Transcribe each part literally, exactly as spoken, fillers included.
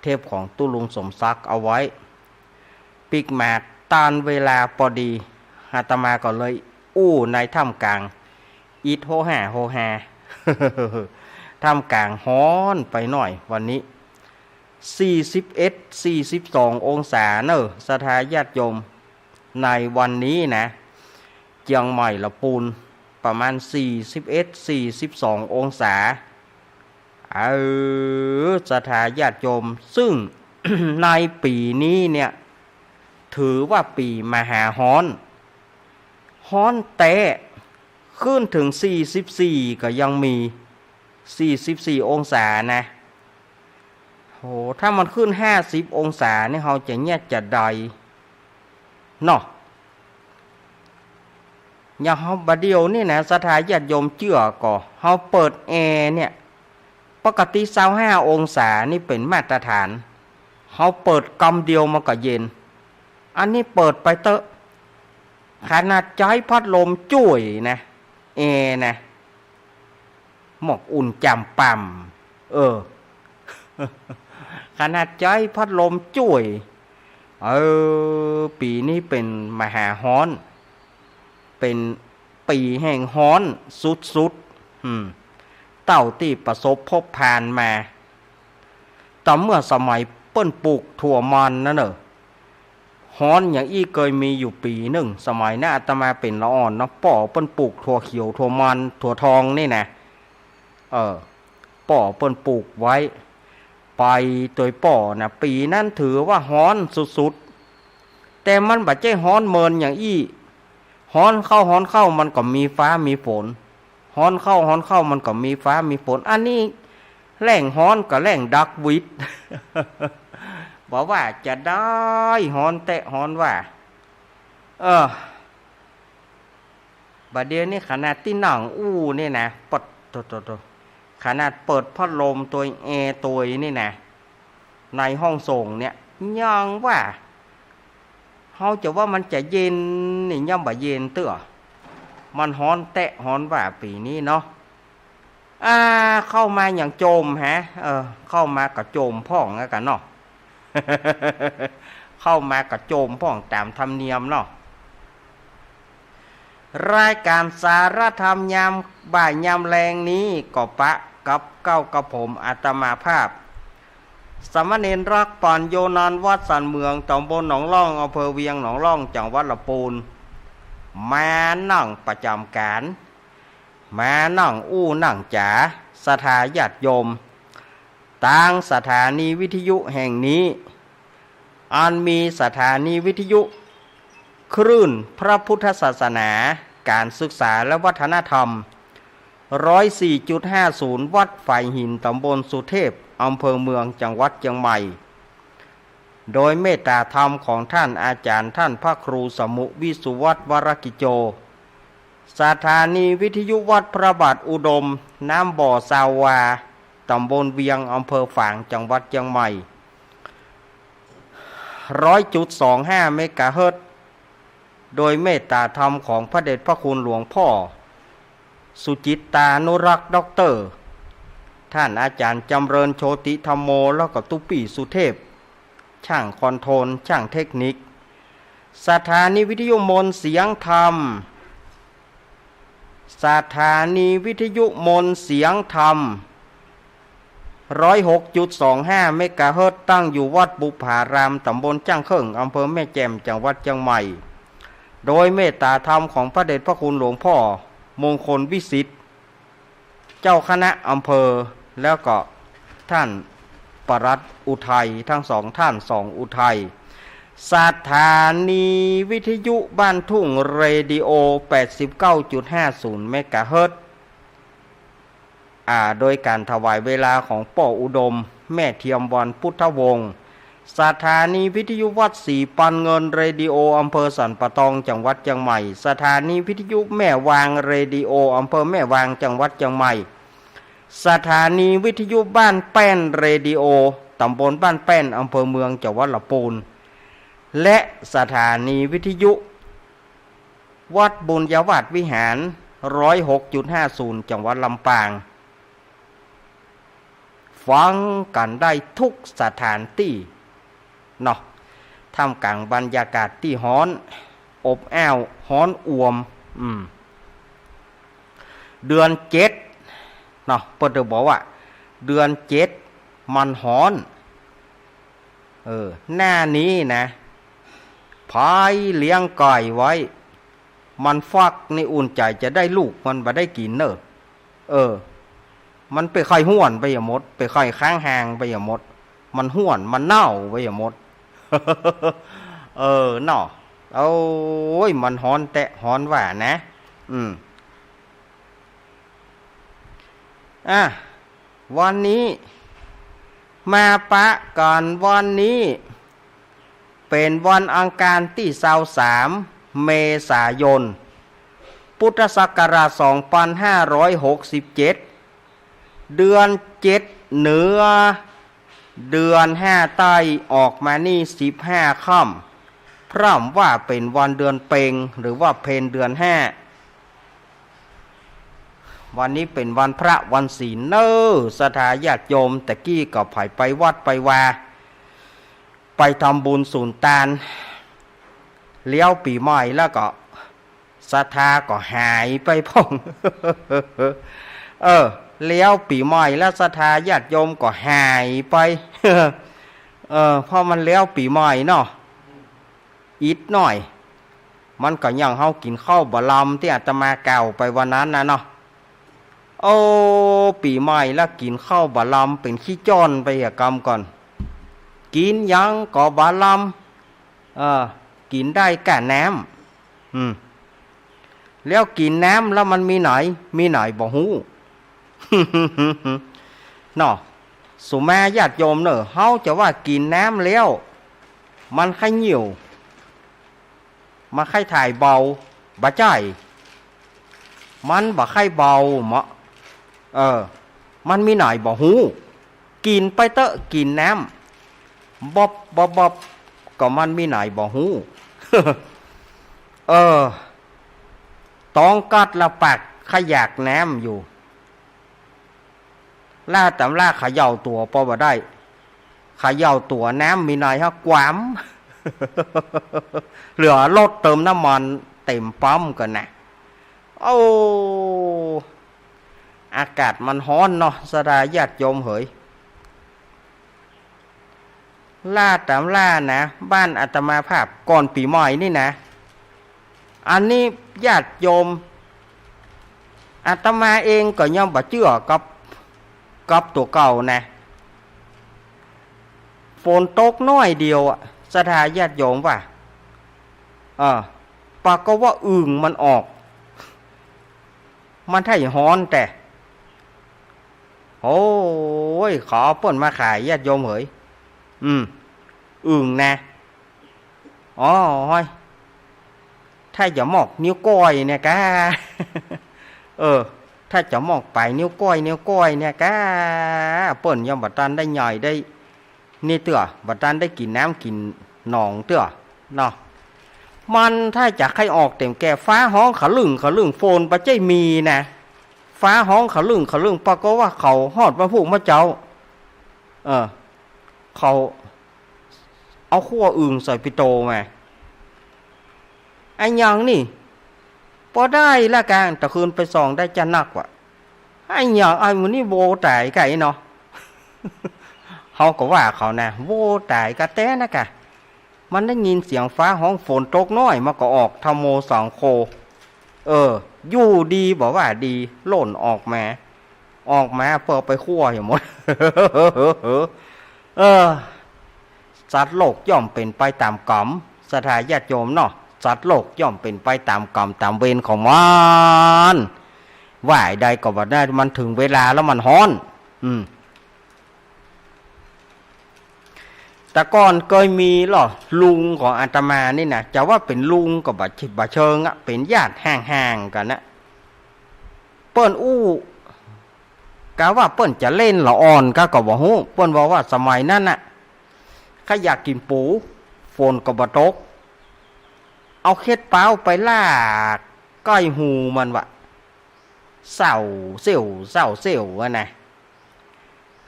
เทปของตุ๊ลุงสมศักดิ์เอาไว้ ปิ๊กมาตันเวลาปอดี อาตมาก็เลยอู้ในท่ามกลาง อิดโฮฮาโฮฮา ท่ามกลางฮ้อนไปหน่อยวันนี้ สี่สิบเอ็ด สี่สิบสององศาเน่อ ศรัทธาญาติโยม ในวันนี้นะ เจียงใหม่ละปูน ประมาณ สี่สิบเอ็ด สี่สิบสององศา เออ ศรัทธาญาติโยม ซึ่ง ในปี๋นี้เนี่ย ถือว่าปี๋มหาฮ้อน ฮ้อนแต๊ ขึ้นเถิง สี่สิบสี่ ก็ยังมี สี่สิบสี่องศานะ โห ถ้ามันขึ้น ห้าสิบองศานี่ เฮาจะเยียะจาใดเนาะ อย่างเฮาบ่าเดี่ยวนี่นะ ศรัทธาญาติโยมเจื้อก่อ เฮาเปิดแอร์เนี่ย ปกติ ซาวห้าองศานี่เป๋นมาตรฐาน เฮาเปิดกำเดียวมันก็เย็น อันนี้เปิดไปเต๊อะ ขนาดใจ๊พัดลมจ้วยนะ แอร์นะ หมอกอุ่นจ่ำป่ำ เออ ขนาดใจ๊พัดลมจ้วย เออ ปี๋นี้เป๋นมหาฮ้อน เป๋นปี๋แห่งฮ้อนสุดๆ อืม เต้าตี้ประสบพบผ่านมา แต่เมื่อสมัยเปิ้นปลูกถั่วมันนั่นเน่อ ฮ้อนอย่างอี้เกยมีอยู่ปี๋นึ่ง สมัยนั้นอาตมาเป๋นละอ่อนเนาะ ป้อเปิ้นปลูกถั่วเขียว ถั่วมัน ถั่วทองนี่นะ เออ ป้อเปิ้นปลูกไว้ ไปโตยป้อนะ ปี๋นั้นถือว่าฮ้อนสุดๆ แต่มันบ่ใจ้ฮ้อนเมินอย่างอี้ ฮ้อนเข้าฮ้อนเข้ามันก็มีฟ้ามีฝน ฮ้อนเข้าฮ้อนเข้ามันก็มีฟ้ามีฝน อันนี้แล้งฮ้อนกับแล้งดักวิด บ่าว่าจาใด ฮ้อนแต๊ฮ้อนว่า เออ บ่าเดี่ยวนี้ขนาดตี้นั่งอู้นี่นะ เปิด โตๆๆ ขนาดเปิดพัดลมโตย แอร์โตยนี่นะ ในห้องส่งเนี่ย ยังว่า เฮาจะว่ามันจะเย็นนี่ ยังบ่เย็นเตื้อ มันฮ้อนแต๊ฮ้อนว่าปี๋นี้เนาะ อ่า เข้ามาอย่างโจมฮะ เออ เข้ามาก็โจมพ่องแล้วกั๋นเนาะ เข้ามาก็โจมพ่องต๋ามธรรมเนียมเนาะ รายก๋านสารธรรมยามบ่ายยามแลงนี้ก็ปะกับเก้ากับผมอาตมาภาพ สามเณรรัก ปัญโญ นันท์ วัดสันเหมือง ต๋ำบลหนองล่อง อำเภอเวียงหนองล่อง จังหวัดละปูน มานั่งประจ๋ำก๋าน มานั่งอู้นั่งจ๋า ศรัทธาญาติโยม ตางสถานีวิทยุแห่งนี้ อันมีสถานีวิทยุคลื่นพระพุทธศาสนา ก๋านศึกษาและวัฒนธรรม ร้อยสี่จุดห้าศูนย์ วัดฝายหิน ต๋ำบลสุเทพ อำเภอเมือง จังหวัดเจียงใหม่ โดยเมตตาธรรมของท่านอาจ๋ารย์ ท่านพระครูสมุห์ วิสุวัฒน์ วรกิจโจ สถานีวิทยุวัดพระบาทอุดม น้ำบ่อซาววา ต๋ำบลเวียง อำเภอฝาง จังหวัดเจียงใหม่ ร้อยจุดสองห้า เมกะเฮิรตซ์ โดยเมตตาธรรมของพระเดชพระคุณหลวงพ่อสุจิตตานุรักษ์ ด็อกเตอร์ ท่านอาจ๋ารย์จำเริญ โชติธัมโม แล้วก็ตุ๊ปี้สุเทพ ช่างคอนโทรล ช่างเทคนิค สถานีวิทยุมนต์เสียงธรรม สถานีวิทยุมนต์เสียงธรรม ร้อยหกจุดสองห้า เมกะเฮิรตซ์ ตั้งอยู่วัดบุปผาราม ต๋ำบลจ้างเคิ่ง อำเภอแม่แจ่ม จังหวัดเจียงใหม่ โดยเมตตาธรรมของพระเดชพระคุณหลวงพ่อมงคลวิสิทธิ์ เจ้าคณะอำเภอ แล้วก็ท่านปลัดอุทัย ทั้งสองท่าน สองอุทัย สถานีวิทยุบ้านทุ่งเรดิโอ แปดสิบเก้าจุดห้าศูนย์ เมกะเฮิรตซ์ อ่า โดยก๋านถวายเวลาของป้ออุดม แม่เทียมวรรณ พุทธวงศ์ สถานีวิทยุวัดศรีปันเงิน เรดิโอ อำเภอสันป่าตอง จังหวัดเจียงใหม่ สถานีวิทยุแม่วาง เรดิโอ อำเภอแม่วาง จังหวัดเจียงใหม่ สถานีวิทยุบ้านแป้น เรดิโอ ต๋ำบลบ้านแป้น อำเภอเมือง จังหวัดละปูน และสถานีวิทยุวัดบุญญาวาสวิหาร ร้อยหกจุดห้าศูนย์ จังหวัดลำปาง ฟังกั๋นได้ทุกสถานตี้เนาะ ท่ามกลางบรรยากาศตี้ฮ้อนอบอ้าว ฮ้อนอ่วม อืม เดือนเจ็ดเนาะ เปิ้นจะบอกว่า เดือนเจ็ดมันฮ้อน เออ หน้านี้นะ ใผเลี้ยงไก่ไว้ มันฟักนี่อุ่นใจ๋จะได้ลูกมันบ่ได้กิ๋นเน่อ เออ มันเป๋นไข้ฮ้วนไปหมด เป๋นไข้ค้างห้างไปหมด มันฮ้วน มันเน่าไปหมด เออ เนาะ โอ้ย มันฮ้อนแต๊ฮ้อนว่านะ อืม อ่ะ วันนี้ มาปะกั๋นวันนี้ เป๋นวันอังคารตี้ซาวสาม เมษายน พุทธศักราชสองปันห้าร้อยหกสิบเจ็ด เดือนเจ็ดเหนือ เดือนห้าใต้ออกมานี่สิบห้าค่ำ พร่ำว่าเป๋นวันเดือนเพ็ญ หรือว่าเพ็ญเดือนห้า วันนี้เป๋นวันพระวันศีลเน่อ ศรัทธาญาติโยม แต่กี้ก็ใผไปวัดไปวา ไปทำบุญสุนตาน เลี้ยวปี๋ใหม่แล้วก็ศรัทธาก็หายไปพ่อง เออ เลี้ยวปี๋ใหม่แล้วศรัทธาญาติโยมก็หายไป เออ เพราะมันเลี้ยวปี๋ใหม่เนาะ อิดหน่อย มันก็ยังเฮากิ๋นข้าวบ่าลำตี้อาตมากล่าวไปวันนั้นนะเนาะ โอ้ ปี๋ใหม่แล้วกิ๋นข้าวบ่าลำเป๋นขี้จ้อนไปเหียกำก่อน กิ๋นหยังก็บ่าลำ เออ กิ๋นได้ก้าน้ำ อืม แล้วกิ๋นน้ำแล้วมันมีไหน มีไหนบ่ฮู้ เนาะ สุมาญาติโยมเน่อ เฮาจะว่ากิ๋นน้ำแล้ว มันใค่เหี่ยว มันใค่ถ่ายเบา บ่ใจ้ มันบ่ใค่เบาเหมาะ เออ มันมีไหนบ่ฮู้ กิ๋นไปเต๊อะ กิ๋นน้ำ บอบ บอบ บอบ ก็มันมีไหนบ่ฮู้ เออ ต้องกัดละปากขยากน้ำอยู่ ล่าต๋ำล่าเขย่าตั๋วปอบ่ได้ เขย่าตั๋วน้ำมีไหนฮะ กวาม เหลือรถเติมน้ำมันเต๋มปั๊มก่อนนะ โอ้ อากาศมันฮ้อนเนาะ ศรัทธาญาติโยมเหย ล่าต๋ำล่านะ บ้านอาตมาภาพก่อนปี๋ใหม่นี่นะ อันนี้ญาติโยม อาตมาเองก็ยังบ่เจื้อกับ กับตั๋วเก่านะ ฝนตกน้อยเดียวอะ ศรัทธาญาติโยมว่า เออ ปากก็ว่าอึ่งมันออก มันใค่ฮ้อนแต๊ โอ้ย เขาเอาเปิ้นมาขายญาติโยมเหย อืม อึ่งนะ อ๋อ ฮ้อย ถ้าจะมอกนิ้วก้อยเนี่ยก้า เออ ถ้าจะมอกป๋ายนิ้วก้อย นิ้วก้อยเนี่ยก้า เปิ้นยังบ่ตันได้ใหญ่ได้ นี่เตื้อ บ่ตันได้กิ๋นน้ำกิ๋นหนองเตื้อ เนาะ มันถ้าจะใค่ออกเต๋มแก่ ฟ้าฮ้องขะลึ่งขะลึ่ง ฝนบ่ใจ้มีนะ ฟ้าฮ้องขะลึ่งขะลึ่ง ปากก็ว่าเขาฮอดวันพูกเมื่อเจ๊า เออ เขาเอาขั้วอึ่งใส่ปิโตมา ไอ้หยังนี่ ปอได้ละกาง ตะคืนไปส่องได้จะนักว่ะ ไอ้หยัง ไอ้หมู่นี่โวต๋ายไก่เนาะ เฮาก็ว่าเขานะ โวต๋ายกะแต๊นะกะ มันได้ยินเสียงฟ้าฮ้องฝนตกน้อย มันก็ออกธรรมโมสองโค เออ อยู่ดีบ่ว่าดี หล่นออกมา ออกมาเปื้อไปขั้วอยู่หมด เออ สัตว์โลกย่อมเป๋นไปต๋ามกรรม ศรัทธาญาติโยมเนาะ สัตว์โลกย่อมเป๋นไปต๋ามกรรมต๋ามเวรของมัน ว่าไอ้ใดก็บ่ได้ มันเถิงเวลาแล้วมันฮ้อน อืม แต่ก่อนเกยมีลอ ลุงของอาตมานี่นะ จะว่าเป๋นลุงก็บ่ บ่เชิงอะ เป๋นญาติห่างๆ กั๋นนะ เปิ้นอู้ กาว่าเปิ้นจะเล่นละอ่อนกาก็บ่ฮู้ เปิ้นว่า ว่าสมัยนั้นน่ะ ใค่อยากกิ๋นปู ฝนก็บ่ตก เอาเข็ดเป๊าไปลากใก้ฮูมันว่ะ เส้าเส้ว เส้าเส้วอะนะ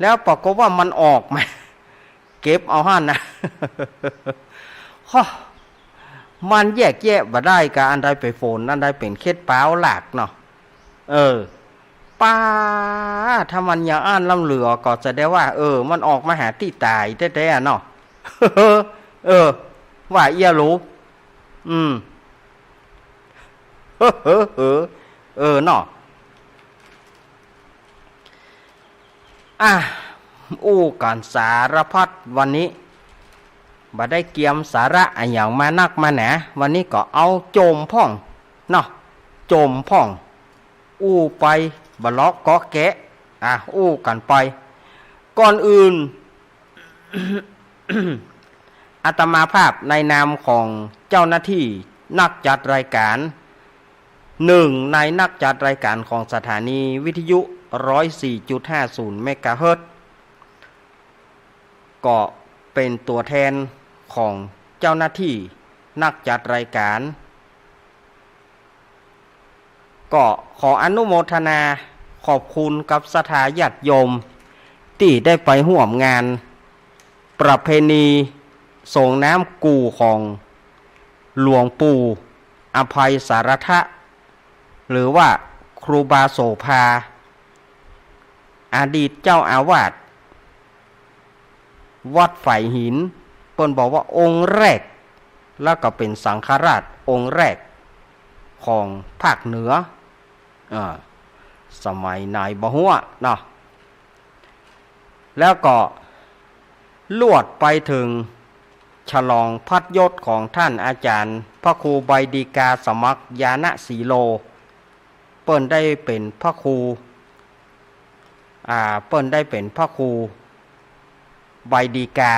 แล้วปรากฏว่ามันออกมา เก็บเอาหั้นนะ ฮ้อ มันแยกแยะบ่ได้กาอันใดเป๋นฝน อันใดเป๋นเข็ดป๊าวหลากเนาะ เออ ป๊า ถ้ามันยังอั้นล้ำเหลือก็แสดงว่า เออ มันออกมาหาตี้ต๋ายแต๊ๆ อะเนาะ เออ ว่าเอี้ยหลู อืม เออ เนาะ อ่ะ อู้กั๋นสารพัดวันนี้ บ่ได้เกียมสาระอะหยังมานักมาหนา วันนี้ก็เอาโจมพ่องเนาะ โจมพ่อง อู้ไปบ่เลาะเกาะแกะ อ่ะ อู้กั๋นไป ก่อนอื่น อาตมาภาพในนามของเจ้าหน้าตี้นักจัดรายก๋าน นึ่งในนักจัดรายก๋านของสถานีวิทยุ ร้อยสี่จุดห้าศูนย์ เมกะเฮิรตซ์ ก็เป๋นตั๋วแทนของเจ้าหน้าตี้นักจัดรายก๋าน ก็ขออนุโมทนาขอบคุณกับศรัทธาญาติโยมตี้ได้ไปฮ่วมงานประเพณีส่งน้ำกู่ของหลวงปู่อภัยสารถะ หรือว่าครูบาโสภา อดีตเจ้าอาวาสวัดฝายหิน เปิ้นบอกว่าองค์แรก แล้วก็เป๋นสังฆราชองค์แรกของภาคเหนือ อ่า สมัยไหนบ่ฮู้เนาะ แล้วก็ลวดไปเถิงฉลองพัดยศของท่านอาจารย์พระครูใบดีกาสมัครญาณสีโล เปิ้นได้เป๋นพระครู อ่า เปิ้นได้เป๋นพระครูใบดีกา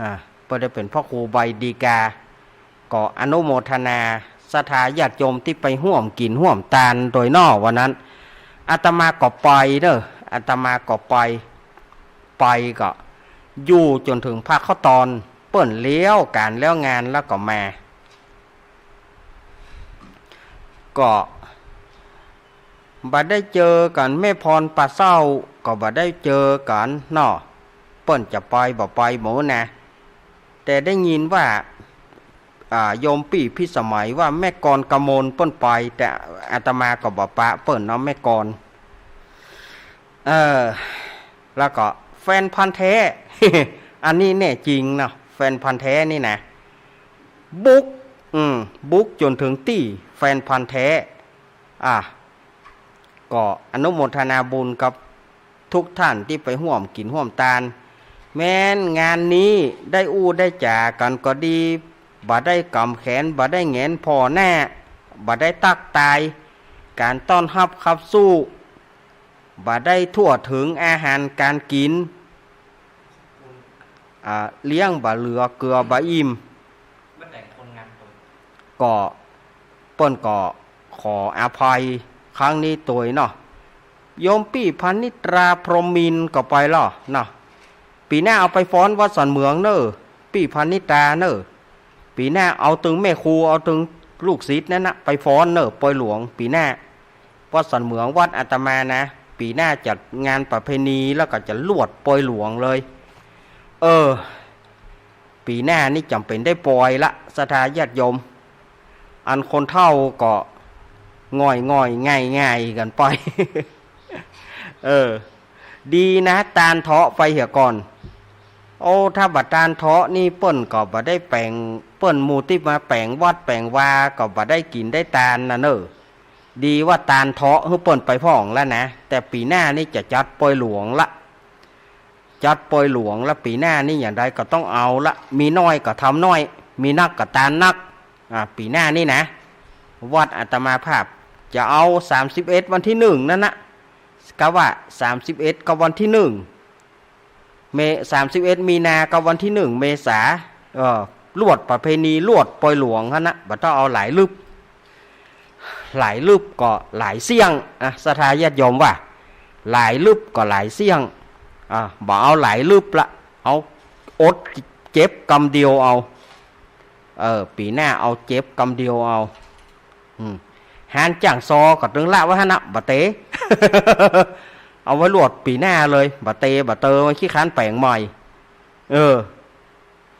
อ่า เปิ้นได้เป๋นพระครูใบดีกา ก็อนุโมทนาศรัทธาญาติโยมตี้ไปฮ่วมกิ๋นฮ่วมตานโดยเนาะ วันนั้น อาตมาก็ไปเนาะ อาตมาก็ไป ไปก็อยู่จ๋นเถิงพระเข้าตอน เปิ้นเลี้ยวก๋านเลี้ยวงานแล้วก็มา ก็บ่ได้เจอกั๋น แม่พรป่าเศร้าก็บ่ได้เจอกั๋นเนาะ เปิ้นจะไปบ่ไปบ่ฮู้นะ แต่ได้ยินว่า อ่า โยมปี้พิสมัยว่าแม่กรกมลเปิ้นไป แต่อาตมาก็บ่ปะเปิ้นเนาะ แม่กร เออ แล้วก็แฟนพันธุ์แท้ อันนี้แน่จริงเนาะ แฟนพันธุ์แท้นี่นะ บุก อืม บุกจ๋นเถิงตี้แฟนพันธุ์แท้ อ่ะ ก็อนุโมทนาบุญกับทุกท่านตี้ไปฮ่วมกิ๋นฮ่วมตาน แม้นงานนี้ได้อู้ได้จ๋ากั๋นก็ดี บ่ได้ก๋ำแขน บ่ได้แหงนผ่อหน้า บ่ได้ตั๊กตาย ก๋านต้อนฮับขับสู้ บ่ได้ทั่วเถิงอาหารก๋านกิ๋น อ่า เลี้ยงบ่เหลือเกือบ่อิ่ม ก็เปิ้นก็ขออภัยครั้งนี้ตวยเนาะ โยมปี้พนิตราพรหมมินทร์ก็ไปแล้วเนาะ ปี๋หน้าเอาไปฟ้อนวัดสันเหมืองเน่อ ปี้พนิตราเน่อ ปี๋หน้าเอาตึงแม่ครู เอาตึงลูกศิษย์นั้นนะ ไปฟ้อนเน่อ ปอยหลวง ปี๋หน้า วัดสันเหมืองวัดอาตมานะ ปี๋หน้าจัดงานประเพณีแล้วก็จะลวดปอยหลวงเลย เออ ปี๋หน้านี่จ๋ำเป๋นได้ปอยละ ศรัทธาญาติโยม อันคนเฒ่าก็ง่อยๆ ง่ายๆ กั๋นไป เออ ดีนะ ตานเถาะไปเหียก่อน โอ้ ถ้าบ่ตานเถาะนี่เปิ้นก็บ่ได้แป๋ง เปิ้นหมู่ตี้มาแป๋งวัดแป๋งวาก็บ่ได้กิ๋นได้ตานนะเน่อ ดีว่าตานเถาะหื้อเปิ้นไปพ่องแล้วนะ แต่ปี๋หน้านี่จะจัดปอยหลวงละ จัดปอยหลวงละ ปี๋หน้านี่อย่างใดก็ต้องเอาละ มีน้อยก็ทำน้อย มีนักก็ตานนัก อ่า ปี๋หน้านี่นะ วัดอาตมาภาพจะเอาสามสิบเอ็ดวันที่หนึ่งนั้นนะ กะว่าสามสิบเอ็ดกับวันที่หนึ่ง เม สามสิบเอ็ดมีนากับวันที่หนึ่งเมษา เออ ลวดประเพณีลวดปอยหลวงหั้นนะ บ่ต้องเอาหลายลึบ หลายลึบก็หลายเสี้ยง อ่ะ ศรัทธาญาติโยมว่า หลายลึบก็หลายเสี้ยง อ่ะ บ่เอาหลายลึบละ เอาอดเจ็บกำเดียวเอา เออ ปี๋หน้าเอาเจ็บกำเดียวเอา อืม ฮานจ้างซอก็ตึงละไว้หั้นนะ บ่เต๋ เอาไว้ลวดปี๋หน้าเลย บ่าเตบ่าเตอ มันขี้คร้านแป๋งใหม่ เออ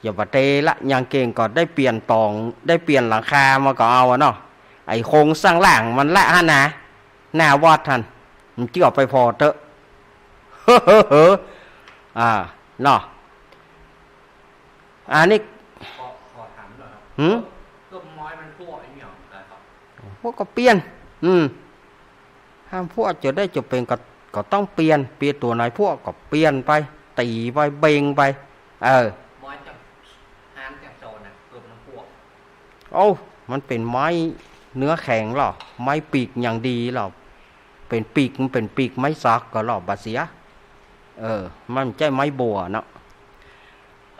อย่าบ่าเตละ ยังเก่งก็ได้เปลี่ยนต๋อง ได้เปลี่ยนหลังคามาก็เอาอะเนาะ ไอ้โครงสร้างล่างมันละหั้นนะ หน้าวัดหั้น มันเจื้อไปผ่อเต๊อะ อ่า เนาะ อันนี้ ขอ ขอถามหน่อยครับ หืม ต้นไม้มันพั่วไอ้เนี่ยอะไรครับ พวกก็เปลี่ยน อืม ห้ามพั่วจะได้จะเป๋นก็ ก็ต้องเปลี่ยน เปลี่ยนตั๋วไหนพั่วก็เปลี่ยนไป ตี๋ไป เบ่งไป เออ ไม้จาก ฮานจากโซนน่ะ เกือบมันพั่ว โอ้ มันเป๋นไม้เนื้อแข็งลอ ไม้ปีกอย่างดีลอ เป๋นปีก มันเป๋นปีกไม้สักก็ลอ บ่เสีย เออ มันบ่ใจ้ไม้บั่วเนาะ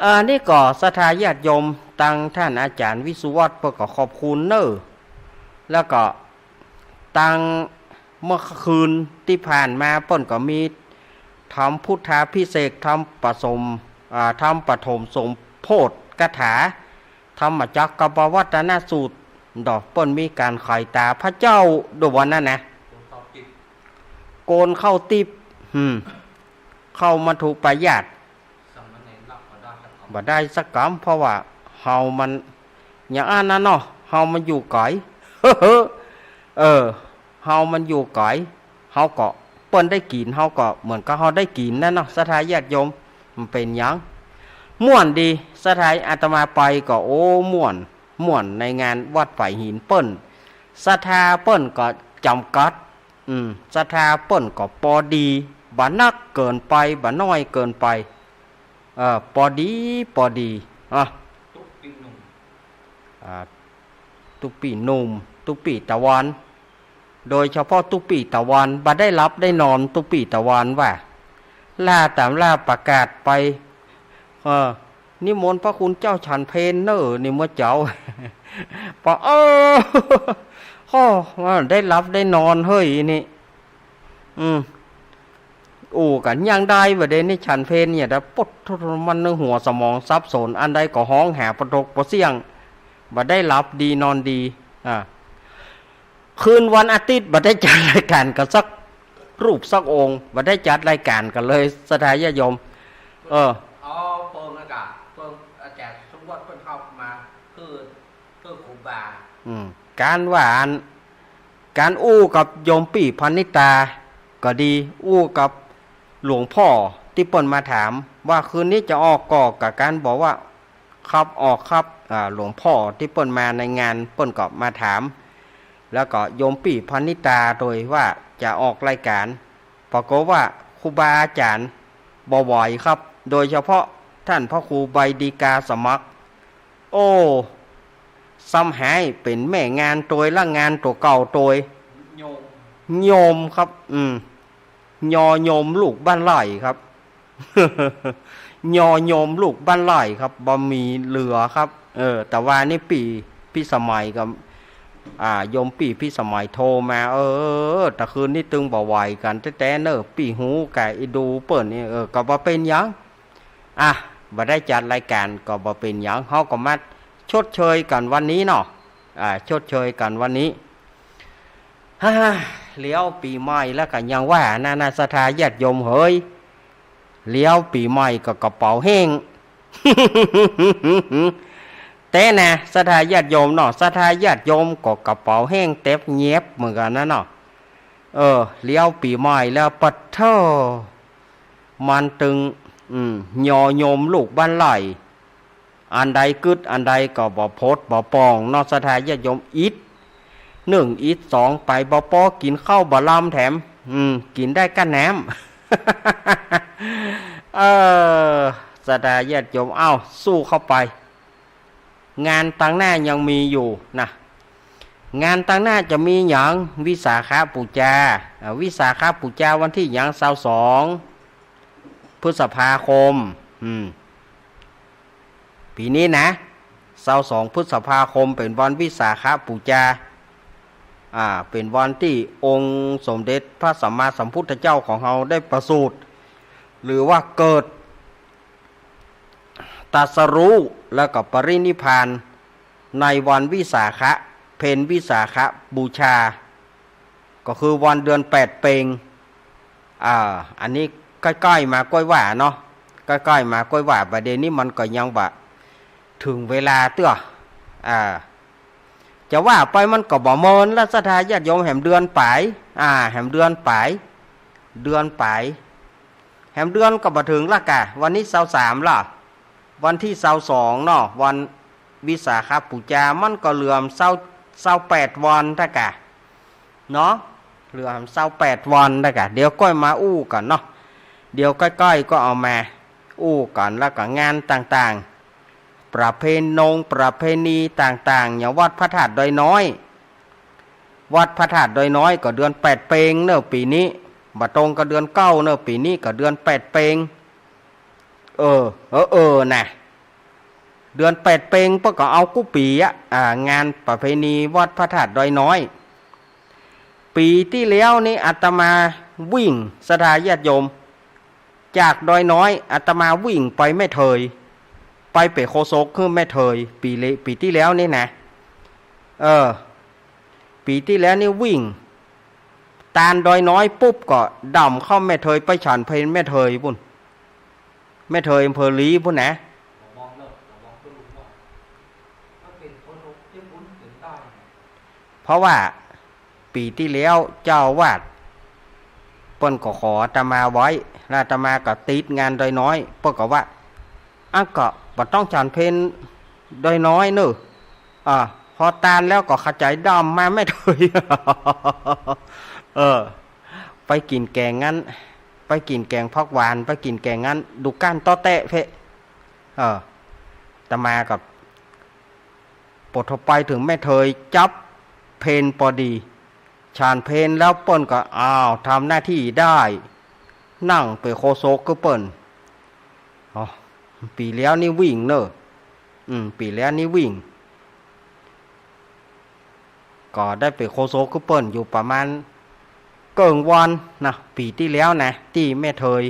อันนี้ก็ศรัทธาญาติโยม ตังท่านอาจ๋ารย์วิศวัตร เปิ้นก็ขอบคุณเน่อ แล้วก็ตังเมื่อคืนตี้ผ่านมา เปิ้นก็มีทำพุทธาภิเษก ทำปสม อ่า ทำปฐมสมโภชคาถา ธรรมจักรกัปปวัตตนสูตร ดอก เปิ้นมีก๋านไขต๋าพระเจ้า ดอกวันนั้นนะ โกนข้าวติ๊บ โกนข้าวติ๊บ อืม ข้าวมัตถุปายาตร สามเณรรับบ่ได้สักกำ บ่ได้สักกำ เพราะว่าเฮามัน อย่างอั้นนะเนาะ เฮามันอยู่ไก๋ เออ เฮามันอยู่ไก๋ เฮาก็ เปิ้นได้กิ๋น เฮาก็เหมือนกับเฮาได้กิ๋นนั่นเนาะ ศรัทธาญาติโยม มันเป๋นหยัง ม่วนดี ศรัทธา อาตมาไปก็ โอ้ ม่วน ม่วนในงานวัดฝายหินเปิ้น ศรัทธาเปิ้นก็จ๋ำกัด อืม ศรัทธาเปิ้นก็ปอดี บ่นักเกินไป บ่น้อยเกินไป เออ ปอดี ปอดี อ่ะ ตุ๊กปี๋หนุ่ม อ่า ตุ๊กปี๋หนุ่ม ตุ๊กปี๋ตะวัน โดยเฉพาะตุ๊กปี๋ตะวัน บ่ได้หลับได้นอน ตุ๊กปี๋ตะวันว่า ล่าต๋ามล่าประกาศไป เออ นิมนต์พระคุณเจ้าฉันเพลเน่อ นี่เมื่อเจ๊า ปะ เออ โอ้ ได้หลับได้นอนเฮ้ยนี่ อืม อู้กั๋นยังได้บ่าเดะนี่ ฉันเพลเนี่ย แต่ปด มันในหัวสมองสับสน อันใดก็ฮ้องหาปะตกปะเสี้ยง บ่ได้หลับดีนอนดี อ่า คืนวันอาทิตย์ บ่ได้จัดรายก๋านกั๋นสักรูปสักองค์ บ่ได้จัดรายก๋านกั๋นเลย ศรัทธาญาติโยม เออ อ๋อ เปิ้นน่ะกะ เปิ้นอาจ๋ารย์สมบัติเปิ้นเข้ามา คือ เปิ้นครูบา อืม ก๋านว่าอัน ก๋านอู้กับโยมปี้พรรณิตาก็ดี อู้กับหลวงพ่อตี้เปิ้นมาถามว่าคืนนี้จะออกก่อ ก็ก๋านบอกว่า ครับ ออกครับ อ่า หลวงพ่อตี้เปิ้นมาในงาน เปิ้นก็มาถาม แล้วก็โยมปี้พรรณิตาโตยว่าจะออกรายก๋าน ปรากฏว่าครูบาอาจ๋ารย์บ่ไหวครับ โดยเฉพาะท่านพระครูใบดีกาสมัคร โอ้ ซ้ำหายเป๋นแม่งานโตย ละงานตั๋วเก่าโตย โยม โยมครับ อืม ยอโยมลูกบ้านไร่ครับ ยอโยมลูกบ้านไร่ครับ บ่มีเหลือครับ เออ แต่ว่านี่ปี้พิสมัยกับ อ่า โยมปี้พิสมัยโทรมา เออ ตะคืนนี้ตึงบ่ไหวกั๋นแต๊ๆ เน่อ ปี้ฮู้กะ อีดูเปิ้นนี่ เออ ก็บ่เป๋นหยัง อ่ะ บ่ได้จัดรายก๋านก็บ่เป๋นหยัง เฮาก็มาชดเชยกั๋นวันนี้เนาะ อ่า ชดเชยกั๋นวันนี้ ฮ่า เลี้ยวปี๋ใหม่แล้วก็ยังว่านะ นะ ศรัทธาญาติโยมเหย เลี้ยวปี๋ใหม่ก็กระเป๋าแห้ง แต๊นะ ศรัทธาญาติโยมเนาะ ศรัทธาญาติโยมก็กระเป๋าแห้งแต๊บแยบเหมือนกั๋นนะเนาะ เออ เลี้ยวปี๋ใหม่แล้ว ปะโธ่ มันตึง อืม ยอโยมลูกบ้านไร่ อันใดกึ๊ดอันใดก็บ่ปลดบ่ป่องเนาะ ศรัทธาญาติโยม อิดหนึ่งอิดสองไปบ่ปอ กิ๋นข้าวบ่ลำแถม อืม กิ๋นได้ก้าน้ำ เออ ศรัทธาญาติโยม เอ้า สู้เข้าไป งานตังหน้ายังมีอยู่นะ งานตังหน้าจะมีหยัง วิสาขบูชา อ่า วิสาขบูชาวันตี้หยัง ซาวสอง พฤษภาคม อืม ปี๋นี้นะ ซาวสอง พฤษภาคม เป๋นวันวิสาขบูชา อ่า เป๋นวันตี้องค์สมเด็จพระสัมมาสัมพุทธเจ้าของเฮาได้ประสูติ หรือว่าเกิด ตรัสรู้ แล้วก็ปรินิพพาน ในวันวิสาขะ เพ็ญวิสาขบูชา ก็คือวันเดือนแปดเป็ง อ่า อันนี้ใก้ๆ มาก๊วยว่าเนาะ ใก้ๆ มาก๊วยว่า บ่าเดี่ยวนี้มันก็ยังบ่เถิงเวลาเตื้อ อ่า จะว่าไปมันก็บ่เมินละ ศรัทธาญาติโยม แหมเดือนป๋าย อ่า แหมเดือนป๋าย เดือนป๋าย แหมเดือนก็บ่เถิงละกะ วันนี้ซาวสามละ วันตี้ซาวสองเนาะ วันวิสาขบูชา มันก็เหลือซาว ซาวแปดวันตะกะ เนาะ เหลือซาวแปดวันตะกะ เดี๋ยวก้อยมาอู้กั๋นเนาะ เดี๋ยวใก้ๆ ก็เอามาอู้กั๋น แล้วก็งานต่างๆ ประเพณงประเพณีต่างๆ อย่างวัดพระธาตุดอยน้อย วัดพระธาตุดอยน้อยก็เดือนแปดเปงเน่อปี๋นี้ บ่ตรงกับเดือนเก้าเน่อปี๋นี้ ก็เดือนแปดเปง เออ เออ เออ นะ เดือนแปดเปงเปิ้นก็เอากู้ปี๋อะ อ่า งานประเพณีวัดพระธาตุดอยน้อย ปี๋ตี้แล้วนี่อาตมาวิ่ง ศรัทธาญาติโยม จากดอยน้อยอาตมาวิ่งไปแม่เถย ไปเป๋นโฆษกหื้อแม่เถย ปี๋เล ปี๋ตี้แล้วนี่นะ เออ ปี๋ตี้แล้วนี่วิ่ง ตานดอยน้อยปุ๊บก็ด่ำเข้าแม่เถย ไปฉันเพลแม่เถยปู๊น แม่เถยอำเภอลีปู๊นนะ เพราะว่าปี๋ตี้แล้วเจ้าอาวาสเปิ้นก็ขออาตมาไว้ แล้วอาตมาก็ติดงานดอยน้อย เปิ้นก็ว่า อะ ก็บ่ต้องฉันเพลดอยน้อยเน่อ อ่า พอตานแล้วก็ขะใจ๋ด่ำมาแม่เถย เออ ไปกิ๋นแก๋งอั้น ไปกิ๋นแก๋งผักหวาน ไปกิ๋นแก๋งอั้น ดูก้านต๊อแต๊ะเป๊ะ เออ อาตมาก็ ปอดไปเถิงแม่เถยจับเพลปอดี ฉันเพลแล้วเปิ้นก็ อ้าว ทำหน้าตี้ได้ นั่งเป๋นโฆษกหื้อเปิ้น อ๋อ ปี๋แล้วนี่วิ่งเน่อ อืม ปี๋แล้วนี่วิ่ง ก็ได้เป๋นโฆษกหื้อเปิ้นอยู่ประมาณเกิ่งวันนะ ปี๋ตี้แล้วนะ ตี้แม่เถย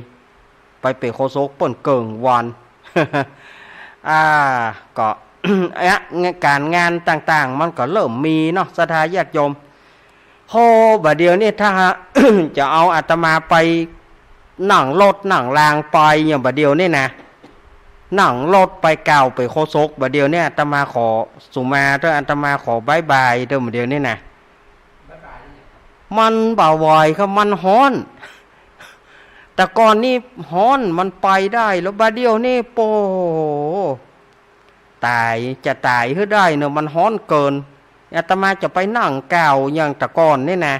ไปเป๋นโฆษกเปิ้นเกิ่งวัน อ่า ก็ อะ ก๋านงานต่างๆ มันก็เริ่มมีเนาะ ศรัทธาญาติโยม โห บ่าเดี่ยวนี้ถ้า จะเอาอาตมาไป นั่งรถนั่งรางไปอย่างบ่าเดี่ยวนี้นะ นั่งรถไปกล่าวเป๋นโฆษก บ่าเดี่ยวนี้อาตมาขอสุมาเต๊อะ อาตมาขอบ๊ายบายเต๊อะ บ่าเดี่ยวนี้นะ มันบ่ไหวครับ มันฮ้อน แต่ก่อนนี่ฮ้อนมันไปได้ แล้วบ่าเดี่ยวนี้ โอ้โห ต๋าย จะต๋ายหื้อได้เน่อ มันฮ้อนเกิน อาตมาจะไปนั่งกล่าวอย่างแต่ก่อนนี่นะ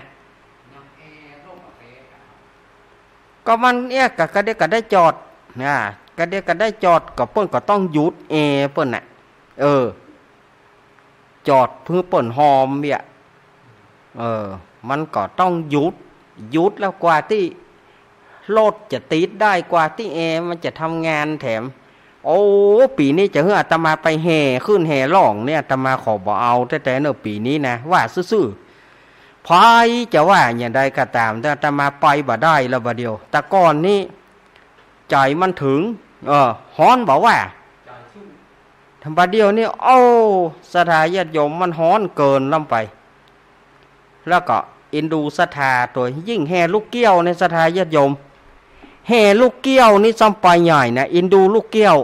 ก็มันเอี้ย กะ กะเดียกะได้จอด นะ กะเดียกะได้จอด ก็เปิ้นก็ต้องหยุดแอร์เปิ้นน่ะ เออ จอดเปื้อเปิ้นหอมเนี่ย เออ มันก็ต้องหยุด หยุดแล้วกว่าตี้รถจะติดได้ กว่าตี้แอร์มันจะทำงานแถม โอ้ ปี๋นี้จะหื้ออาตมาไปแห่ขึ้นแห่ล่องเนี่ย อาตมาขอบ่เอาแต๊ๆ เน่อ ปี๋นี้นะ ว่าซื่อๆ ใผจะว่าอย่างใดก็ต๋าม แต่อาตมาไปบ่ได้แล้วบ่าเดี่ยว แต่ก่อนนี้ ใจ๋มันเถิง เออ ฮ้อนบ่ว่า บ่าเดี่ยวนี้ โอ้ ศรัทธาญาติโยม มันฮ้อนเกินล้ำไป แล้วก็เอ็นดูศรัทธา โตยิ่งแห่ลูกเกี้ยวใน ศรัทธาญาติโยม แห่ลูกเกี้ยวนี่ซ้ำไปใหญ่นะ เอ็นดูลูกเกี้ยว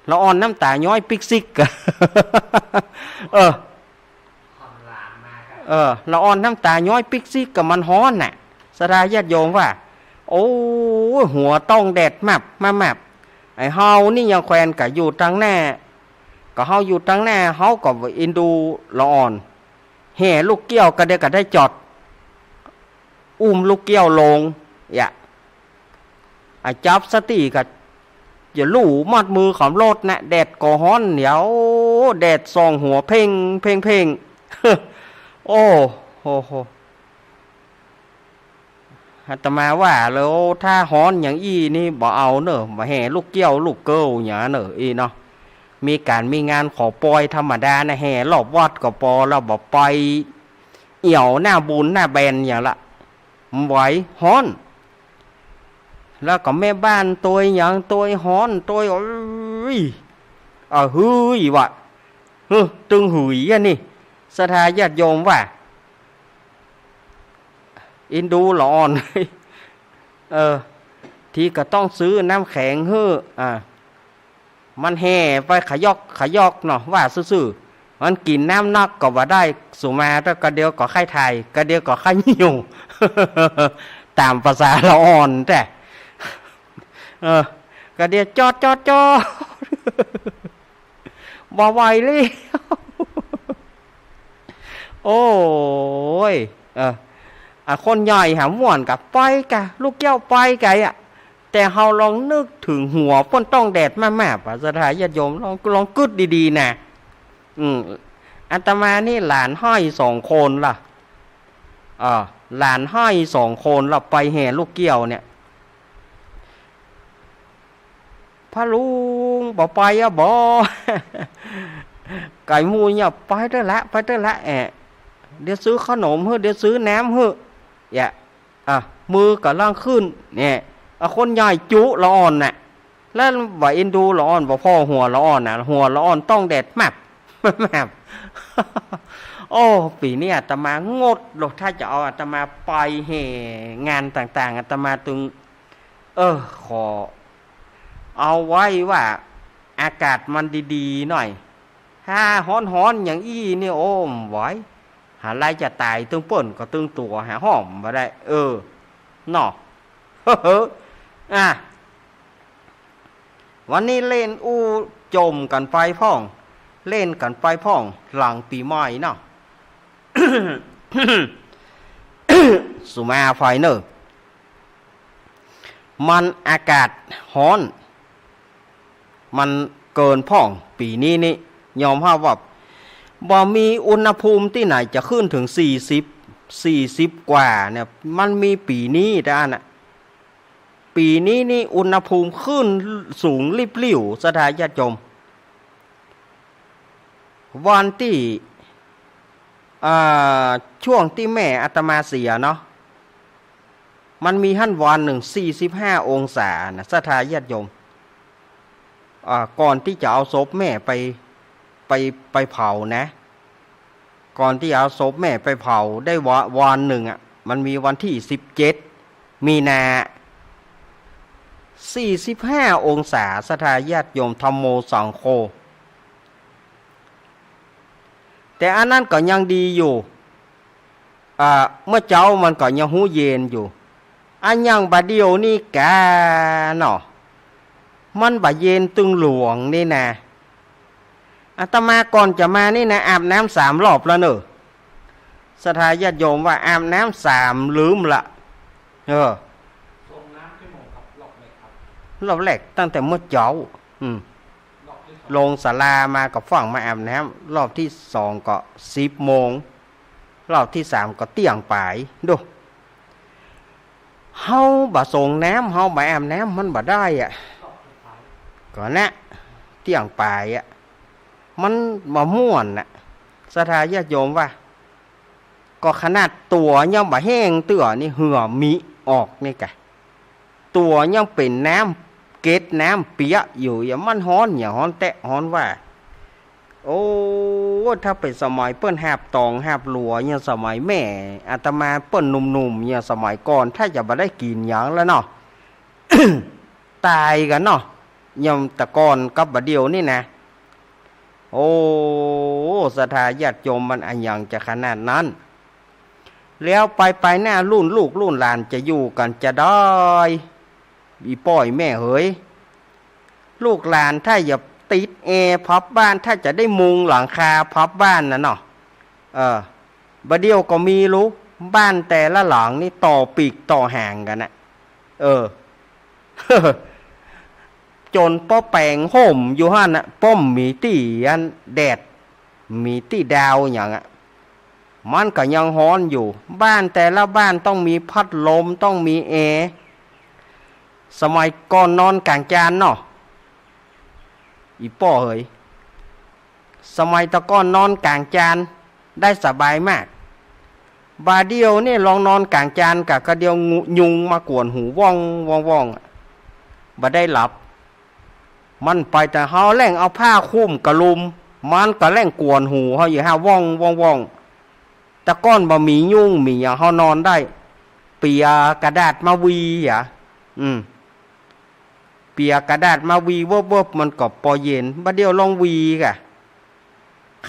ละอ่อนน้ำต๋าย้อยปิ๊กซิก เออ เออ ละอ่อนน้ำต๋าย้อยปิ๊กซิก ก็มันฮ้อนน่ะ ศรัทธาญาติโยมว่า โอ้ หัวต้องแดดมับมามับ ไอ้เฮานี่ยังแควนกะอยู่ตังหน้า ก็เฮาอยู่ตังหน้า เฮาก็เอ็นดูละอ่อน แห่ลูกเกี้ยวกะเดียกะได้จอด อุ้มลูกเกี้ยวลง เอี้ย อะ จับสติกะ อย่าลู่มัดมือขับรถนะ แดดก็ฮ้อนเดี๋ยว แดดส่องหัวเพ่งเพ่งเพ่ง โอ้โหโห อาตมาว่าแล้ว ถ้าฮ้อนอย่างอี้นี่บ่เอาเน่อ บ่แห่ลูกเกี้ยวลูกเกี้ยวอย่างเน่อ อี้เนาะ มีก๋านมีงานขอปอยธรรมดานะ แห่รอบวัดก็ปอแล้ว บ่ไปเอี่ยวหน้าบุญหน้าแบนอย่างละ บ่ไหว ฮ้อน แล้วก็แม่บ้านตวยอย่างตวยฮ้อนตวย โอ๊ย อะ หื้ย วะ เฮ้อ ตึงหื้ยอะนี่ ศรัทธาญาติโยมว่า เอ็นดูละอ่อน เออ ทีก็ต้องซื้อน้ำแข็งหื้อ อ่า มันแห่ไปขะยอกขะยอกเนาะ ว่าซื่อๆ มันกิ๋นน้ำนักก็บ่ได้ สุมา แต่กะเดียวก็ใค่ถ่าย กะเดียวก็ใค่หิ้ว ต๋ามภาษาละอ่อนแต๊ เออ กะเดียวจอดจอดจอด บ่ไหวแล้ว โอ้ย เออ อ่ะ คนใหญ่หาม่วนกะไปกะ ลูกเกี้ยวไปกะอ่ะ แต่เฮาลองนึกเถิงหัวเปิ้นต้องแดดมากๆ ป่ะ ศรัทธาญาติโยม ลอง ลองกึ๊ดดีๆ นะ อืม อาตมานี่หลานฮ้อยสองคนล่ะ อ่า หลานฮ้อยสองคนล่ะ ไปแห่ลูกเกี้ยวเนี่ย พระลุงบ่ไปอะบ่ ไก่หมู่เนี่ย ไปเต๊อะละ ไปเต๊อะละ แอะ เดี๋ยวซื้อขนมหื้อ เดี๋ยวซื้อน้ำหื้อ แอะ อ่ะ มือก็ล่างขึ้น เนี่ย อ่ะ คนใหญ่จุละอ่อนน่ะ แล้วบ่เอ็นดูละอ่อน บ่ผ่อหัวละอ่อนน่ะ หัวละอ่อนต้องแดดแมบ แมบ โอ้ ปี๋นี้อาตมางดโลด ถ้าจะเอาอาตมาไปแห่งานต่างๆ อาตมาตึง เออ ขอเอาไว้ว่าอากาศมันดีๆ หน่อย ถ้าฮ้อนๆ อย่างอี้นี่ โอ้ บ่ไหว หาไล่จะต๋าย ตึงเปิ้นก็ตึงตั๋วหาห้องบ่ได้ เออ เนาะ อ่ะ วันนี้เล่นอู้จ่มกั๋นไปพ่อง เล่นกั๋นไปพ่อง หลังปี๋ใหม่เนาะ สุมาอภัยเน่อ มันอากาศฮ้อน มันเกินพ่อง ปี๋นี้นี่ ยอมฮับว่า บ่มีอุณหภูมิตี้ไหนจะขึ้นเถิงสี่สิบ สี่สิบกว่าเนี่ย มันมีปี๋นี้เต้าอั้นน่ะ ปี๋นี้นี่อุณหภูมิขึ้นสูงริบหรี่ว ศรัทธาญาติโยม วันตี้ อ่า ช่วงตี้แม่อาตมาเสียเนาะ มันมีหั้นวันนึ่ง สี่สิบห้าองศานะ ศรัทธาญาติโยม อ่า ก่อนตี้จะเอาศพแม่ไป ไป ไปเผานะ ก่อนตี้เอาศพแม่ไปเผาได้วะ วันนึ่งอะ มันมีวันตี้สิบเจ็ดมีนา สี่สิบห้าองศา ศรัทธาญาติโยม ธัมโมสังโฆ แต่อันนั้นก็ยังดีอยู่ อ่า เมื่อเจ๊ามันก็ยังฮู้เย็นอยู่ อันอย่างบ่าเดี่ยวนี่กาเนาะ มันบ่าเย็นตึงหลวงนี่นะ อาตมาก่อนจะมานี่นะ อาบน้ำสามรอบแล้วเน่อ ศรัทธาญาติโยมว่าอาบน้ำสามลืมละ เออ รอบแรกตั้งแต่เมื่อเจ๊า อืม ลงศาลามาก็ฟ้าวมาอาบน้ำ รอบตี้สองก็สิบโมง รอบตี้สามก็เตี้ยงป๋าย ดู เฮาบ่ส่งน้ำ เฮาบ่อาบน้ำ มันบ่ได้อะ ก็นะ เตี้ยงป๋ายอะ มันบ่ม่วนน่ะ ศรัทธาญาติโยมว่า ก็ขนาดตั๋วยังบ่แห้งเตื้อนี่ เหื่อมีออกนี่กะ ตั๋วยังเป๋นน้ำเกล็ดน้ำเปียะอยู่ อย่างมันฮ้อน อย่างฮ้อนแต๊ฮ้อนว่า โอ้ ถ้าเป๋นสมัยเปิ้นหาบต๋องหาบหลัว อย่างสมัยแม่อาตมาเปิ้นหนุ่มๆ อย่างสมัยก่อน ถ้าจะบ่ได้กิ๋นหยังแล้วเนาะ ต๋ายกั๋นเนาะ อย่างแต่ก่อนกับบ่าเดี่ยวนี่นะ โอ้ ศรัทธาญาติโยม มันอะหยังจะขนาดนั้น แล้วไปไปหน้ารุ่นลูกรุ่นหลานจะอยู่กั๋นจาใด อี่ป้ออี่แม่เหย ลูกหลานถ้าจะติดแอร์พับบ้าน ถ้าจะได้มุงหลังคาพับบ้านน่ะเนาะ เออ บ่าเดี่ยวก็มีลูก บ้านแต่ละหลังนี่ต่อปีกต่อหางกั๋นน่ะ เออ จ๋นป้อแป๋งห่มอยู่หั้นน่ะ ป้อบ่มีตี้อันแดด บ่มีตี้ดาวหยังอะ มันก็ยังฮ้อนอยู่ บ้านแต่ละบ้านต้องมีพัดลม ต้องมีแอร์ สมัยก่อนนอนก๋างจานเนาะ อี่ป้อเหย สมัยแต่ก่อนนอนก๋างจานได้สบายมาก บ่าเดี่ยวนี่ลองนอนก๋างจานกะ กะเดี่ยวงู ยุงมากวนหูว่องว่องว่องอะ บ่ได้หลับ มันไปแต่เฮาแล่งเอาผ้าคลุมกะลุม มันก็แล่งกวนหูเฮาอยู่หั้นว่องว่องว่อง แต่ก่อนบ่มียุงมีหยัง เฮานอนได้ เปียกระดาษมาวี๋อะ อืม เปียกระดาษมาวีเวิบๆ มันก็ปอเย็น บ่าเดี่ยวลองวีก่ะ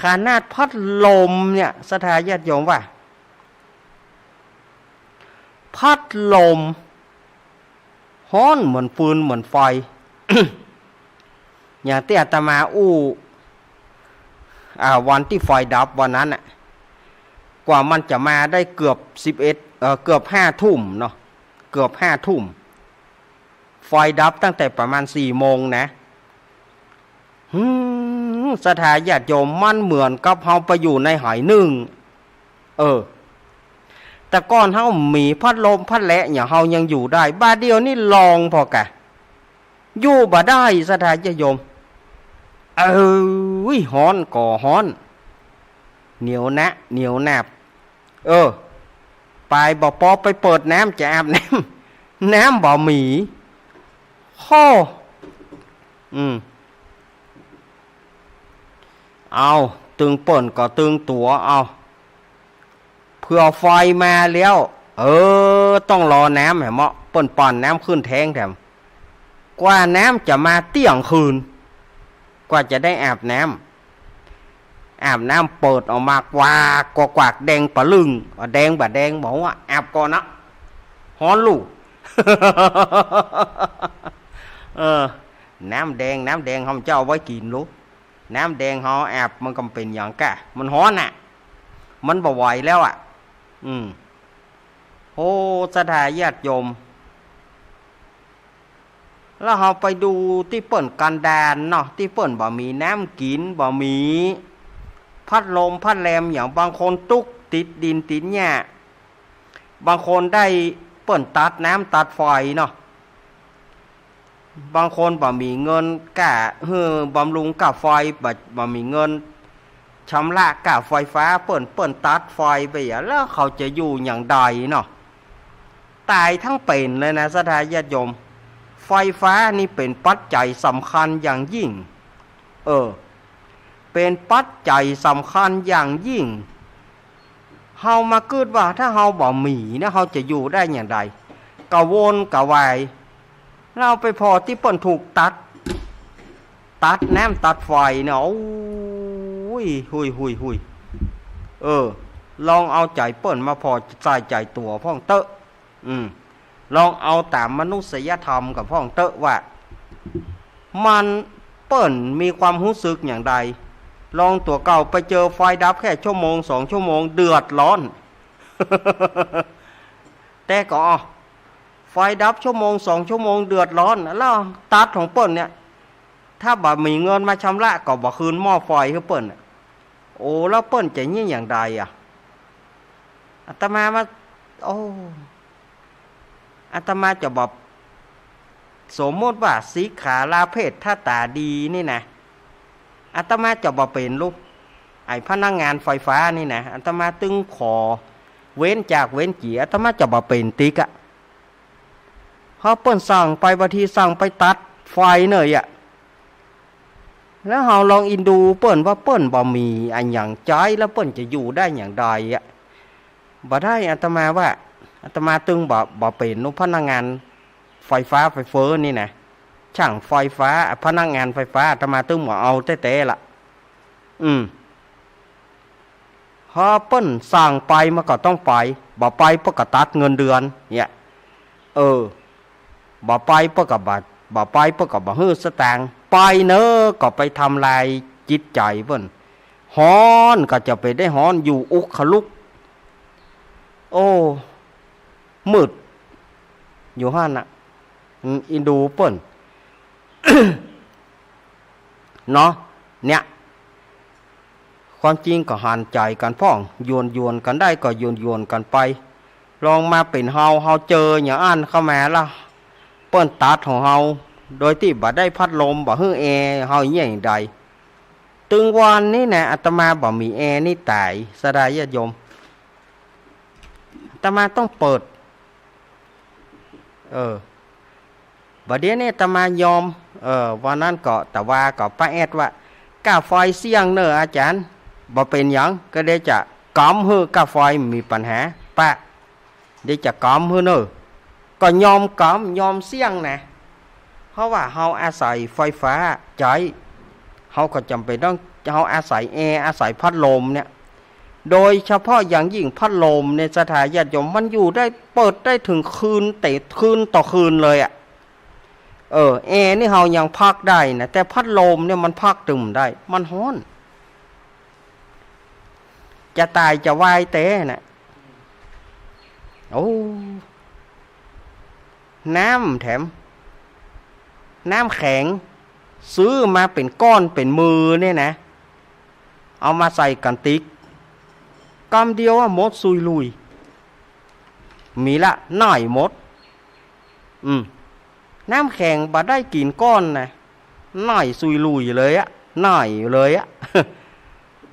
ขนาดพัดลมเนี่ย ศรัทธาญาติโยมว่า พัดลม ฮ้อนเหมือนฟืนเหมือนไฟ อย่างตี้อาตมาอู้ อ่า วันตี้ไฟดับวันนั้นน่ะ กว่ามันจะมาได้เกือบสิบเอ็ด เอ่อ เกือบห้าทุ่มเนาะ เกือบห้าทุ่ม ไฟดับตั้งแต่ประมาณสี่โมงนะ หืม ศรัทธาญาติโยม มันเหมือนกับเฮาไปอยู่ในไหนึ่ง เออ แต่ก่อนเฮามีพัดลมพัดแหละอย่างเฮายังอยู่ได้ บ่าเดี่ยวนี้ลองผ่อก่ะ อยู่บ่ได้ ศรัทธาญาติโยม เอ้ย ฮ้อนก็ฮ้อน เหนียวนะ เหนียวหนาบ เออ ไปบ่ปอไปเปิดน้ำจะอาบน้ำ น้ำบ่มี โฮ่ อืม เอา ตึงเปิ้นก็ตึงตั๋ว เอา เผื่อไฟมาแล้ว เออ ต้องรอน้ำแหมเนาะ เปิ้นปั่นน้ำขึ้นแท้งแถม กว่าน้ำจะมาเตี้ยงคืน กว่าจะได้อาบน้ำ อาบน้ำเปิดออกมากวาก กวากแดงปะลึ่ง แดงบ่าแดงบ่ฮู้ อาบก่อนนะ ฮ้อนลู่ เออ น้ำแดง น้ำแดงเฮาจะเอาไว้กิ๋นลูก น้ำแดงเฮาอาบมันก็บ่เป๋นหยังก้า มันฮ้อนน่ะ มันบ่ไหวแล้วอะ อืม โอ้ ศรัทธาญาติโยม แล้วเฮาไปดูตี้เปิ้นกันดารเนาะ ตี้เปิ้นบ่มีน้ำกิ๋น บ่มีพัดลมพัดแลม อย่างบางคนตุ๊กติดดินติดหญ้า บางคนได้เปิ้นตัดน้ำตัดไฟเนาะ บางคนบ่มีเงินก้าหื้อบำรุงก้าไฟ บ่ บ่มีเงินชำระก้าไฟฟ้า เปิ้น เปิ้นตัดไฟไปอะ แล้วเขาจะอยู่อย่างใดเนาะ ต๋ายทั้งเป๋นเลยนะ ศรัทธาญาติโยม ไฟฟ้านี่เป๋นปัจจัยสำคัญอย่างยิ่ง เออ เป๋นปัจจัยสำคัญอย่างยิ่ง เฮามากึ๊ดว่าถ้าเฮาบ่มีนะ เฮาจะอยู่ได้อย่างใด กระวนกระวาย แล้วไปผ่อตี้เปิ้นถูกตัด ตัดน้ำตัดไฟเนี่ย โอ้ย หุย หุย หุย เออ ลองเอาใจ๋เปิ้นมาผ่อใส่ใจ๋ตั๋วพ่องเต๊อะ อืม ลองเอาต๋ามมนุษยธรรมกับพ่องเต๊อะว่า มัน เปิ้นมีความฮู้สึกอย่างใด ลองตั๋วเก่าไปเจอไฟดับแค่ชั่วโมงสองชั่วโมงเดือดร้อน แต่ก็ อ้อ ไฟดับชั่วโมงสองชั่วโมงเดือดร้อน แล้วตัดของเปิ้นเนี่ย ถ้าบ่มีเงินมาชำระก็บ่คืนหม้อไฟหื้อเปิ้นน่ะ โอ้ แล้วเปิ้นจะเยียะอย่างใดอะ อาตมามา โอ้ อาตมาจะบ่ สมมุติว่าสิขาลาเพศถ้าต๋าดีนี่นะ อาตมาจะบ่เป๋นลูก ไอ้พนักงานไฟฟ้านี่นะ อาตมาตึงขอเว้นจากเว้นจี๋ อาตมาจะบ่เป๋นติ๊กอะ เพราะเปิ้นสั่งไป บางทีสั่งไปตัดไฟเน่ยอะ แล้วเฮาลองอินดูเปิ้นว่าเปิ้นบ่มีอะหยังใจ๊ แล้วเปิ้นจะอยู่ได้อย่างใดอะ บ่ได้ อาตมาว่า อาตมาตึงบ่ บ่เป๋นพนักงานไฟฟ้าไฟเฟ้อนี่นะ ช่างไฟฟ้า พนักงานไฟฟ้า อาตมาตึงบ่เอาแต๊ๆ ละ อืม พอเปิ้นสั่งไปมันก็ต้องไป บ่ไปเปิ้นก็ตัดเงินเดือน เนี่ย เออ บ่ไปเปิ้นก็บ่ บ่ไปเปิ้นก็บ่หื้อสตางค์ ไปเน่อก็ไปทำลายจิตใจ๋เปิ้น ฮ้อนก็จะไปได้ฮ้อน อยู่อุกขลุก โอ้ มืด อยู่หั้นน่ะ อืม อินดูเปิ้น เนาะ เนี่ย ความจริงก็หันใจ๋กั๋นพ่อง หยวนๆ กั๋นได้ก็หยวนๆ กั๋นไป ลองมาเป๋นเฮา เฮาเจออย่างอั้นเข้ามาละ เปิ้นตัดของเฮา โดยตี้บ่ได้พัดลม บ่หื้อแอร์ เฮาเยียะอย่างใด ตึงวันนี้นะ อาตมาบ่มีแอร์นี่ต๋าย ศรัทธาญาติโยม อาตมาต้องเปิด เออ บ่าเดี่ยวนี้อาตมายอม เออ วันนั้นก็ ตะวาก็ป้าแอดว่า ก้าไฟเสี้ยงเน่ออาจ๋ารย์ บ่เป๋นหยัง ก็เดี๋ยวจะกำหื้อ ก้าไฟบ่มีปัญหา ป้า เดี๋ยวจะกำหื้อเน่อ ก็ยอมกำยอมเสี่ยงนะ เพราะว่าเฮาอาศัยไฟฟ้าใจ๊ เฮาก็จ๋ำเป๋นต้อง เฮาอาศัยแอร์ อาศัยพัดลมเนี่ย โดยเฉพาะอย่างยิ่งพัดลมเนี่ย ศรัทธาญาติโยม มันอยู่ได้ เปิดได้เถิงคืน เต๊อะ คืนต่อคืนเลยอะ เออ แอร์นี่เฮายังพักได้นะ แต่พัดลมเนี่ยมันพักตึงบ่ได้ มันฮ้อน จะต๋ายจะวายแต๊นะ โอ้ น้ำแถม น้ำแข็ง ซื้อมาเป๋นก้อนเป๋นมือเนี่ยนะ เอามาใส่กั๋นติ๊ก กำเดียวอะหมดซุยลุย มีละ หน่ายหมด อืม น้ำแข็งบ่ได้กิ๋นก้อนนะ หน่ายซุยลุยเลยอะ หน่ายเลยอะ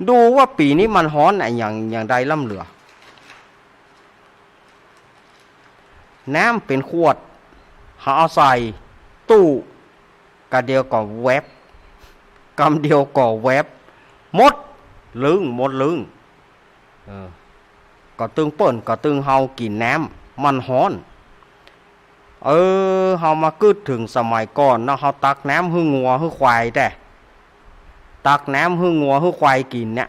ดูว่าปี๋นี้มันฮ้อนอะหยัง หยังได้ล้ำเหลือ น้ำเป๋นขวด เฮาเอาใส่ตู้ กำเดียวก็แวบ กำเดียวก็แวบ หมดลึ้ง หมดลึ้ง เออ ก็ตึงเปิ้น ก็ตึงเฮากิ๋นน้ำ มันฮ้อน เออ เฮามากึ๊ดเถิงสมัยก่อนเนาะ เฮาตักน้ำหื้องัวหื้อควายแต๊ ตักน้ำหื้องัวหื้อควายกิ๋นเนี่ย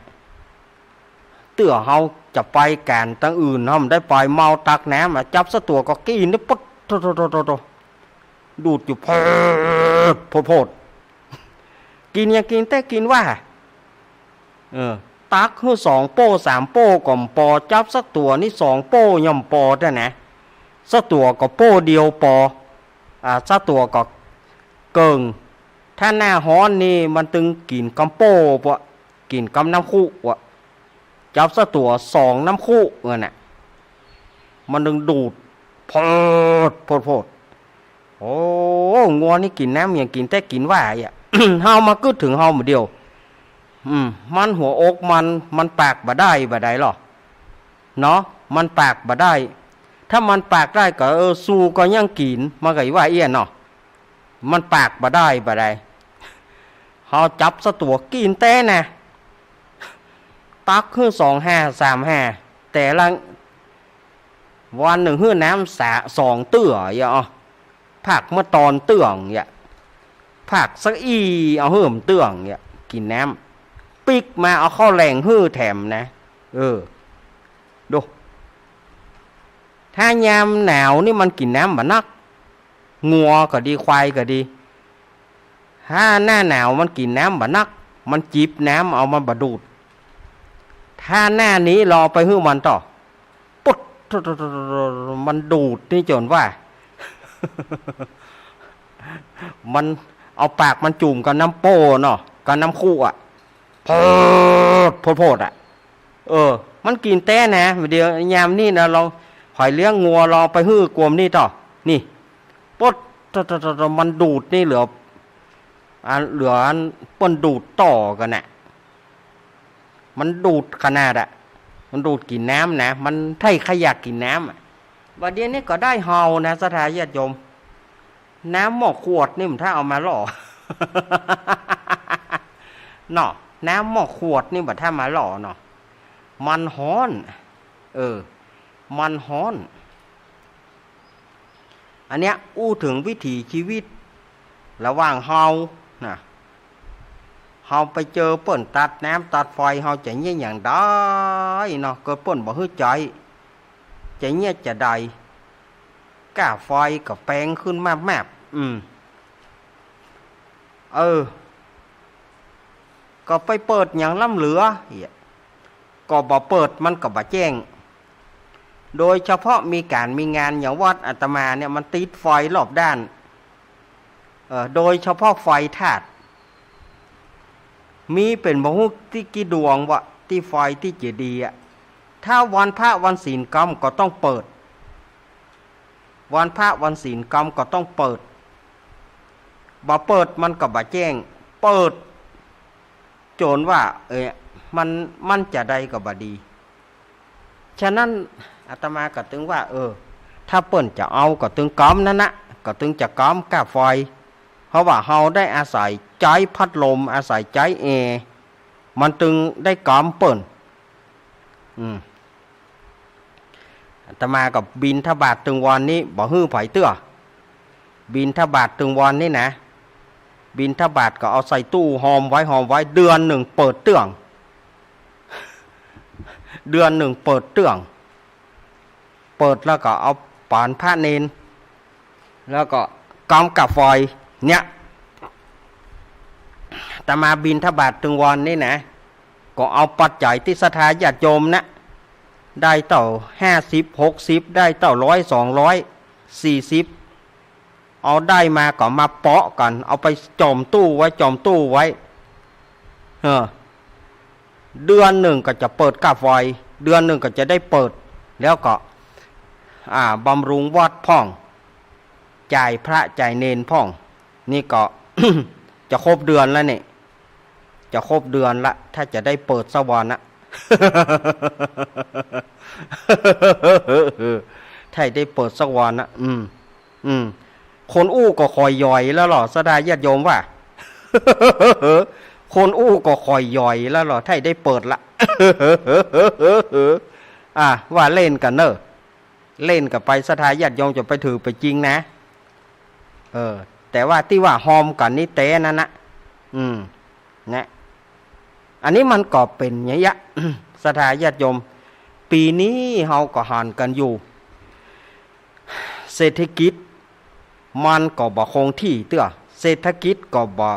เตื้อเฮาจะไปก๋านตังอื่น เฮาบ่ได้ไป เมาตักน้ำอะ จับสักตั๋วก็กิ๋นนี่ ปุ๊ด โถ โถ โถ โถ โถ ดูดอยู่ โพด โพด โพด กิ๋นหยังกิ๋นแต๊กิ๋นว่า เออ ตักหื้อสองโป้สามโป้ก็บ่ปอ จับสักตั๋วนี่สองโป้ยังบ่ปอแต๊นะ สักตั๋วก็โป้เดียวปอ อ่า สักตั๋วก็เกิ่ง ถ้าหน้าฮ้อนนี่มันตึงกิ๋นกำโป้ปะ กิ๋นกำน้ำคุอะ จับสักตั๋วสองน้ำคุอะนะ มันตึงดูด โพด โพด โพด โอ้ งัวนี่กิ๋นน้ำหยังกิ๋นแต๊กิ๋นว่าอะ เฮามากึ๊ดเถิงเฮาบ่าเดี่ยว อืม มันหัวอกมัน มันปากบ่ได้บ่าใดหรอ เนาะ มันปากบ่ได้ ถ้ามันปากได้ก็ เออ ซูก็ยังกิ๋น มันก็อิว่าเอี้ยเนาะ มันปากบ่ได้บ่าใด เฮาจับสักตั๋วกิ๋นแต๊นะ ตักหื้อสองห้า สามห้า แต่ละวันนึ่งหื้อน้ำสะ สองเตื้อ เยียะ อ้อ ผักเมื่อตอนเตื้องเยียะ ผักสักอี้ เอาหื้อมันเตื้องเยียะ กิ๋นน้ำ ปิ๊กมาเอาข้าวแหลงหื้อแถมนะ เออ ดู ถ้ายามหนาวนี่มันกิ๋นน้ำบ่นัก งัวก็ดี ควายก็ดี ถ้าหน้าหนาวมันกิ๋นน้ำบ่นัก มันจิบน้ำเอา มันบ่ดูด ถ้าหน้านี้ลอไปหื้อมันต่อ ปุ๊ด มันดูดนี่จ๋นว่า มันเอาปากมันจุ่มกับน้ำโป้เนาะ กับน้ำคุอะ โพด โพด โพดอะ เออ มันกิ๋นแต๊นะ เดี๋ยวยามนี้นะ ลอง หอยเลี้ยงงัวลองไปหื้อกวมนี่ต่อ นี่ ปุ๊ด มันดูดนี่เหลือ อัน เหลืออันเปิ้นดูดต่อกั๋นน่ะ มันดูดขนาดอะ มันดูดกิ๋นน้ำนะ มันใค่ใค่อยากกิ๋นน้ำอะ บ่าเดี่ยวนี้ก็ได้เฮานะ ศรัทธาญาติโยม น้ำหม้อขวดนี่บ่ถ้าเอามาหล่อ เนาะ น้ำหม้อขวดนี่บ่ถ้ามาหล่อเนาะ มันฮ้อน เออ มันฮ้อน อันเนี้ยอู้เถิงวิถีชีวิตระหว่างเฮานะ เฮาไปเจอเปิ้นตัดน้ำตัดไฟ เฮาจะเยียะหยังได้เนาะ เกิดเปิ้นบ่หื้อใจ๊ จะเยียะจาใด ก้าไฟก็แปงขึ้นมากๆ อืม เออ ก็ไปเปิดหยังล้ำเหลือ เหีย ก็บ่เปิดมันก็บ่แจ้ง โดยเฉพาะมีก๋านมีงานอย่างวัดอาตมาเนี่ย มันติดไฟรอบด้าน เอ่อ โดยเฉพาะไฟธาตุ มีเป๋นบ่ฮู้ตี้กี่ดวงวะ ตี้ไฟตี้เจดีย์อะ ถ้าวันพระวันศีลกำก็ต้องเปิด วันพระวันศีลกำก็ต้องเปิด บ่เปิดมันก็บ่แจ้ง เปิดจ๋นว่า เอ่อ มัน มันจาใดก็บ่ดี ฉะนั้นอาตมาก็ตึงว่า เออ ถ้าเปิ้นจะเอาก็ตึงกำนั้นนะ ก็ตึงจะกำก้าไฟ เพราะว่าเฮาได้อาศัยใจ๊พัดลม อาศัยใจ๊แอร์ มันตึงได้กำเปิ้น อืม อาตมาก็บิณฑบาตตึงวันนี้บ่หื้อใผเตื้อ บิณฑบาตตึงวันนี้นะ บิณฑบาตก็เอาใส่ตู้หอมไว้ หอมไว้ เดือนนึ่งเปิดเตื้อง เดือนนึ่งเปิดเตื้อง เปิดแล้วก็เอาปานพระเณร แล้วก็กำกับไฟ เนี่ย อาตมาบิณฑบาตตึงวันนี้นะ ก็เอาปัจจัยตี้ศรัทธาญาติโยมนะ ได้เต้าห้าสิบ หกสิบ ได้เต้าร้อย สองร้อย สี่สิบ เอาได้มาก็มาเปาะกั๋น เอาไปจ่อมตู้ไว้ จ่อมตู้ไว้ เออ เดือนนึ่งก็จะเปิดกับไฟ เดือนนึ่งก็จะได้เปิด แล้วก็ อ่า บำรุงวัดพ่อง จ่ายพระจ่ายเณรพ่อง นี่ก็ จะครบเดือนแล้วนี่ จะครบเดือนละ ถ้าจะได้เปิดสักวันนะ ถ้าได้เปิดสักวันนะ อืม อืม คนอู้ก็ค่อยหย่อยแล้วเหรอ ศรัทธาญาติโยมว่า คนอู้ก็ค่อยหย่อยแล้วเหรอ ถ้าได้เปิดละ อ่ะ ว่าเล่นกั๋นเน่อ เล่นกั๋นไป ศรัทธาญาติโยมจะไปถือไปจริงนะ เออ แต่ว่าตี้ว่าฮอมกั๋นนี่แต๊นั้นนะ อืม นะ อันนี้มันก็เป๋นอย่างเงี้ย ศรัทธาญาติโยม ปี๋นี้เฮาก็หันกั๋นอยู่ เศรษฐกิจมันก็บ่คงตี้เตื้อ เศรษฐกิจก็บ่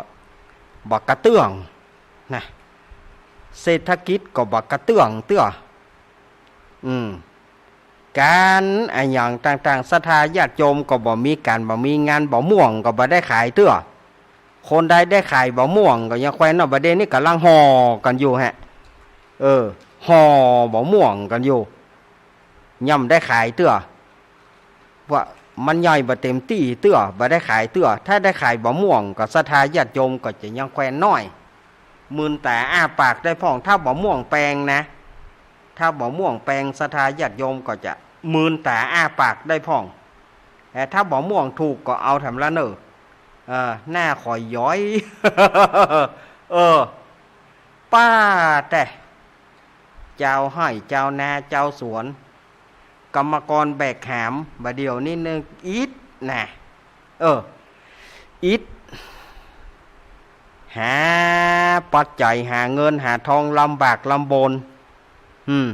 บ่กระเตื้องนะ เศรษฐกิจก็บ่กระเตื้องเตื้อ อืม ก๋านอะหยังต่างๆ ศรัทธาญาติโยมก็บ่มีก๋าน บ่มีงาน บ่ม่วงก็บ่ได้ขายเตื้อ คนใดได้ขายบ่ม่วงก็ยังแควนเนาะ บ่าเดี่ยวนี้ก่ำลังห่อกั๋นอยู่ฮะ เออ ห่อบ่ม่วงกั๋นอยู่ ยังบ่ได้ขายเตื้อ ว่ามันใหญ่บ่เต๋มตี้เตื้อ บ่ได้ขายเตื้อ ถ้าได้ขายบ่ม่วงก็ศรัทธาญาติโยมก็จะยังแควนน้อย มืนต๋าอ้าปากได้พ่อง ถ้าบ่ม่วงแปงนะ ถ้าบ่ม่วงแปง ศรัทธาญาติโยมก็จะมืนต๋าอ้าปากได้พ่อง แต่ถ้าบ่ม่วงถูกก็เอาแถมละเน่อ เออ หน้าค่อยหย่อย เออ ป้าแต่ จาวไฮ่ จาวนา จาวสวน กรรมกรแบกหาม บ่าเดี่ยวนี้นึ่งอิดนะ เออ อิด หาปัจจัย หาเงิน หาทอง ลำบากลำบน อืม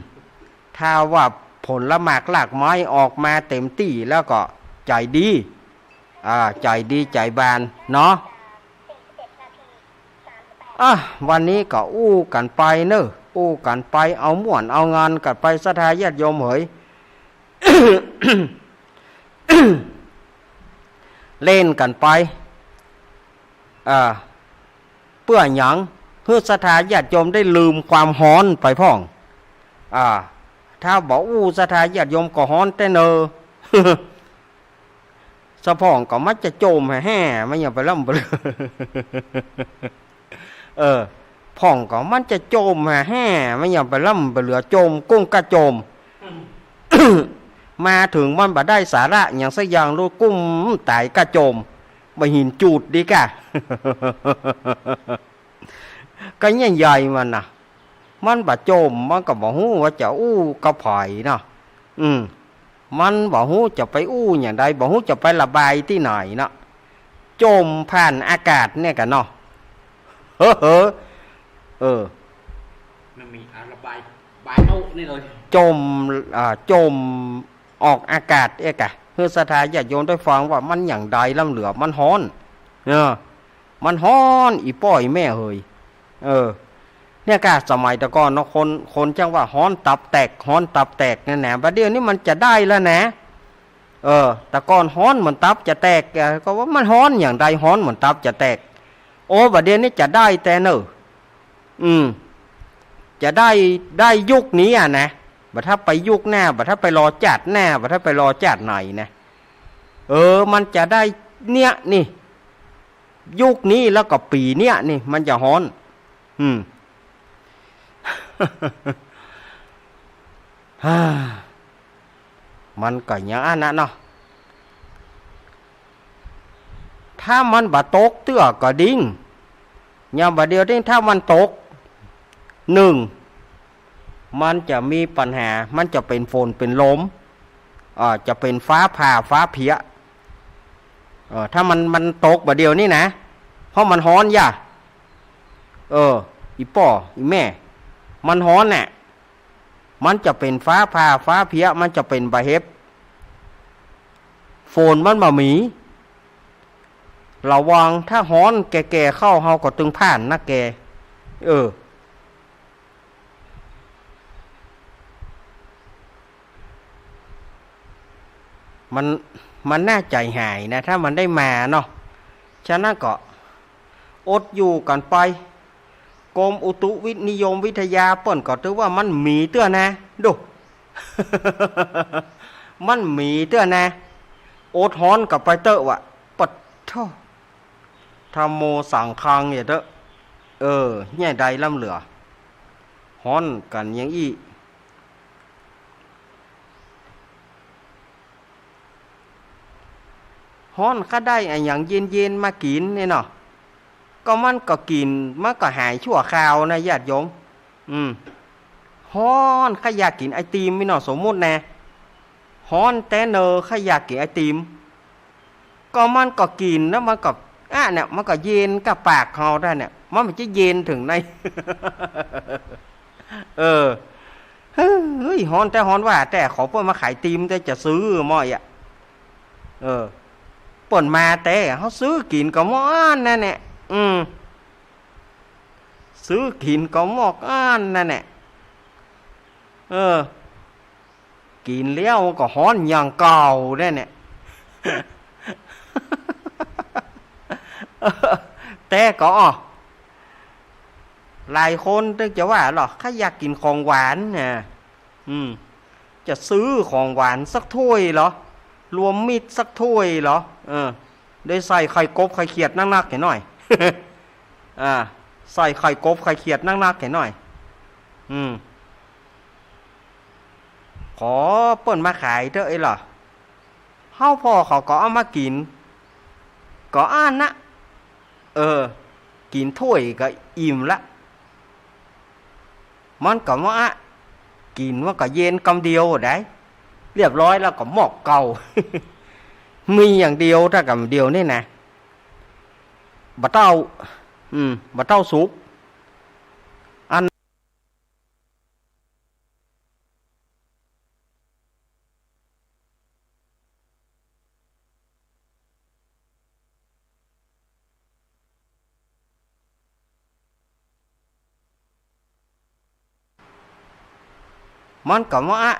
ถ้าว่าผลหมากรากไม้ออกมาเต๋มตี้แล้วก็ใจ๋ดี อ่า ใจ๋ดีใจ๋บานเนาะ อ่ะ วันนี้ก็อู้กั๋นไปเน่อ อู้กั๋นไป เอาม่วนเอางานกั๋นไป ศรัทธาญาติโยมเหย เล่นกั๋นไป อ่า เปื้อหยัง หื้อศรัทธาญาติโยมได้ลืมความฮ้อนไปพ่อง อ่า ถ้าบ่อู้ศรัทธาญาติโยมก็ฮ้อนแต๊เน่อ สะพ่องก็มันจะโจมแฮ่ๆ มันยังไปร่ำไปเรือ เออ พ่องก็มันจะโจมแฮ่ๆ มันยังไปร่ำไปเรือ โจมกุ้มก้าโจม มาเถิงมันบ่ได้สาระหยังสักอย่าง ลูกกุ้มต๋ายก้าโจม บ่เห็นจูดดีก้า ก็เยียะใยมันน่ะ มันบ่โจม มันก็บ่ฮู้ว่าจะอู้กับใผเนาะ อืม มันบ่ฮู้จะไปอู้อย่างใด บ่ฮู้จะไประบายตี้ไหนเนาะ โจมผ่านอากาศเนี่ยกั๋นเนาะ เฮ้อ เฮ้อ เออ มันมีอ่ะ ระบาย บายเอานี่เลย โจม อ่า โจมออกอากาศเอ๊ะกะ หื้อศรัทธาญาติโยมได้ฟังว่ามันอย่างใดล้ำเหลือ มันฮ้อน เออ มันฮ้อน อี่ป้ออี่แม่เหย เออ เนี่ยกะ สมัยแต่ก่อนเนาะ คน คนจังว่าฮ้อนตับแตก ฮ้อนตับแตกเนี่ยนะ บ่าเดี่ยวนี้มันจะได้แล้วนะ เออ แต่ก่อนฮ้อนเหมือนตับจะแตก เออ ก็ว่ามันฮ้อนอย่างใด ฮ้อนเหมือนตับจะแตก โอ้ บ่าเดี่ยวนี้จะได้แต๊เน่อ อืม จะได้ ได้ยุคนี้อะนะ บ่าถ้าไปยุคหน้า บ่าถ้าไปรอจาติหน้า บ่าถ้าไปรอจาติไหนนะ เออ มันจะได้เนี่ยนี่ ยุคนี้แล้วก็ปี๋เนี่ยนี่ มันจะฮ้อน อืม ฮ่า มันก็อย่างอั้นนะเนาะ ถ้ามันบ่ตกเตื้อก็ดิ้ง อย่างบ่าเดี่ยวนี้ถ้ามันตก นึ่ง มันจะมีปัญหา มันจะเป๋นฝนเป๋นลม อ่า จะเป๋นฟ้าผ่าฟ้าเผีย เออ ถ้ามัน มันตกบ่าเดี่ยวนี้นะ เพราะมันฮ้อนอย่า เออ อี่ป้ออี่แม่ มันฮ้อนแหละ มันจะเป๋นฟ้าผ่าฟ้าเผีย มันจะเป๋นบ่าเห็บ ฝนมันบ่มี ระวัง ถ้าฮ้อนแก่ๆ เข้า เฮาก็ตึงพ่านนะแก เออ มัน มันน่าใจ๋หายนะ ถ้ามันได้มาเนาะ ฉะนั้นก็อดอยู่กั๋นไป กรมอุตุนิยมวิทยาเปิ้นก็ถือว่ามันมีเตื้อนะ ดู มันมีเตื้อนะ อดฮ้อนกั๋นไปเต๊อะวะ ปะโธ่ ธัมโมสังฆัง เยียะเต๊อะ เออ เยียะใดล้ำเหลือ ฮ้อนกั๋นอย่างอี้ ฮ้อนข้าได้อะหยังเย็นๆ มากิ๋นนี่เนาะ ก็มันก็กิ๋น มันก็หายชั่วคราวนะญาติโยม อืม ฮ้อนข้าอยากกิ๋นไอติมนี่เนาะ สมมุตินะ ฮ้อนแต๊เนอ ข้าอยากกิ๋นไอติม ก็มันก็กิ๋นแล้วมันก็ อะเนี่ย มันก็เย็นก้าปากเฮาได้เนี่ย มันบ่ใจ้เย็นเถิงใน เออ เฮ้ย ฮ้อนแต๊ฮ้อนว่าแต๊ ขอเปิ้นมาขายติมแต๊จะซื้อหม้ออะ เออ เปิ้นมาแต๊ เฮาซื้อกิ๋นก็หมดอั้นนั่นแหละ อืม ซื้อกิ๋นก็หมดอั้นนั่นแหละ เออ กิ๋นแล้วมันก็ฮ้อนอย่างเก่าได้เนี่ย แต๊ก็ อ้อ หลายคนตึงจะว่าลอ ข้าอยากกิ๋นของหวานนะ อืม จะซื้อของหวานสักถ้วยลอ รวมมิตรสักถ้วยลอ เออ ได้ใส่ไข่กบไข่เขียดนักๆ หน่อย อ่า ใส่ไข่กบไข่เขียดนักๆ หน่อย อืม ขอเปิ้นมาขายเต๊อะไอ้หล่อ เฮาผ่อเขาก็เอามากิ๋น ก็อั้นนะ เออ กิ๋นถ้วยก็อิ่มละ มันก็ว่าอะ กิ๋นมันก็เย็นกำเดียวได้ เรียบร้อยแล้วก็หมดเก่า มีอย่างเดียว ถ้ากำเดียวนี่นะ บ่เต้า อืม บ่เต้าสุก อัน มันก็ว่าอะ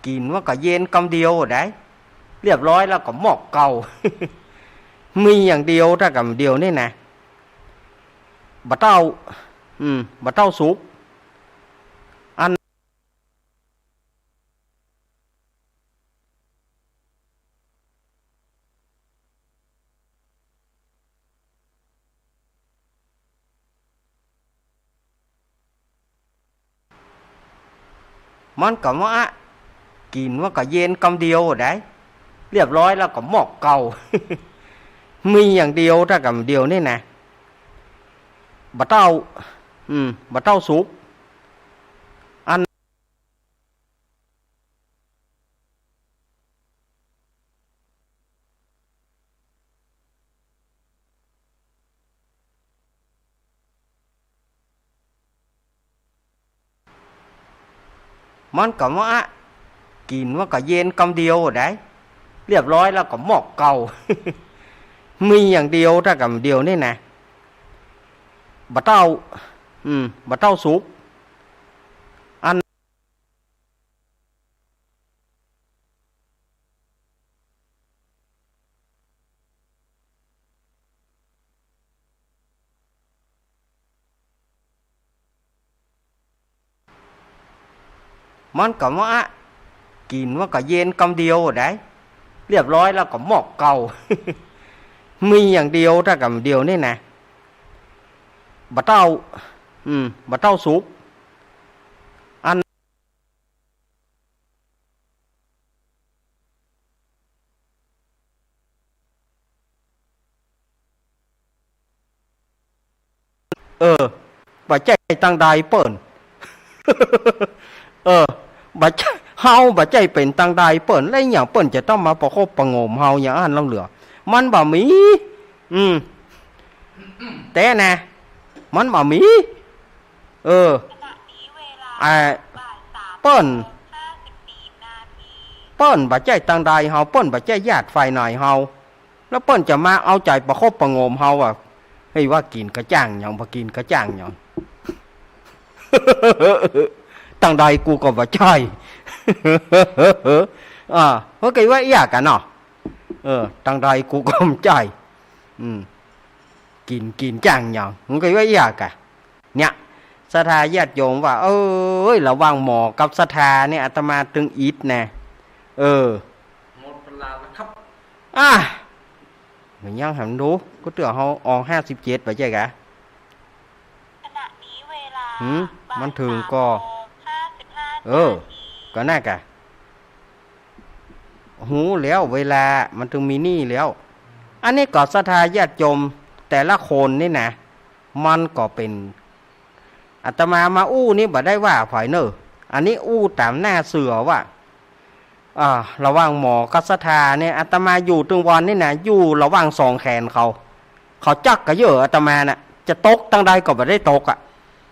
กิ๋นมันก็เย็นกำเดียวได้ เรียบร้อยแล้วก็หมดเก่า มีอย่างเดียว ถ้ากำเดียวนี่นะ บ่เต้า อืม บ่เต้าสุก อัน มันก็ว่าอะ กิ๋นมันก็เย็นกำเดียวได้ เรียบร้อยแล้วก็หมดเก่า มีอย่างเดียว ถ้ากำเดียวนี่นะ บ่เต้า อืม บ่เต้าสุก อัน มันก็ว่าอะ กิ๋นมันก็เย็นกำเดียวได้ เรียบร้อยแล้วก็หมดเก่า มีอย่างเดียว ถ้ากำเดียวนี่นะ บ่เต้า อืม บ่เต้าสุก อัน มันก็ว่าอะ กิ๋นมันก็เย็นกำเดียวได้ เรียบร้อยแล้วก็หมดเก่า มีอย่างเดียว ถ้ากำเดียวนี่นะ บ่เต้า อืม บ่เต้าสุก อัน เออ บ่ใจ้ตังใดเปิ้น เออ บ่ใจ้ เฮาบ่ใจ้เป๋นตังใดเปิ้น แล้วหยังเปิ้นจะต้องมาประคบประหงมเฮาอย่างอั้นลำเหลือ มันบ่มี อืม แต่นะ มันบ่มี เออ อ่า เปิ้น เปิ้นบ่ใจ้ตังใดเฮา เปิ้นบ่ใจ้ญาติฝ่ายไหนเฮา แล้วเปิ้นจะมาเอาใจ๋ประคบประหงมเฮาอะ เฮ้ย ว่ากิ๋นกระจ้างหยัง บ่กิ๋นกระจ้างหยัง ตังใดกูก็บ่ใจ้ อ่า มันก็ว่าเอี้ยกั๋นเนาะ เออ ตังใดกูก็บ่ใจ้ อืม กิ๋น กิ๋นจ้างหยัง มันก็ว่าเอี้ยกั๋น เนี่ย ศรัทธาญาติโยมว่า เอ้ย ระหว่างหมอกับศรัทธาเนี่ย อาตมาตึงอิดนะ เออ หมดเวลาแล้วครับ อ่ะ มันยังหันดู ก็เตื้อเฮาออกห้าสิบเจ็ด บ่ใจ้กะ ขณะนี้เวลา หืม บ่าย มันเถิงก่อ สามโมงห้าสิบห้า เออ นาที ก็น่ากะ ฮู้แล้วเวลามันตึงมีนี่แล้ว อันนี้ก็ศรัทธาญาติโยมแต่ละคนนี่นะ มันก็เป๋น อาตมามาอู้นี่บ่ได้ว่าใผเน่อ อันนี้อู้ต๋ามหน้าเสือว่า อ่า ระหว่างหมอกับศรัทธาเนี่ย อาตมาอยู่ตึงวันนี่นะ อยู่ระหว่างสองแขนเขา เขาจั๊กกะเย้ออาตมาน่ะ จะตกตังใดก็บ่ได้ตกอะ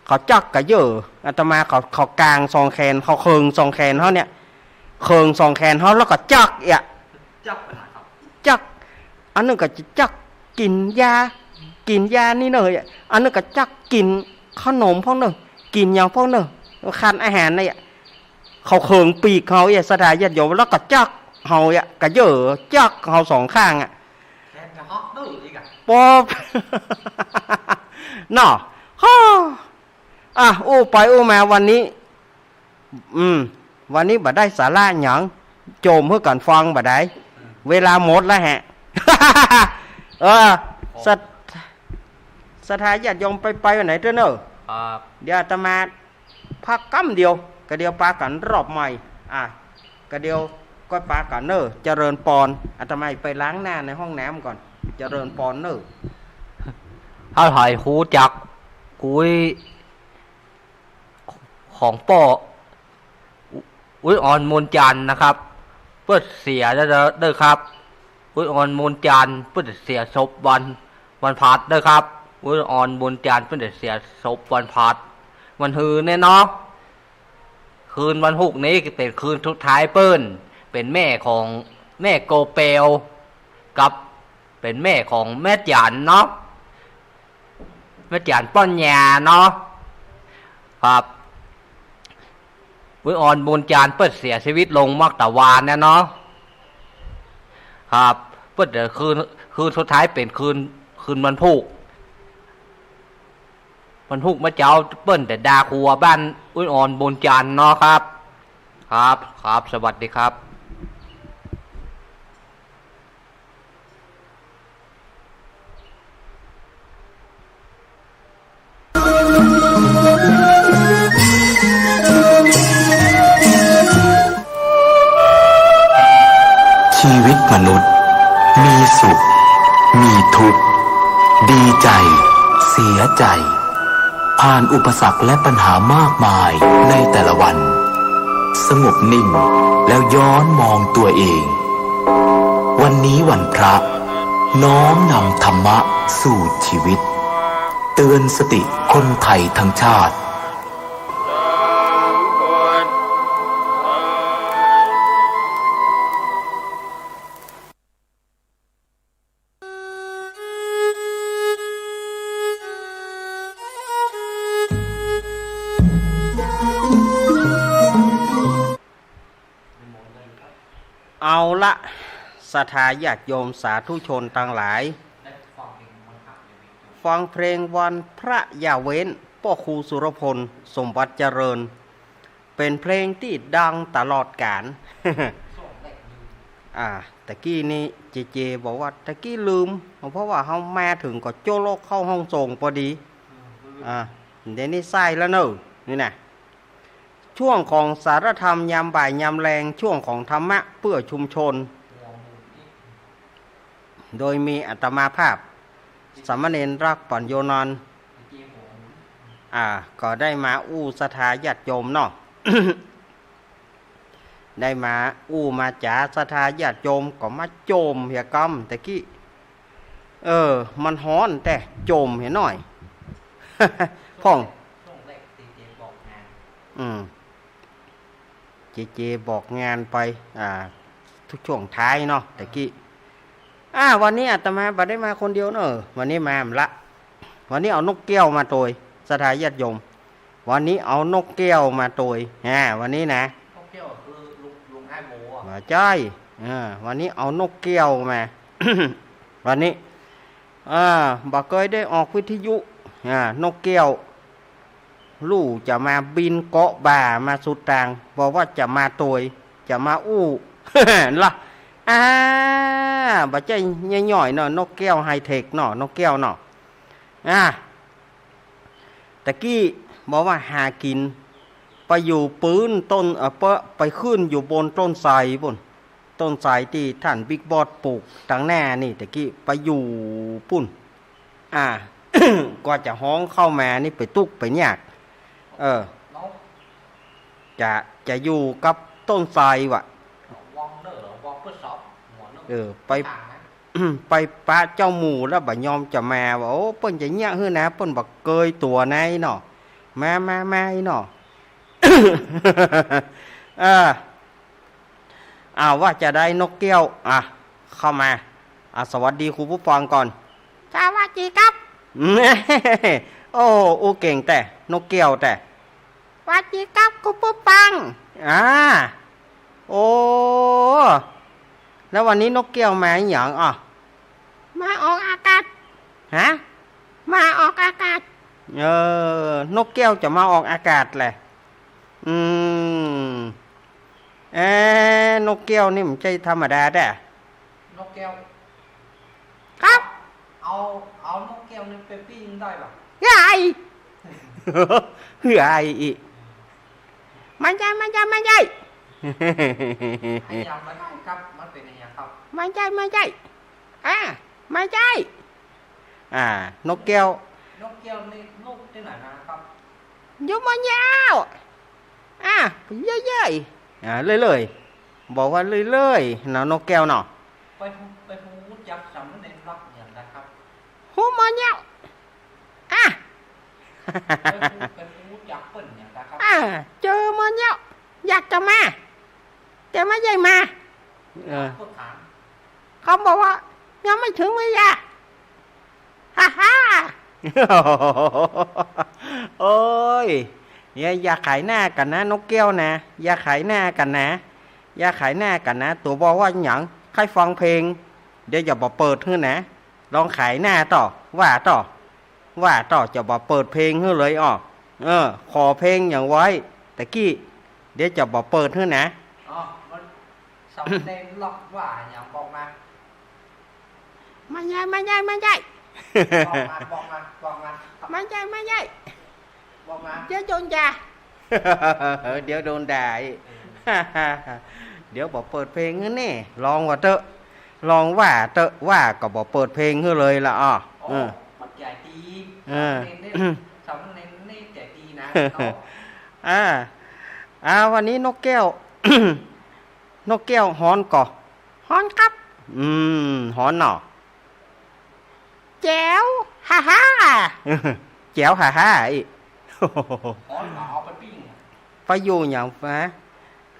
เขาจั๊กกะเย้ออาตมา เขา เขาก๋างสองแขน เขาเคิงสองแขนเฮาเนี่ย เคิงสองแขนเฮาแล้วก็จั๊กเอี้ย จั๊กไปไหนครับ จั๊ก อันนึ่งก็จะจั๊กกิ๋นยา กิ๋นยานี่เน่อ อันนึ่งก็จั๊กกิ๋นขนมพ่องเน่อ กิ๋นหยังพ่องเน่อ คันอาหารนี่อะ เขาเคิงปีกเฮาเอี้ย ศรัทธาญาติโยม แล้วก็จั๊กเฮาเอี้ย กะเย้อจั๊กเฮาสองข้างอะ แขนกะฮอกดื้ออีกอะ ป๊อบ เนาะ ฮ่า อ่ะ อู้ไปอู้มาวันนี้ อืม วันนี้บ่ได้สาระหยัง โจมหื้อกั๋นฟังบ่ได้ เวลาหมดแล้วแหะ เออ ศรัท ศรัทธาญาติโยมไป ไปวันไหนเตื้อเน่อ ครับ เดี๋ยวอาตมา พักกำเดียว กะเดี๋ยวปากั๋นรอบใหม่ อ่ะ กะเดี๋ยวก็ปากั๋นเน่อ เจริญปอน อาตมาไปล้างหน้าในห้องน้ำก่อน เจริญปอนเน่อ ถ้าใผฮู้จัก กุ้ย ของป้อ อุ๊ยอ่อน มูลจันทร์นะครับ เปิ้นเสียแล้วเด้อครับ อุ๊ยอ่อน มูลจันทร์ เปิ้นเสียศพวัน วันพฤหัสเด้อครับ อุ๊ยอ่อน มูลจันทร์ เปิ้นเสียศพวันพฤหัส วันฮือเนี่ยเนาะ คืนวันพุธนี้เป๋นคืนสุดท้ายเปิ้น เป๋นแม่ของ แม่โกเปล กับ เป๋นแม่ของแม่จันเนาะ แม่จันป้อนยาเนาะ ครับ อุ๊ยอ่อน มูลจันทร์ เปิ้นเสียชีวิตลงเมื่อตะวานเนี่ยเนาะ ครับ เปิ้นเดี๋ยวคืน คืนสุดท้ายเป๋นคืน คืนวันพุธ วันพุธเมื่อเจ๊าเปิ้นเดี๋ยวดาครัวบ้านอุ๊ยอ่อน มูลจันทร์เนาะครับ ครับ ครับ สวัสดีครับ ชีวิตมนุษย์มีสุข มีทุกข์ ดีใจ เสียใจ ผ่านอุปสรรคและปัญหามากมายในแต่ละวัน สงบนิ่งแล้วย้อนมองตัวเอง วันนี้วันพระ น้อมนำธรรมะสู่ชีวิต เตือนสติคนไทยทั้งชาติ เอาละ ศรัทธาญาติโยมสาธุชนตังหลาย ฟังเพลงวันพระอย่าเว้น ป้อครูสุรพล สมบัติเจริญ เป๋นเพลงตี้ดังตลอดกาล อ่า ตะกี้นี้เจเจบอกว่าตะกี้ลืม เพราะว่าเฮามาเถิงก็โจ๊ะโลกเข้าห้องส่งปอดี อ่า เดี๋ยวนี้ใส่แล้วเน่อ นี่นะ ช่วงของสารธรรมยามบ่ายยามแลง ช่วงของธรรมะเพื่อชุมชน โดยมีอาตมาภาพ สามเณรรักปัญโญนันท์ อ่า ก็ได้มาอู้ศรัทธาญาติโยมเนาะ ได้มาอู้มาจ๋าศรัทธาญาติโยมก็มาจ่มเหียกำตะกี้ เออ มันฮ้อนแต่จ่มเหียหน้อย พ่อง ช่วงแรก เจเจบอกงาน อืม เจเจบอกงานไป อ่า ทุกช่วงท้ายเนาะตะกี้ อ่า วันนี้อาตมาบ่ได้มาคนเดียวเนอะ วันนี้มาละ วันนี้เอานกแก้วมาโตย ศรัทธาญาติโยม วันนี้เอานกแก้วมาโตย อ่า วันนี้นะ นกแก้วคือลุง ลุงอ้ายโมอะ บ่ใจ้ อ่า วันนี้เอานกแก้วมา วันนี้ อ่า บ่เกยได้ออกวิทยุ อ่า นกแก้ว ลู่จะมาบินเกาะบ่ามาสุดตาง บอกว่าจะมาโตย จะมาอู้ ละ อ่า บ่ใจ้ย่อยๆ เนาะ นกแก้วไฮเทคเนาะ นกแก้วเนาะ อ่า ตะกี้บอกว่าหากิ๋น ไปอยู่ปื๊นต้น เอ่อ ไป ไปขึ้นอยู่บนต้นไทรปุ้น ต้นไทรตี้ท่านบิ๊กบอสปลูกตังหน้านี่ตะกี้ ไปอยู่ปุ้น อ่า กว่าจะฮ้องเข้ามานี่ไปตุ๊กข์ไปยาก เออ จะ จะอยู่กับต้นไทรว่ะ เออ ไป ไปปะเจ้าหมู่แล้วบ่ยอมจะมา ว่า โอ้ เปิ้นจะเยียะหื้อนะ เปิ้นบ่เกยตั๋วนะอี้เนาะ มา มา มาอี้เนาะ เออ อ้าว ว่าจะได้นกแก้ว อ่ะ เข้ามา อ่ะ สวัสดีคุณผู้ฟังก่อน สวัสดีครับ โอ้ อู้เก่งแต่ นกแก้วแต่ สวัสดีครับคุณผู้ฟัง อ่า โอ้ แล้ววันนี้นกแก้วมาอะหยังอ่ะ มาออกอากาศ ฮะ มาออกอากาศ เออ นกแก้วจะมาออกอากาศแหละ อืม เอ๊ะ นกแก้วนี่มันใจ้ธรรมดาแต๊ นกแก้ว ครับ เอา เอานกแก้วนี่ไปปิ้งได้ปะ ใหญ่ ใหญ่อีก มันใหญ่ มันใหญ่ มันใหญ่ ไอ้ยามันได้ครับ มันเป๋นไอ้ยาครับ มันใหญ่ มันใหญ่ อ่า มันใหญ่ อ่า นกแก้ว นกแก้วนี่ลูกตี้ไหนมาครับ อยู่เมืองยาว อ่า เรื่อยๆ อ่า เรื่อยๆ บอกว่าเรื่อยๆ เนาะ นกแก้วเนาะ ไปฮู้ ไปฮู้จักสามเณรลักษณ์อย่างไรครับ ฮู้เมืองยาว อ่ะ ไปฮู้ ไปฮู้จักเปิ้นอย่างไรครับ อ่า เจอเมืองยาว อยากจะมา แต่ไม่ใจ้มา เออ เขาบอกว่า ยังไม่ถึงเวลา ฮ่าฮ่า โอ้ย อย่า อย่าขายหน้ากั๋นนะ นกแก้วนะ อย่าขายหน้ากั๋นนะ อย่าขายหน้ากั๋นนะ ตั๋วบอกว่าหยัง ใค่ฟังเพลง เดี๋ยวจะบ่เปิดหื้อนะ ลองขายหน้าต่อ ว่าต่อ ว่าต่อ จะบ่เปิดเพลงหื้อเลยอ้อ เออ ขอเพลงหยังไว้ตะกี้ เดี๋ยวจะบ่เปิดหื้อนะ อ๋อ มันสามเณรลักษณ์ว่าหยังบอกมา ไม่ใจ้ ไม่ใจ้ ไม่ใจ้ บอกมา บอกมา บอกมา ไม่ใจ้ ไม่ใจ้ บอกมา เดี๋ยวโดนด่า เดี๋ยวโดนด่าอีก เออ เดี๋ยวบ่เปิดเพลงหื้อแน่ ลองว่าเต๊อะ ลองว่าเต๊อะ ว่าก็บ่เปิดเพลงหื้อเลยละอ้อ โอ้ เออ มันใหญ่ดี เออ สามเณรนี่ สามเณรนี่ใหญ่ดีนะ เนาะ อ่า อ่า วันนี้นกแก้ว นกแก้วฮ้อนก่อ ฮ้อนครับ อืม ฮ้อนเนาะ แจ๋ว ฮ่าฮ่า แจ๋ว ฮ่าฮ่า อีก ฮ้อนก็เอาไปปิ้ง ไปอยู่หยังนะ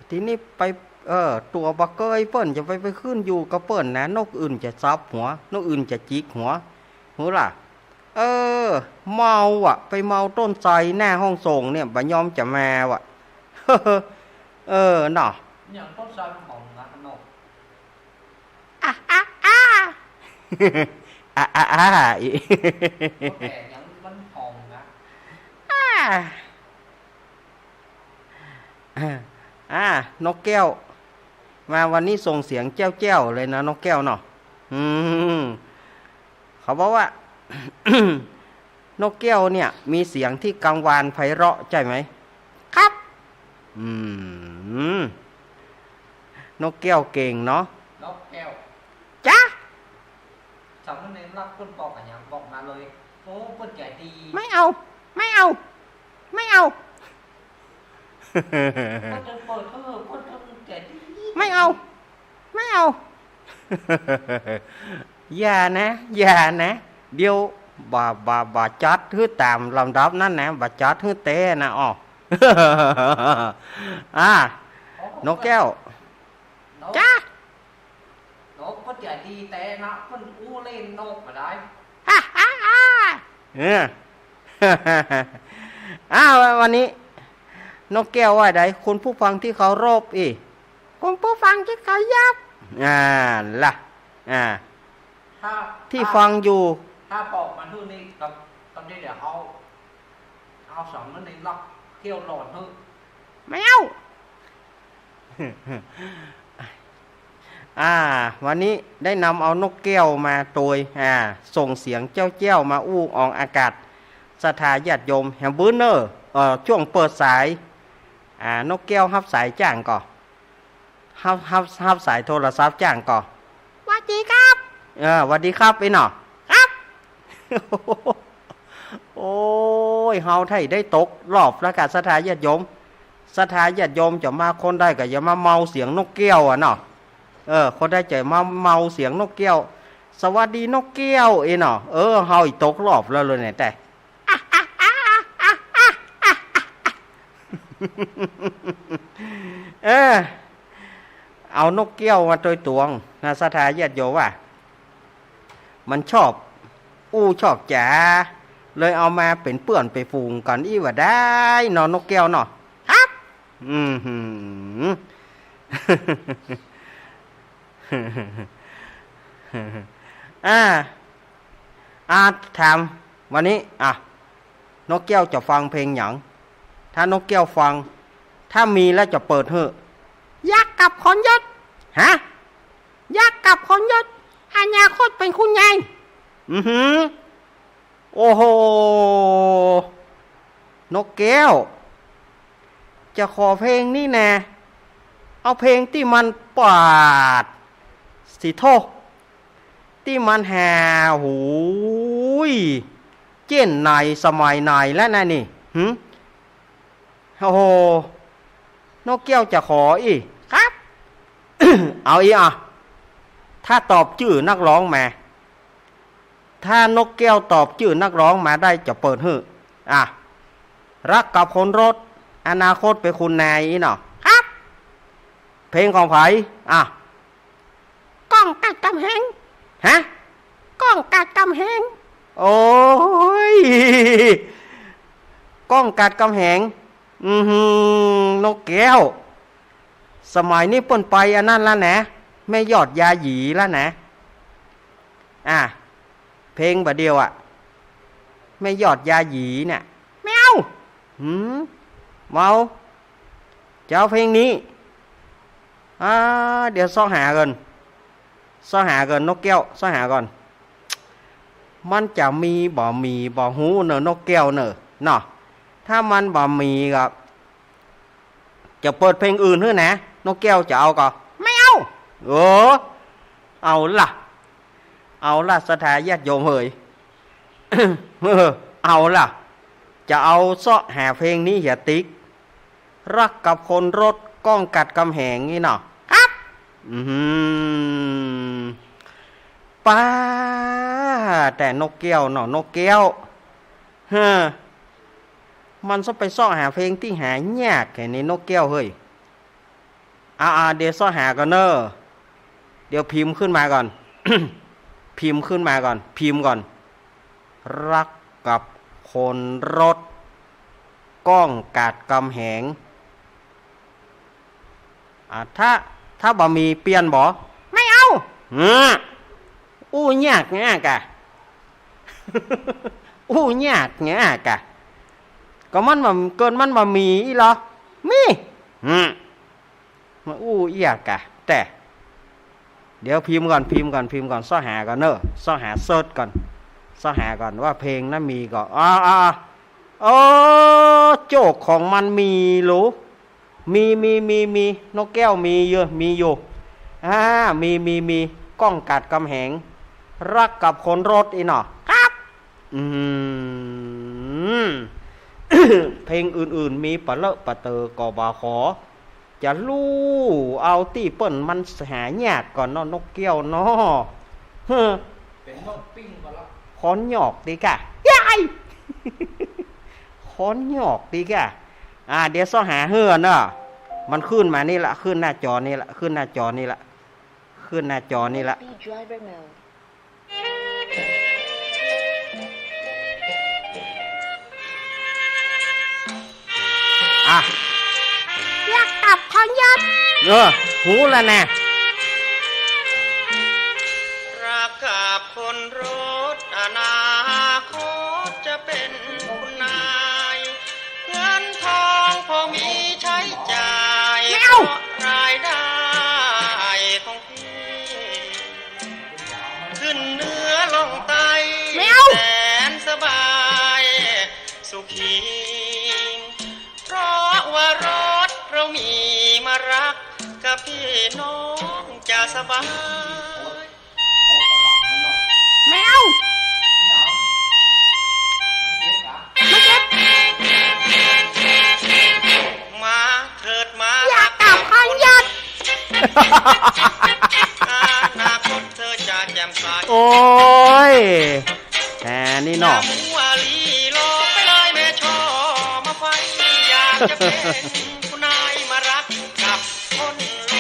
ทีนี้ไป เออ ตั๋วบ่เกยเปิ้น จะไป ไปขึ้นอยู่กับเปิ้นนะ นกอื่นจะสับหัว นกอื่นจะจิกหัว ฮู้ล่ะ เออ เมาอะ ไปเมาต้นไทรหน้าห้องส่งเนี่ย บ่ยอมจะมาว่ะ เออ เนาะ อย่างต้นไทรมันหอมนะ นก อ่ะ อ่ะ อ่ะ อ่ะ อ่ะ อ่ะ อีก แก่ยังมันหอมนะ อ่ะ อ่ะ นกแก้ว มาวันนี้ส่งเสียงแจ้วๆ เลยนะ นกแก้วเนาะ อืม เขาบอกว่า นกแก้วเนี่ยมีเสียงที่กังวานไพเราะใช่ไหม ครับ อืม นกแก้วเก่งเนาะ นกแก้ว จ๊ะ สามเณรลักษณ์เปิ้นบอกอะหยังบอกมาเลย โอ้ เปิ้นใจ๋ดี ไม่เอา ไม่เอา ไม่เอา เปิ้นจะเปิด เออ เปิ้นจะใจ๋ ไม่เอา ไม่เอา อย่านะ อย่านะ เดี๋ยว บ่ บ่ บ่จัดหื้อต๋ามลำดับนั้นนะ บ่จัดหื้อเต๊นะ อ้อ อ่า นกแก้ว นก จ๊ะ นกเปิ้นใจ๋ดีแต๊นะ เปิ้นอู้เล่นนกบ่ได้ ฮ่าฮ่าฮ่า เออ อ้าว วันนี้ นกแก้วว่าใด คุณผู้ฟังตี้เคารพอี้ คุณผู้ฟังตี้เคารพ อ่า ล่ะ อ่า ถ้า ตี้ฟังอยู่ ถ้าปอกมันหื้อนี่ ก็ ก็เดี๋ยวเฮา เอาสองมันนี่ล็อกเขี้ยวหลอดหื้อ ไม่เอา อ่า วันนี้ได้นำเอานกแก้วมาโตย อ่า ส่งเสียงแจ้วๆ มาอู้ออกอากาศ ศรัทธาญาติโยมแหมวื้นเน่อ เอ่อ จ้วงเปิดสาย อ่า นกแก้วฮับสายจ้างก่อ ฮับ ฮับ ฮับสายโทรศัพท์จ้างก่อ หวัดดีครับ เออ หวัดดีครับ อี้หนอ ครับ โอ้ย เฮาไถ่ได้ตกรอบแล้วกะ ศรัทธาญาติโยม ศรัทธาญาติโยมจะมาคนใดก็อย่ามาเมาเสียงนกแก้วอะเนาะ เออ คนใดจะมาเมาเสียงนกแก้ว สวัสดีนกแก้ว อี้หนอ เออ เฮาอี้ตกรอบแล้วเลยเนี่ย แต่ เออ เอานกแก้วมาโตยตวงนะ ศรัทธาญาติโยมว่า มันชอบอู้ชอบจ๋า เลยเอามาเป๋นเปื้อนเป๋นฝูงกั๋นอี้ว่าได้เนาะ นกแก้วเนาะ ครับ อืมหืม อ่า อ่า ถามวันนี้ อ่ะ นกแก้วจะฟังเพลงหยัง ถ้านกแก้วฟัง ถ้ามีแล้วจะเปิดหื้อ ยักษ์กับขนยศ ฮะ ยักษ์กับขนยศ อนาคตเป๋นคุณยาย อือหือ โอ้โห นกแก้ว จะขอเพลงนี้แน่ เอาเพลงตี้มันปาด สิโธ่ ตี้มันหาหูย เจ้นไหนสมัยไหนแล้วนะนี่ หึ โอ้โห นกแก้วจะขออี้ ครับ เอาอี้อ่ะ ถ้าตอบจื้อนักฮ้องมา ถ้านกแก้วตอบจื้อนักฮ้องมาได้จะเปิดหื้อ อ่ะ รักกับคนรถ อนาคตเป๋นคุณนายอี้เนาะ ครับ เพลงของใผ อ่ะ ก้องกัดกำแหง ฮะ ก้องกัดกำแหง โอ้ย ก้องกัดกำแหง อือหือ นกแก้ว สมัยนี้เปิ้นไปอันนั้นแล้วนะ แม่ยอดยาหยีแล้วนะ อ่ะ เพลงบ่าเดี่ยวอะ แม่ยอดยาหยีเนี่ย ไม่เอา หืม เมา จะเอาเพลงนี้ อ่า เดี๋ยวเซาะหาก่อน เซาะหาก่อน นกแก้ว เซาะหาก่อน มันจะมีบ่มีบ่ฮู้เน่อ นกแก้วเน่อ เนาะ ถ้ามันบ่มีก็ จะเปิดเพลงอื่นหื้อนะ นกแก้วจะเอาก่อ ไม่เอา เออ เอาล่ะ เอาล่ะ ศรัทธาญาติโยมเหย เออ เอาล่ะ จะเอาเซาะหาเพลงนี้เหียติ๊ก รักกับคนรถ ก้องกัดกำแหงนี่เนาะ ครับ อืม ป้า แต่นกแก้วเนาะ นกแก้ว เฮ้อ มันจะไปเซาะหาเพลงตี้หายากแค่นี้ นกแก้วเฮ้ย อ่า อ่า เดี๋ยวเซาะหาก่อนเน่อ เดี๋ยวพิมพ์ขึ้นมาก่อน พิมพ์ขึ้นมาก่อน พิมพ์ก่อน รักกับคนรถ ก้องกัดกำแหง อ่า ถ้า ถ้าบ่มีเปลี่ยนบ่ ไม่เอา อืม อู้ยากยากอะ อู้ยากยากอะ ก็มันบ่ เกินมันบ่มีอี้เหรอ มี อืม มาอู้เอี้ยกะ แต่ เดี๋ยวพิมพ์ก่อน พิมพ์ก่อน พิมพ์ก่อน เซาะหาก่อนเน่อ เซาะหาเซิร์ชก่อน เซาะหาก่อนว่าเพลงนั้นมีก่อ อ๋อ อ๋อ อ๋อ โอ้ โจ้ของมันมีหรู มี มี มี มี นกแก้วมีอยู่ มีอยู่ อ่า มี มี มี ก้องกัดกำแหง รักกับคนรถอี้เนาะ ครับ อืม เพลงอื่นๆ มีปะเลอะปะเตอก็บ่ขอ จะลู่เอาตี้เปิ้นมันหายากก่อเนาะ นกแก้วเนาะ เฮ้อ เป๋นนกปิ้งก่อละ ขอนหยอกดีก่ะ ยาย ขอนหยอกดีก่ะ อ่า เดี๋ยวซ้อหาหื้อเนาะ มันขึ้นมานี่ละ ขึ้นหน้าจอนี่ละ ขึ้นหน้าจอนี่ละ ขึ้นหน้าจอนี่ละ อ่ะ อยากกลับขอนหยอด เออ ฮู้ละนะ รักกับคนรถ อนาคตจะเป๋นคุณนาย เงินทองพอมีใช้จ่าย ไม่เอา เพราะรายได้ของพี่ ขึ้นเหนือล่องใต้ ไม่เอา แสนสบายสุขี เพราะว่ารถเรามีมารักกับพี่น้องจะสบาย ไม่เอา ไม่เก็บ มาเถิดมา อยากกลับขอนหยอด อนาคตเธอจะแจ่มใส โอ้ย แหม นี่เนาะ อย่ามัวลี้ลอไปเลยแม่ช่อมาไฟ อยากจะเป๋นคุณนายมารักกับคนร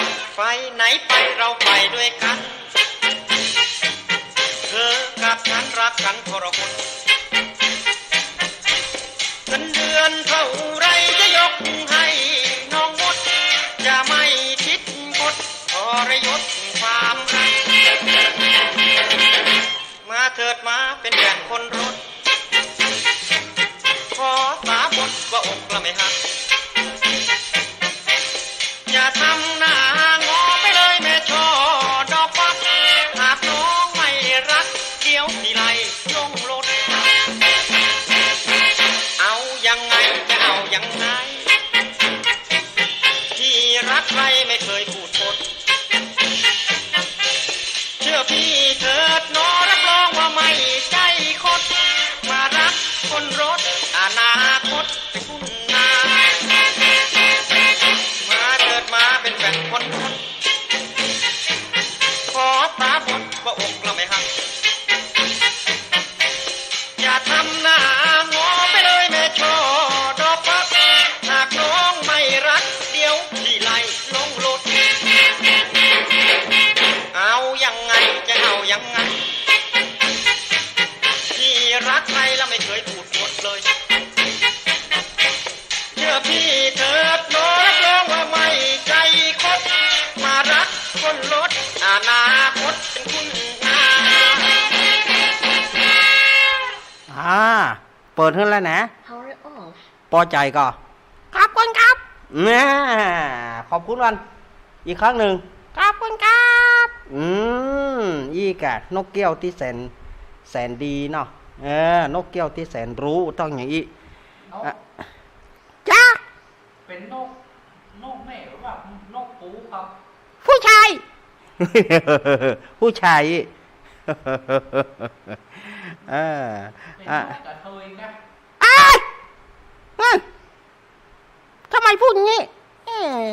ถ ไปไหนไปเราไปด้วยกัน เธอกับฉันรักกันทรหด เงินเดือนเท่าไรจะยกให้น้องหมด จะไม่คิดคดทรยศความรัก มาเถิดมาเป๋นแฟนคนรถ ขอสาบานว่าอกละไม่หัก อย่าทำหน้างอไปเลยแม่ช่อดอกฟัก หากน้องไม่รัก เดี๋ยวพี่ไล่ลงรถ เอายังไงจะเอายังไง พี่รักใครไม่เคยพูดปด เชื่อพี่เถิดหนอ รับรองว่าไม่ใจ้คด มารักคนรถ อนาคตเป็นคุณนาย มาเถิดมาเป๋นแฟนคนรถ ขอสาบานว่าอกละไม่หัก อย่าทำหน้างอไปเลยแม่ช่อดอกฟัก หากน้องไม่รัก เดี๋ยวพี่ไล่ลงรถ เอายังไงจะเอายังไง พี่รักใครแล้วไม่เคยพูดปดเลย เชื่อพี่เถิดหนอ รับรองว่าไม่ใจ้คด มารักคนรถ อนาคตเป็นคุณนาย อ่า เปิดขึ้นแล้วนะ Power off ปอใจ๋ก่อ ขอบคุณครับ น่า ขอบคุณก่อน อีกครั้งหนึ่ง ขอบคุณครับ อืม อี้ก่ะ นกแก้วตี้แสน แสนดีเนาะ เออ นกแก้วตี้แสนรู้ ต้องอย่างอี้ นก อ่ะ จ๊ะ เป๋นนก นกแม่หรือว่านกปูครับ ผู้ชาย ผู้ชาย เออ เป๋น อ่ะ นกกระเทยนะ อ้าย อืม ทำไมพูดงี้ เอ๊ะ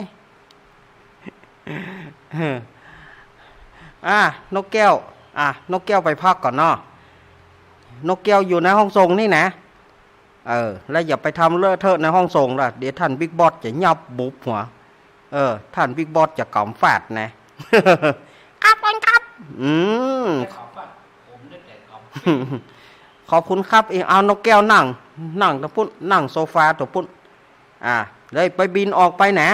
อ่ะ นกแก้ว อ่ะ นกแก้วไปพักก่อนเนาะ นกแก้วอยู่ในห้องส่งนี่นะ เออ แล้วอย่าไปทำเลอะเทอะในห้องส่งล่ะ เดี๋ยวท่านบิ๊กบอสจะยับบุบหัว เออ ท่านบิ๊กบอสจะกำฟาดนะ ครับผมครับ อืม ไม่ขำฟาด ผมได้แต่กำ ขอบคุณครับ เองเอานกแก้วนั่ง นั่งตรงปุ้น นั่งโซฟาตรงปุ้น อ่า เดี๋ยวไปบินออกไปนะ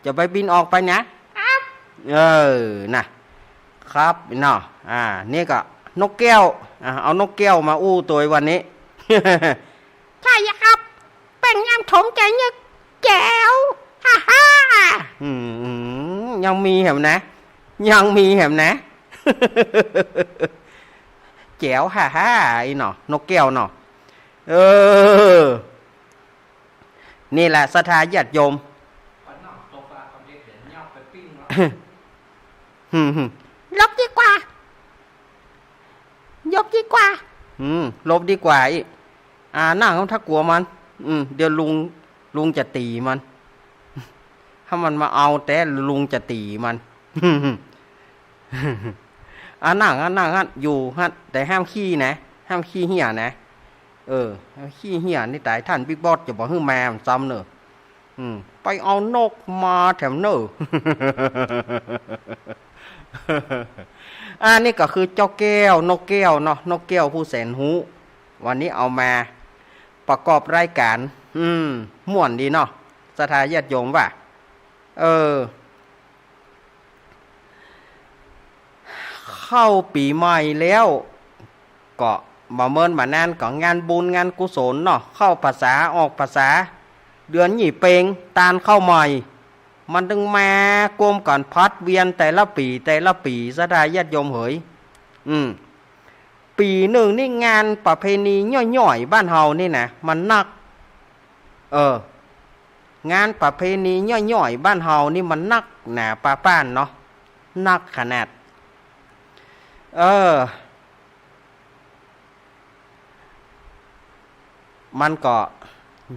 จะไปบินออกไปนะ ครับ เออ นะ ครับเนาะ อ่า นี่ก็นกแก้ว อ่า เอานกแก้วมาอู้ตวยวันนี้ ใช่ครับ เป๋นยามถมใจ๋นึก แจ๋ว ฮ่าฮ่า อืม ยังมีแหมนะ ยังมีแหมนะ แจ๋ว ฮ่าฮ่า อี้เนาะ นกแก้วเนาะ เออ นี่แหละศรัทธาญาติโยม อืม อืม หลบดีกว่า หลบดีกว่า อืม หลบดีกว่าอี้ อ่า นั่งถ้ากลัวมัน อืม เดี๋ยวลุง ลุงจะตี๋มัน ถ้ามันมาเอาแต๊ลุงจะตี๋มัน อ่ะ นั่ง อ่ะ นั่ง อ่ะ อยู่ อ่ะ แต่ห้ามขี้นะ ห้ามขี้เหี้ยนะ เออ ห้ามขี้เหี้ยนี่ต๋าย ต้านปิ๊กบอสจะบ่หื้อมามันซ้ำเน่อ อืม ไปเอานกมาแถมเน่อ อันนี้ก็คือเจ้าแก้ว นกแก้วเนาะ นกแก้วผู้แสนฮู้ วันนี้เอามาประกอบรายก๋าน อืม ม่วนดีเนาะ ศรัทธาญาติโยมว่า เออ เข้าปี๋ใหม่แล้ว ก็บ่าเมินบ่านานก็งานบุญงานกุศลเนาะ เข้าพรรษาออกพรรษา เดือนยี่เป็ง ตานข้าวใหม่ มันตึงมากวมกั๋นผลัดเวียนแต่ละปี๋แต่ละปี๋ ศรัทธาญาติโยมเหย อืม ปี๋นึ่งนี่งานประเพณีย่อยๆ บ้านเฮานี่นะ มันนัก เออ งานประเพณีย่อยๆ บ้านเฮานี่มันนักหนาปาป้านเนาะ นักขนาด เออ มันก็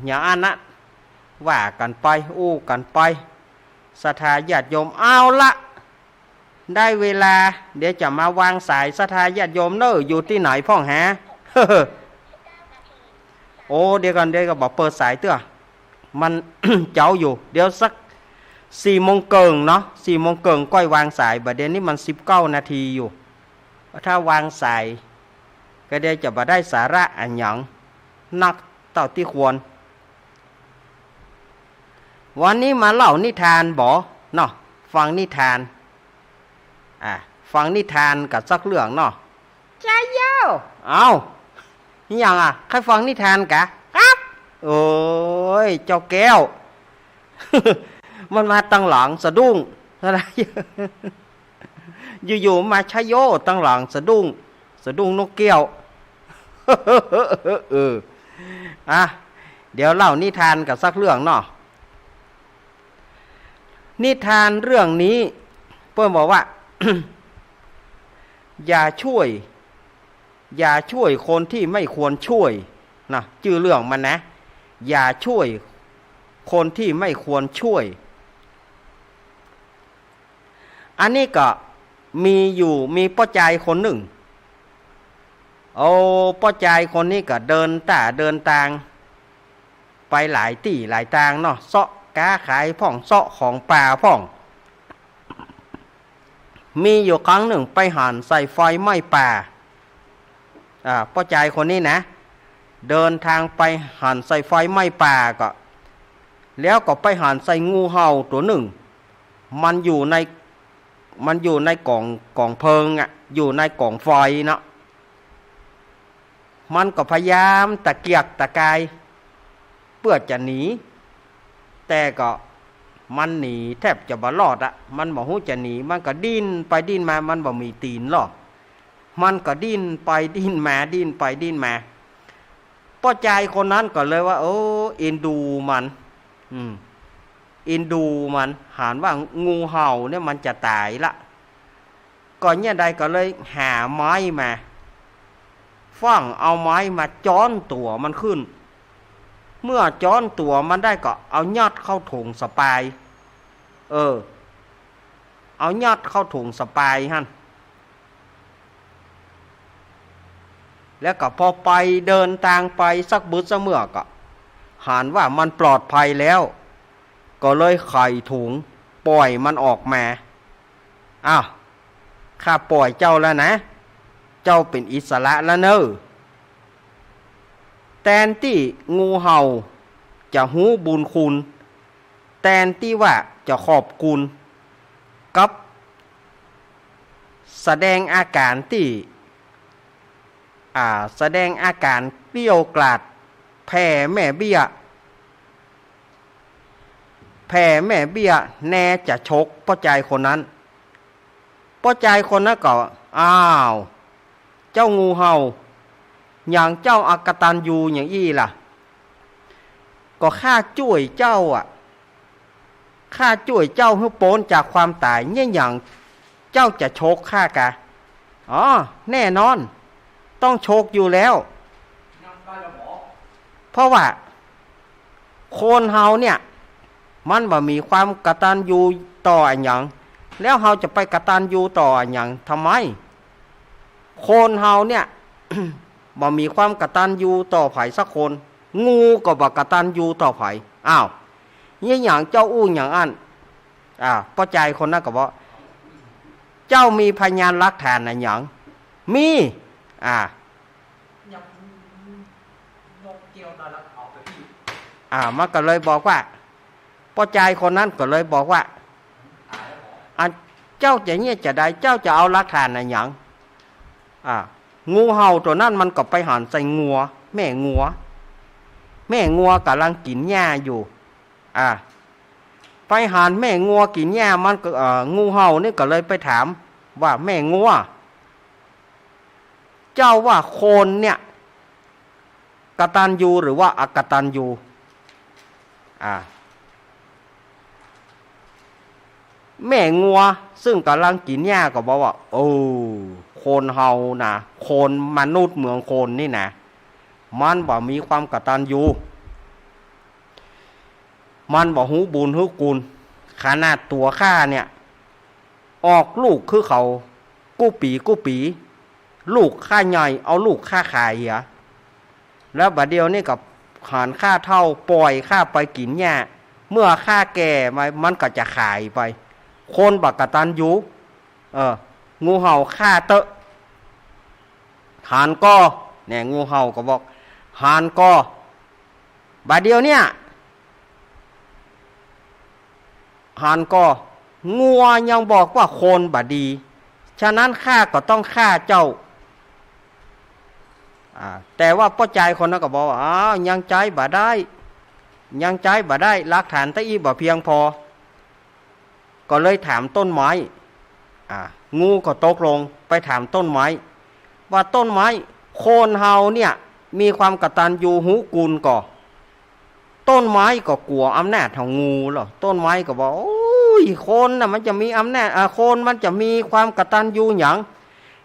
อย่างอั้นนะ ว่ากั๋นไป อู้กั๋นไป ศรัทธาญาติโยม เอาละ ได้เวลา เดี๋ยวจะมาวางสาย ศรัทธาญาติโยมเน่อ อยู่ตี้ไหนพ่องหา โอ้ เดี๋ยวก่อน เดี๋ยวก็บ่เปิดสายเตื้อ มัน เจ๊าอยู่ เดี๋ยวสักสี่โมงเกิ่งเนาะ สี่โมงเกิ่งก้อยวางสาย บ่าเดี่ยวนี้มันสิบเก้านาทีอยู่ ถ้าวางสาย ก็เดี๋ยวจะบ่ได้สาระอะหยังนักเต้าตี้ควร วันนี้มาเล่านิทานบ่เนาะ ฟังนิทาน อ่ะ ฟังนิทานกั๋นสักเรื่องเนาะ ใช่โย เอ้า อะหยังอะ ใค่ฟังนิทานกา ครับ โอ้ย เจ้าแก้ว มันมาตังหลังสะดุ้ง อยู่ๆ มาใช่โย ตังหลังสะดุ้ง สะดุ้งนกแก้ว เออ อ่ะ เดี๋ยวเล่านิทานกั๋นสักเรื่องเนาะ นิทานเรื่องนี้ เปิ้นบอกว่า อย่าช่วย อย่าช่วยคนที่ไม่ควรช่วย นะ จื้อเรื่องมันนะ อย่าช่วยคนที่ไม่ควรช่วย อันนี้ก็มีอยู่ มีป้อจายคนนึ่ง โอ้ ป้อจายคนนี้ก็เดินต้าเดินตาง ไปหลายตี้หลายตางเนาะ เซาะก๊าขายพ่อง เซาะของป่าพ่อง มีอยู่ครั้งนึ่งไปหันใส่ไฟไหม้ป่า อ่า ป้อจายคนนี้นะ เดินตางไปหันใส่ไฟไหม้ป่าก็ แล้วก็ไปหันใส่งูเห่าตั๋วนึ่ง มันอยู่ใน มันอยู่ในก๋อง ก๋องเพลิงอะ อยู่ในก๋องไฟเนาะ มันก็พยายามตะเกียกตะกาย เปื้อจะหนี แต่ก็มันหนีแทบจะบ่รอดอะ มันบ่ฮู้จะหนี มันก็ดิ้นไปดิ้นมา มันบ่มีตี๋นลอ มันก็ดิ้นไปดิ้นมา ดิ้นไปดิ้นมา ป้อจายคนนั้นก็เลยว่า เออ เอ็นดูมัน อืม เอ็นดูมัน หันว่างูเห่าเนี่ยมันจะต๋ายละ ก็เยียะใดก็เลยหาไม้มา ฟั่งเอาไม้มาจ๊อนตั๋วมันขึ้น เมื่อจ๊อนตั๋วมันได้ก็เอายัดเข้าถุงสะปาย เออ เอายัดเข้าถุงสะปายหั้น แล้วก็พอไปเดินตางไปสักบึดสะเมือก็ หันว่ามันปลอดภัยแล้ว ก็เลยไขถุง ป่อยมันออกมา อ้าว ข้าป่อยเจ้าแล้วนะ เจ้าเป๋นอิสระแล้วเน่อ แตนตี้งูเห่าจะฮู้บุญคุณ แตนตี้ว่าจะขอบคุณ กลับแสดงอาก๋านตี้ อ่า แสดงอาก๋านเกลี้ยวกราด แผ่แม่เบี้ย แผ่แม่เบี้ย แนจะฉกป้อจายคนนั้น ป้อจายคนนั้นก็ อ้าว เจ้างูเห่า หยังเจ้าอกตัญญูอย่างอี้ล่ะ ก็ข้าจ้วยเจ้าอะ ข้าจ้วยเจ้าหื้อป๊นจากความต๋าย เยียะหยังเจ้าจะฉกข้ากา อ๋อ แน่นอน ต้องฉกอยู่แล้ว เพราะว่า คนเฮาเนี่ย มันบ่มีความกตัญญูต่ออะหยัง แล้วเฮาจะไปกตัญญูต่ออะหยังทำไม คนเฮาเนี่ย บ่มีความกตัญญูต่อใผสักคน งูก็บ่กตัญญูต่อใผ อ้าว เยียะหยังเจ้าอู้หยังอั้น อ่า ป้อจายคนนั้นก็บอก เจ้ามีพยานหลักฐานอะหยัง มี อ่า อ่า มันก็เลยบอกว่า ป้อจายคนนั้นก็เลยบอกว่า อ่า เจ้าจะเยียะจาใด เจ้าจะเอาหลักฐานอะหยัง อ่า งูเห่าตั๋วนั้นมันก็ไปหันใส่งัว แม่งัว แม่งัวก่ำลังกิ๋นหญ้าอยู่ อ่า ไปหันแม่งัวกิ๋นหญ้า มันก็ เอ่อ งูเห่านี่ก็เลยไปถามว่า แม่งัว เจ้าว่าคนเนี่ย กตัญญูหรือว่าอกตัญญู อ่า แม่งัวซึ่งก่ำลังกิ๋นหญ้าก็บอกว่า โอ้ คนเฮานะ คนมนุษย์เหมือนคนนี่นะ มันบ่มีความกตัญญู มันบ่ฮู้บุญฮู้คุณ ขนาดตั๋วข้าเนี่ย ออกลูกคือเขา กู้ปี๋กู้ปี๋ ลูกข้าใหญ่ เอาลูกข้าขายเหีย แล้วบ่าเดี่ยวนี่ก็หันข้าเฒ่า ป่อยข้าไปกิ๋นหญ้า เมื่อข้าแก่มา มันก็จะขายไป คนบ่กตัญญู เออ งูเห่าข้าเต๊อะ หันก่อ เนี่ย งูเห่าก็บอก หันก่อ บ่าเดี่ยวเนี่ย หันก่อ งัวยังบอกว่าคนบ่ดี ฉะนั้นข้าก็ต้องฆ่าเจ้า อ่า แต่ว่าป้อจายคนนั้นก็บอกว่า อ้าว ยังใจ๊บ่ได้ ยังใจ๊บ่ได้ หลักฐานตะอี้บ่เพียงพอ ก็เลยถามต้นไม้ อ่า งูก็ตกลงไปถามต้นไม้ ว่าต้นไม้ คนเฮาเนี่ย มีความกตัญญูฮู้คุณก่อ ต้นไม้ก็กั๋วอำนาจของงูแล้ว ต้นไม้ก็บอก โอ้ย คนน่ะมันจะมีอำนาจ อ่า คนมันจะมีความกตัญญูหยัง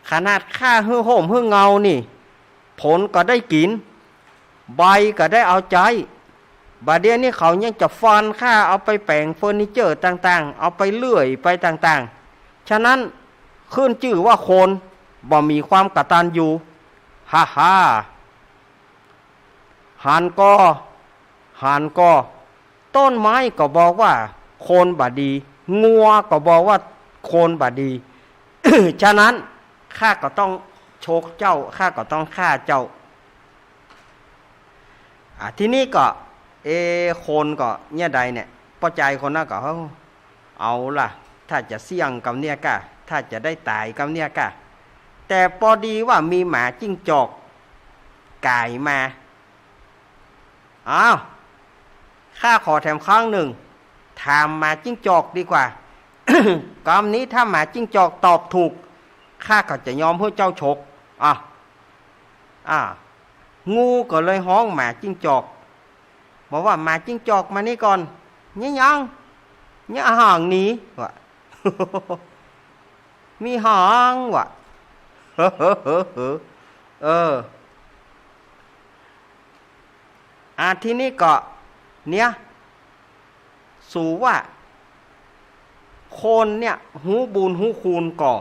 ขนาดข้าหื้อฮ่มหื้อเงานี่ ผลก็ได้กิ๋น ใบก็ได้เอาใจ๊ บ่าเดี่ยวนี้เขายังจะฟันข้า เอาไปแป๋งเฟอร์นิเจอร์ต่างๆ เอาไปเลื่อยไปต่างๆ ฉะนั้นขึ้นจื้อว่าคนบ่มีความกตัญญู ฮ่าฮ่า หันก่อ หันก่อ ต้นไม้ก็บอกว่าคนบ่ดี งัวก็บอกว่าคนบ่ดี ฉะนั้นข้าก็ต้องฉกเจ้า ข้าก็ต้องฆ่าเจ้า อ่ะ ทีนี้ก็ เอ คนก็เนี่ยใดเนี่ย ป้อจายคนนั้นก็ เอ้า เอาล่ะ ถ้าจะเสี่ยงกำเนี่ยก้า ถ้าจะได้ต๋ายกำเนี่ยก้า แต่ปอดีว่ามีหมาจิ้งจอกก๋ายมา อ้าว ข้าขอแถมครั้งหนึ่ง ถามหมาจิ้งจอกดีกว่า กำนี้ถ้าหมาจิ้งจอกตอบถูก ข้าก็จะยอมหื้อเจ้าฉก อ่ะ อ่ะ งูก็เลยฮ้องหมาจิ้งจอก บอกว่า หมาจิ้งจอกมานี่ก่อน เยียะหยัง เยียะหางหนี วะ มีหาง วะ เออ อ่ะ ทีนี้ก็ เนี่ย สูว่า คนเนี่ย ฮู้บุญฮู้คุณก่อ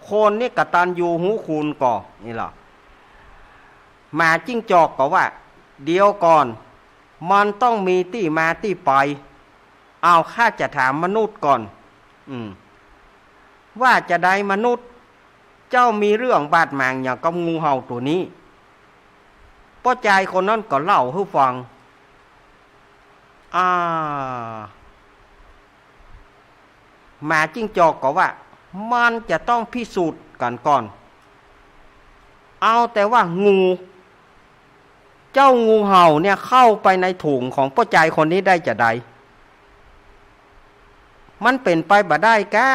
คนนี่กตัญญูฮู้คุณก่อ นี่เหรอ หมาจิ้งจอกก็ว่า เดี๋ยวก่อน มันต้องมีตี้มาตี้ไป เอา ข้าจะถามมนุษย์ก่อน อืม ว่าจาใดมนุษย์ เจ้ามีเรื่องบาดหมางหยังกับงูเห่าตั๋วนี้ ป้อจายคนนั้นก็เล่าหื้อฟัง อ่า หมาจิ้งจอกก็ว่า มันจะต้องพิสูจน์กั๋นก่อน เอาแต่ว่างู เจ้างูเห่าเนี่ยเข้าไปในถุงของป้อจายคนนี้ได้จาใด มันเป๋นไปบ่ได้ก้า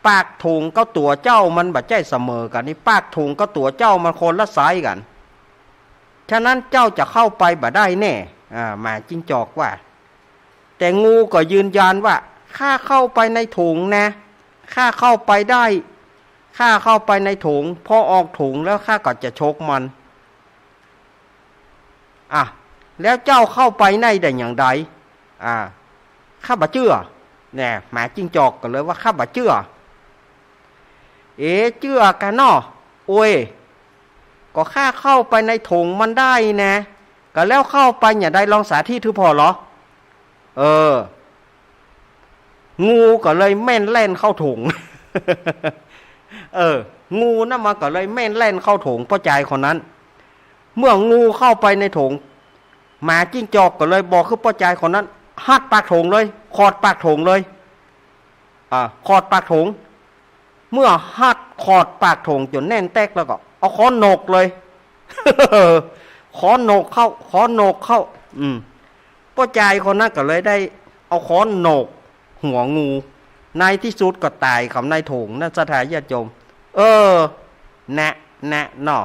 ปากถุงกับตั๋วเจ้ามันบ่ใจ้เสมอกั๋นนี่ ปากถุงกับตั๋วเจ้ามันคนละไซส์กั๋น ฉะนั้นเจ้าจะเข้าไปบ่ได้แน่ อ่า หมาจิ้งจอกว่า แต่งูก็ยืนยันว่า ข้าเข้าไปในถุงนะ ข้าเข้าไปได้ ข้าเข้าไปในถุง พอออกถุงแล้วข้าก็จะฉกมัน อ่ะ แล้วเจ้าเข้าไปในได้อย่างใด อ่า ข้าบ่เจื้อ แน่ หมาจิ้งจอกก็เลยว่า ข้าบ่เจื้อ เอ๋ เจื้อกั๋นเนาะ โอ้ย ก็ข้าเข้าไปในโถงมันได้แน่ ก็แล้วเข้าไปอย่างใด ลองสาธิตหื้อผ่อเหรอ เออ งูก็เลยแม่นแล่นเข้าโถง เออ งูนั่นมันก็เลยแม่นแล่นเข้าโถงป้อจายคนนั้น เมื่องูเข้าไปในโถง หมาจิ้งจอกก็เลยบอกหื้อป้อจายคนนั้น ฮัดปากโถงเลย ขอดปากโถงเลย อ่า ขอดปากโถง เมื่อฮัดขอดปากโถงจ๋นแน่นแต๊กแล้วก็ เอาค้อนโหนกเลย ค้อนโหนกเข้า ค้อนโหนกเข้า อืม ป้อจายคนนั้นก็เลยได้เอาค้อนโหนกหัวงู ในตี้สุดก็ต๋ายกำในโถงนะ ศรัทธาญาติโยม เออ แนะ แนะเนาะ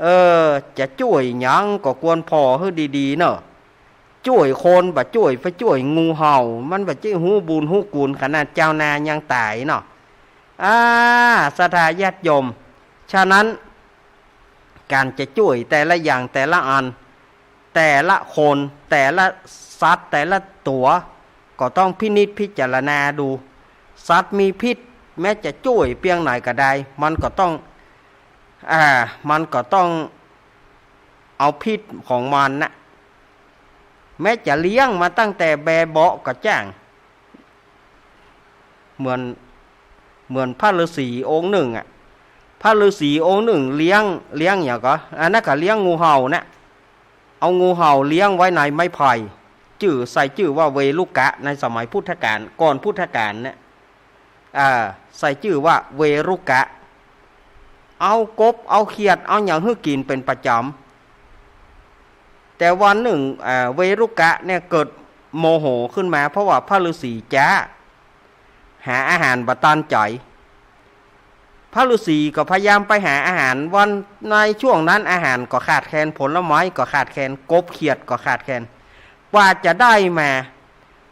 เออ จะจ้วยหยังก็ควรผ่อหื้อดีๆ เนาะ จ้วยคนบ่จ้วย ไปจ้วยงูเห่า มันบ่ใจ้ฮู้บุญฮู้กุ๋น ขนาดเจ้านายังต๋ายเนาะ อ่า ศรัทธาญาติโยม ฉะนั้น ก๋านจะจ้วยแต่ละอย่างแต่ละอัน แต่ละคน แต่ละสัตว์ แต่ละตั๋ว ก็ต้องพินิจพิจารณาดู สัตว์มีพิษ แม้จะจ้วยเปียงไหนก็ได้ มันก็ต้อง อ่า มันก็ต้องเอาพิษของมันน่ะ แม้จะเลี้ยงมาตั้งแต่แบเบาะก็จ้าง เหมือน เหมือนพระฤาษีองค์หนึ่งอะ พระฤาษีองค์หนึ่งเลี้ยง เลี้ยงหยังก่อ อันนั้นก็เลี้ยงงูเห่าน่ะ เอางูเห่าเลี้ยงไว้ในไม้ไผ่ จื้อ ใส่จื้อว่าเวรุกะ ในสมัยพุทธกาล ก่อนพุทธกาลเนี่ย อ่า ใส่จื้อว่าเวรุกะ เอากบ เอาเขียด เอาหยังหื้อกิ๋นเป๋นประจ๋ำ แต่วันหนึ่ง อ่า เวรุกะเนี่ยเกิดโมโหขึ้นมา เพราะว่าพระฤาษีจ๊า หาอาหารบ่ตันใจ๋ พระฤาษีก็พยายามไปหาอาหาร วัน ในช่วงนั้นอาหารก็ขาดแคลน ผลไม้ก็ขาดแคลน กบเขียดก็ขาดแคลน กว่าจะได้มา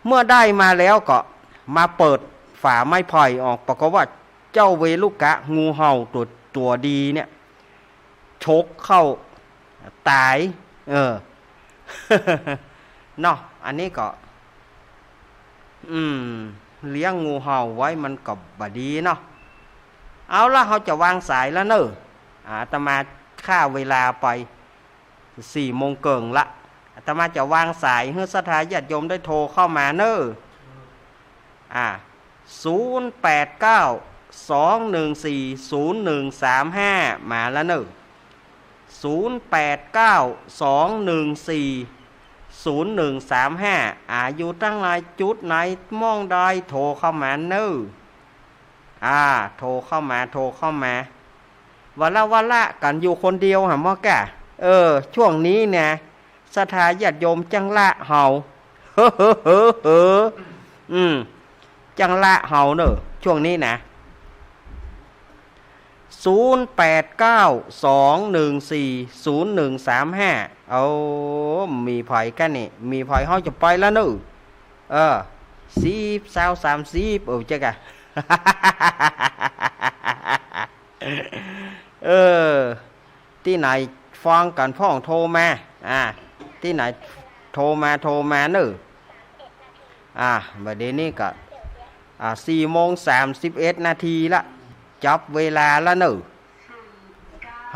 เมื่อได้มาแล้วก็มาเปิดฝาไม้ไผ่ออก ปรากฏว่าเจ้าเวรุกะ งูเห่าตั๋ว ตั๋วดีเนี่ย ฉกเข้าต๋าย เออ เนาะ อันนี้ก็ อืม เลี้ยงงูเห่าไว้มันก็บ่ดีเนาะ เอาละ เฮาจะวางสายแล้วเน่อ อาตมาฆ่าเวลาไป สี่โมงเกิ่งละ อาตมาจะวางสาย หื้อศรัทธาญาติโยมได้โทรเข้ามาเน่อ อ่า ศูนย์แปดเก้า สองหนึ่งสี่ ศูนย์หนึ่งสามห้า มาแล้วเน่อ ศูนย์แปดเก้า สองหนึ่งสี่ ศูนย์หนึ่งสามห้า อ่า อยู่ตังไหนจุดไหนหม้องใดโทรเข้ามาเน่อ อ่า โทรเข้ามา โทรเข้ามา วาระวาระกั๋นอยู่คนเดียวหาหม้อก้า เออ ช่วงนี้เนี่ย ศรัทธาญาติโยมจั้งละเฮา เฮ้อ เฮ้อ เฮ้อ เฮ้อ อืม จั้งละเฮาเน่อ ช่วงนี้นะ ศูนย์แปดเก้า สองหนึ่งสี่ ศูนย์หนึ่งสามห้า เอา มีใผก้านี่ มีใผ เฮาจะไปแล้วเน่อ เออ สิบ ซาว สามสิบ เออ เจ๊กะ เออ ตี้ไหนฟังกั๋นพ่องโทรมา อ่า ตี้ไหนโทรมา โทรมาเน่อ อ่า บ่าเดี่ยวนี้ก็ อ่า สี่โมงสามสิบเอ็ดนาทีละ จับเวลาละเน่อ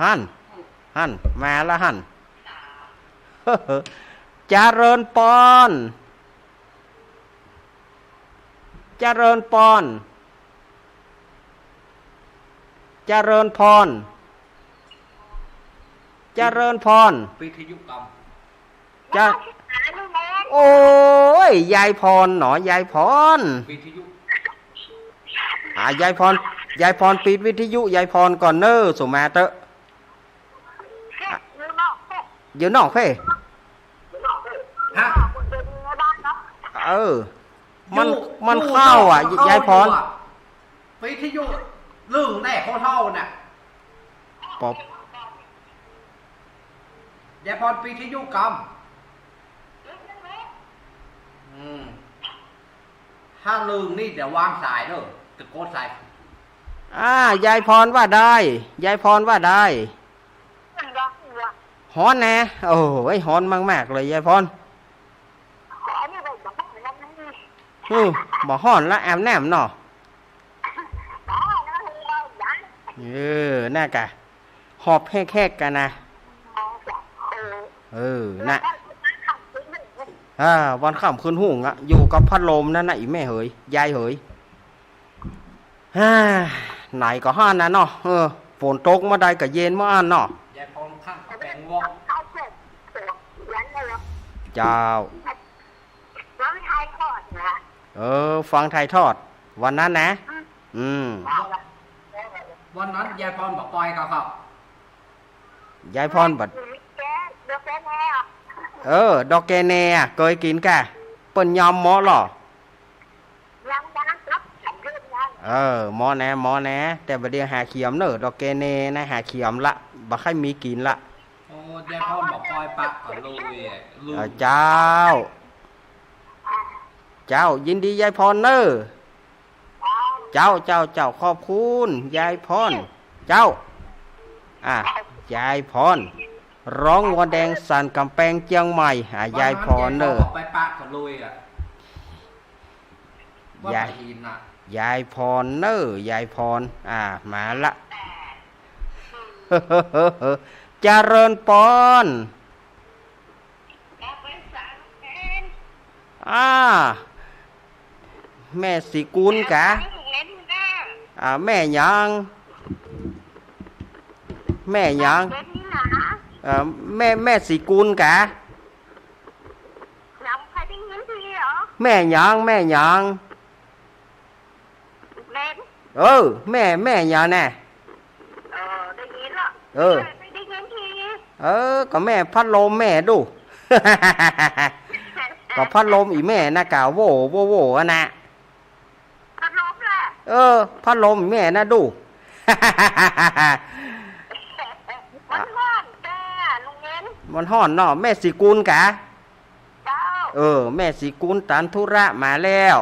หั้น หั้น มาละหั้น เจริญปอน เจริญปอน เจริญพร เจริญพร ปิดวิทยุกำ จะ โอ้ย ยายพรหนอ ยายพร ปิดวิทยุ อ่า ยายพร ยายพรปิดวิทยุ ยายพรก่อนเน่อ สุมาเต๊อะ อ่ะ อยู่นอกเพ่ ฮะ เออ มัน อยู่ มัน อยู่ เข้าอ่ะ นอก เข้า ยายพร อยู่อะ วิทยุลึงแน่ โคตรเท่าน่ะ ป๊อบ ยายพรปิดวิทยุกำ อืม ถ้าลึงนี่เดี๋ยววางสายเด้อ ตะโกนใส่ อ่า ยายพรว่าได้ ยายพรว่าได้ ฮ้อนนะ โอ้ย ฮ้อนมากๆ เลยยายพร อืม บ่ฮ้อนละ อาบน้ำเนาะ เออ น่ากะ หอบแฮกๆ กั๋นนะ เออ น่ะ อ่า วันค่ำคืนฮุ่งอะ อยู่กับพัดลมนั่นน่ะ อี่แม่เหย ยายเหย ฮ่า ไหนก็ฮ้อนนะเนาะ เออ ฝนตกเมื่อใดก็เย็นเมื่ออั้นเนาะ ยายพรข้างกำแปงวอก เจ้า เออ ฟังถ่ายทอด วันนั้นนะ อืม วันนั้นยายพรบ่ปอยก็ครับ ยายพรบ่ เออ ดอกแกแหน่อะ เกยกิ๋นก่ะ เปิ้นยอมเหมาะลอ เออ เหมาะแน่ เหมาะแน่ แต่บ่าเดี่ยวหาเขียมเน่อ ดอกแกแหน่นะ หาเขียมละ บ่ใค่มีกิ๋นละ โอ้ ยายพรบ่ปอยปะก็เลยอะ ลืม เออ เจ้า เจ้า ยินดียายพรเน่อ เจ้า เจ้า เจ้า ขอบคุณยายพร เจ้า อ่ะ ยายพร ร้องวัวแดงสั่นกำแปงเจียงใหม่ อ่ะ ยายพรเน่อ ไปปะก็เลยอะ ยาย ยายพรเน่อ ยายพร อ่ะ มาละ เจริญปอน อ่า แม่ศรีกุลกะ อ่า แม่หยัง แม่หยัง เออ แม่ แม่ศรีกุลกะ แม่หยัง แม่หยัง เออ แม่ แม่หยังแน่ เออ ได้ยินละ เออ ได้ยินที เออ ก็แม่พัดลมแม่ดู ก็พัดลมอี่แม่นะกะ โว่ โว่ โว่ อะนะ พัดลมแหละ เออ พัดลมอี่แม่นะดู มันฮ้อนแต่ลุงเน้น มันฮ้อนเนาะ แม่ศรีกุลกะ เจ้า เออ แม่ศรีกุลตันธุระมาแล้ว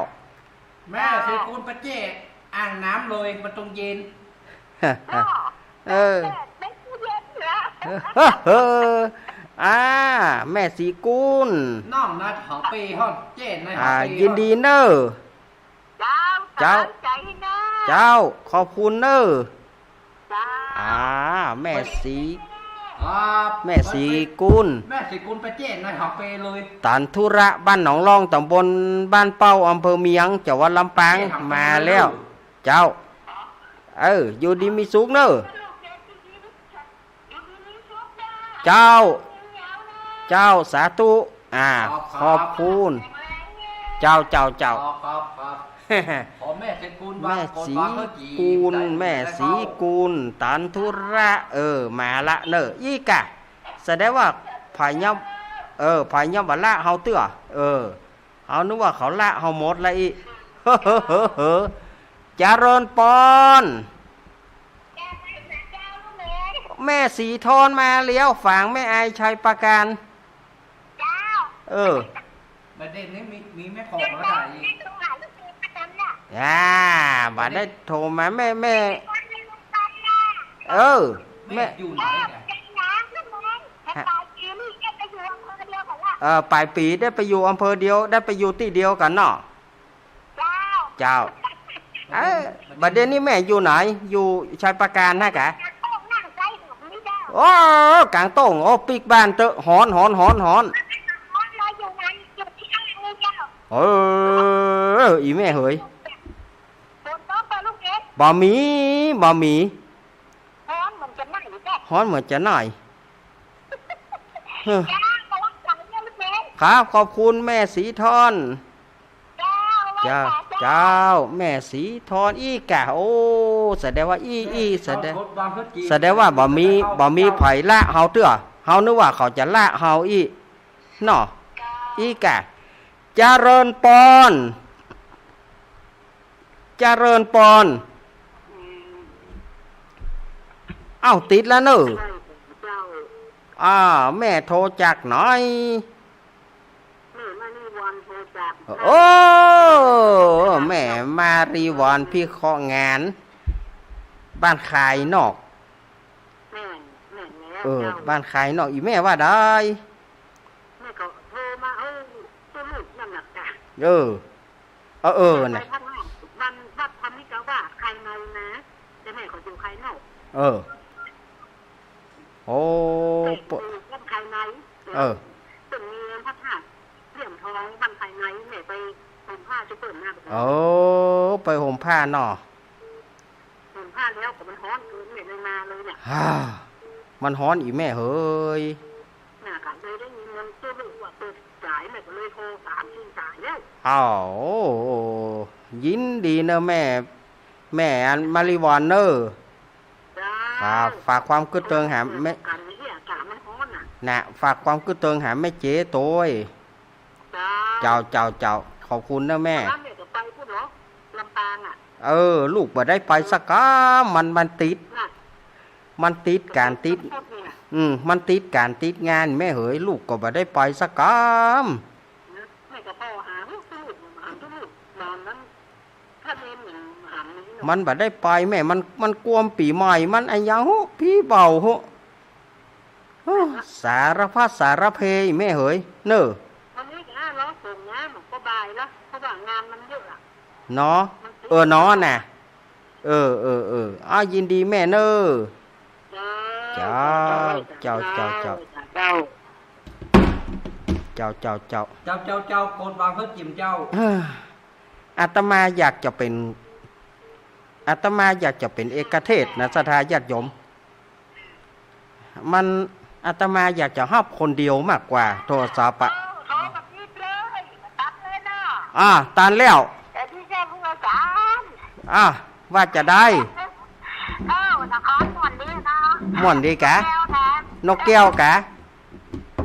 แม่ศรีกุลไปแจ้อ่างน้ำเลย มันต้องเย็น เออ ไม่เย็นนะ เออ อ่า แม่ศรีกุล น้องนะ เขาไปฮ้อนแจ้นะ อ่า เขาไปฮ้อน ยินดีเน่อ เจ้า เจ้า สบายใจ๋เน่อ เจ้า ขอบคุณเน่อ เจ้า อ่า แม่ศรี ครับ แม่ศรีกุล แม่ศรีกุลไปแจ้หน่อย เขาไปเลย ตันธุระบ้านหนองลอง ตำบลบ้านเป้า อำเภอเมียง จังหวัดลำปาง แจ้หน่อย มาแล้ว เจ้า เออ อยู่ดีมีสุขเน่อ เจ้า เจ้า สาธุ อ่า ขอบคุณ เจ้า เจ้า เจ้า ครับ ครับ ครับ ขอแม่ศรีกุล แม่ศรีกุล แม่ศรีกุล ตันธุระ เออ มาละเน่อ อี้กะ แสดงว่าผายย้ำ เออ ผายย้ำว่าละเฮาเตื้อ เออ เฮานึกว่าเขาละเฮาหมดละอี้ เจริญปอน แม่ศรีทอนมาแล้ว ฝางแม่อายชัยประการ เออ บ่าเด่นนี่มี มีแม่ของแล้วได้อีก อ่า บ่าได้โทรมา แม่ แม่ เออ แม่ แม่อยู่ไหนเนี่ย ฮะ เออ ป๋ายปี๋ได้ไปอยู่อำเภอเดียว ได้ไปอยู่ตี้เดียวกั๋นเนาะ เจ้า เจ้า เอ้ย บ่าเด่นนี่แม่อยู่ไหน อยู่ชัยประการนะกะ โอ้ ก๋างโต้ง โอ้ ปิ๊กบ้านเต๊อะ ฮ้อน ฮ้อน ฮ้อน ฮ้อน เออ อี่แม่เหย บ่มี บ่มี ฮ้อนเหมือนจะไหน เออ ครับ ขอบคุณแม่ศรีทอน เจ้า เจ้า แม่ศรีทอนอี้กะ โอ้ แสดงว่าอี้ อี้ แสดง แสดงว่าบ่มี บ่มีใผละเฮาเตื้อ เฮานึกว่าเขาจะละเฮาอี้ เนาะ อี้กะ เจริญปอน เจริญปอน เอ้า ติดแล้วเน่อ อ่า แม่โทรจากไหน แม่มาริวรรณโทรจาก โอ้ แม่มาริวรรณพิเคราะห์งาน บ้านคายนอก แม่น แม่นแล้ เออ บ้านคายนอก อีแม่ว่าได้ แม่ก็โทรมา เอ้า ตู้ลูกนั่นน่ะจ้ะ เออ เออ เออ แม่ไป น่ะ พระธาตุ วัน วัดธรรมิกาวาสคายในนะ แต่แม่ก็อยู่คายนอก เออ โอ้ แม่ ปะ อยู่บ้านคายใน เออ ซึ่งมีพระธาตุเหรียญทองบ้านคายใน แม่ไปห่มผ้าจะเปิดหน้า เออ ไปห่มผ้าเนาะ ห่มผ้าแล้วก็มันฮ้อนเกิน แม่เลยมาเลยเนี่ย ฮ่า มันฮ้อนอีแม่เหย น่ะ ก็เลยได้ยินมันตู้ลูกว่าเปิดสาย แม่ก็เลยโทรสามสี่สายแล้ว อ้าว ยินดีเนอะแม่ แม่อันมาริวอนเนอะ เจ้า ฝาก ฝากความกึ๊ดเติงหาแม่ กันเนี่ย อากาศมันฮ้อนน่ะ น่ะ ฝากความกึ๊ดเติงหาแม่เจ๊ตวย เจ้า เจ้า เจ้า เจ้า ขอบคุณเนอะแม่ แล้วแม่ก็ไปพู้นเหรอ ลำปางอะ เออ ลูกบ่ได้ไปสักกำ มัน มันติด น่ะ มันติดก๋านติด มันติดก๋านติดงานแม่เหย ลูกก็บ่ได้ไปสักกำ แม่ก็โทรหาลูก หาลูก นอนนั้น ถ้าแม่หนึ่งหาหนึ่ง มันบ่ได้ไปแม่ มัน มันกวมปี๋ใหม่ มันอะหยังฮู้ ผีเบาฮู้ โอ้ สารพัดสารเพแม่เหย เนอะ วันนี้ก็รอส่งนะ มันก็บ่ายแล้ว เพราะว่างานมันเยอะอะ เนาะ มันติด เออ เนาะน่ะ เออ เออ เออ อ้าว ยินดีแม่เนอะ เจ้า เจ้า เจ้า เจ้า เจ้า เจ้า เจ้า เจ้า เจ้า เจ้า เจ้า เจ้า กดวางเพื่อจิ๋มเจ้า เอ้อ อาตมาอยากจะเป็น อาตมาอยากจะเป็นเอกเทศนะ ศรัทธาญาติโยม มัน อาตมาอยากจะฮับคนเดียวมากกว่า โทรศัพท์อะ โทรมาติดเลย มาตัดเลยนะ อ่า ตันแล้ว แต่ที่เจ้าเมืองสาม อ่า ว่าจะได้ เออ นครม่วนดีนะ ม่วนดีกะ แก้วนะ นกแก้วกะ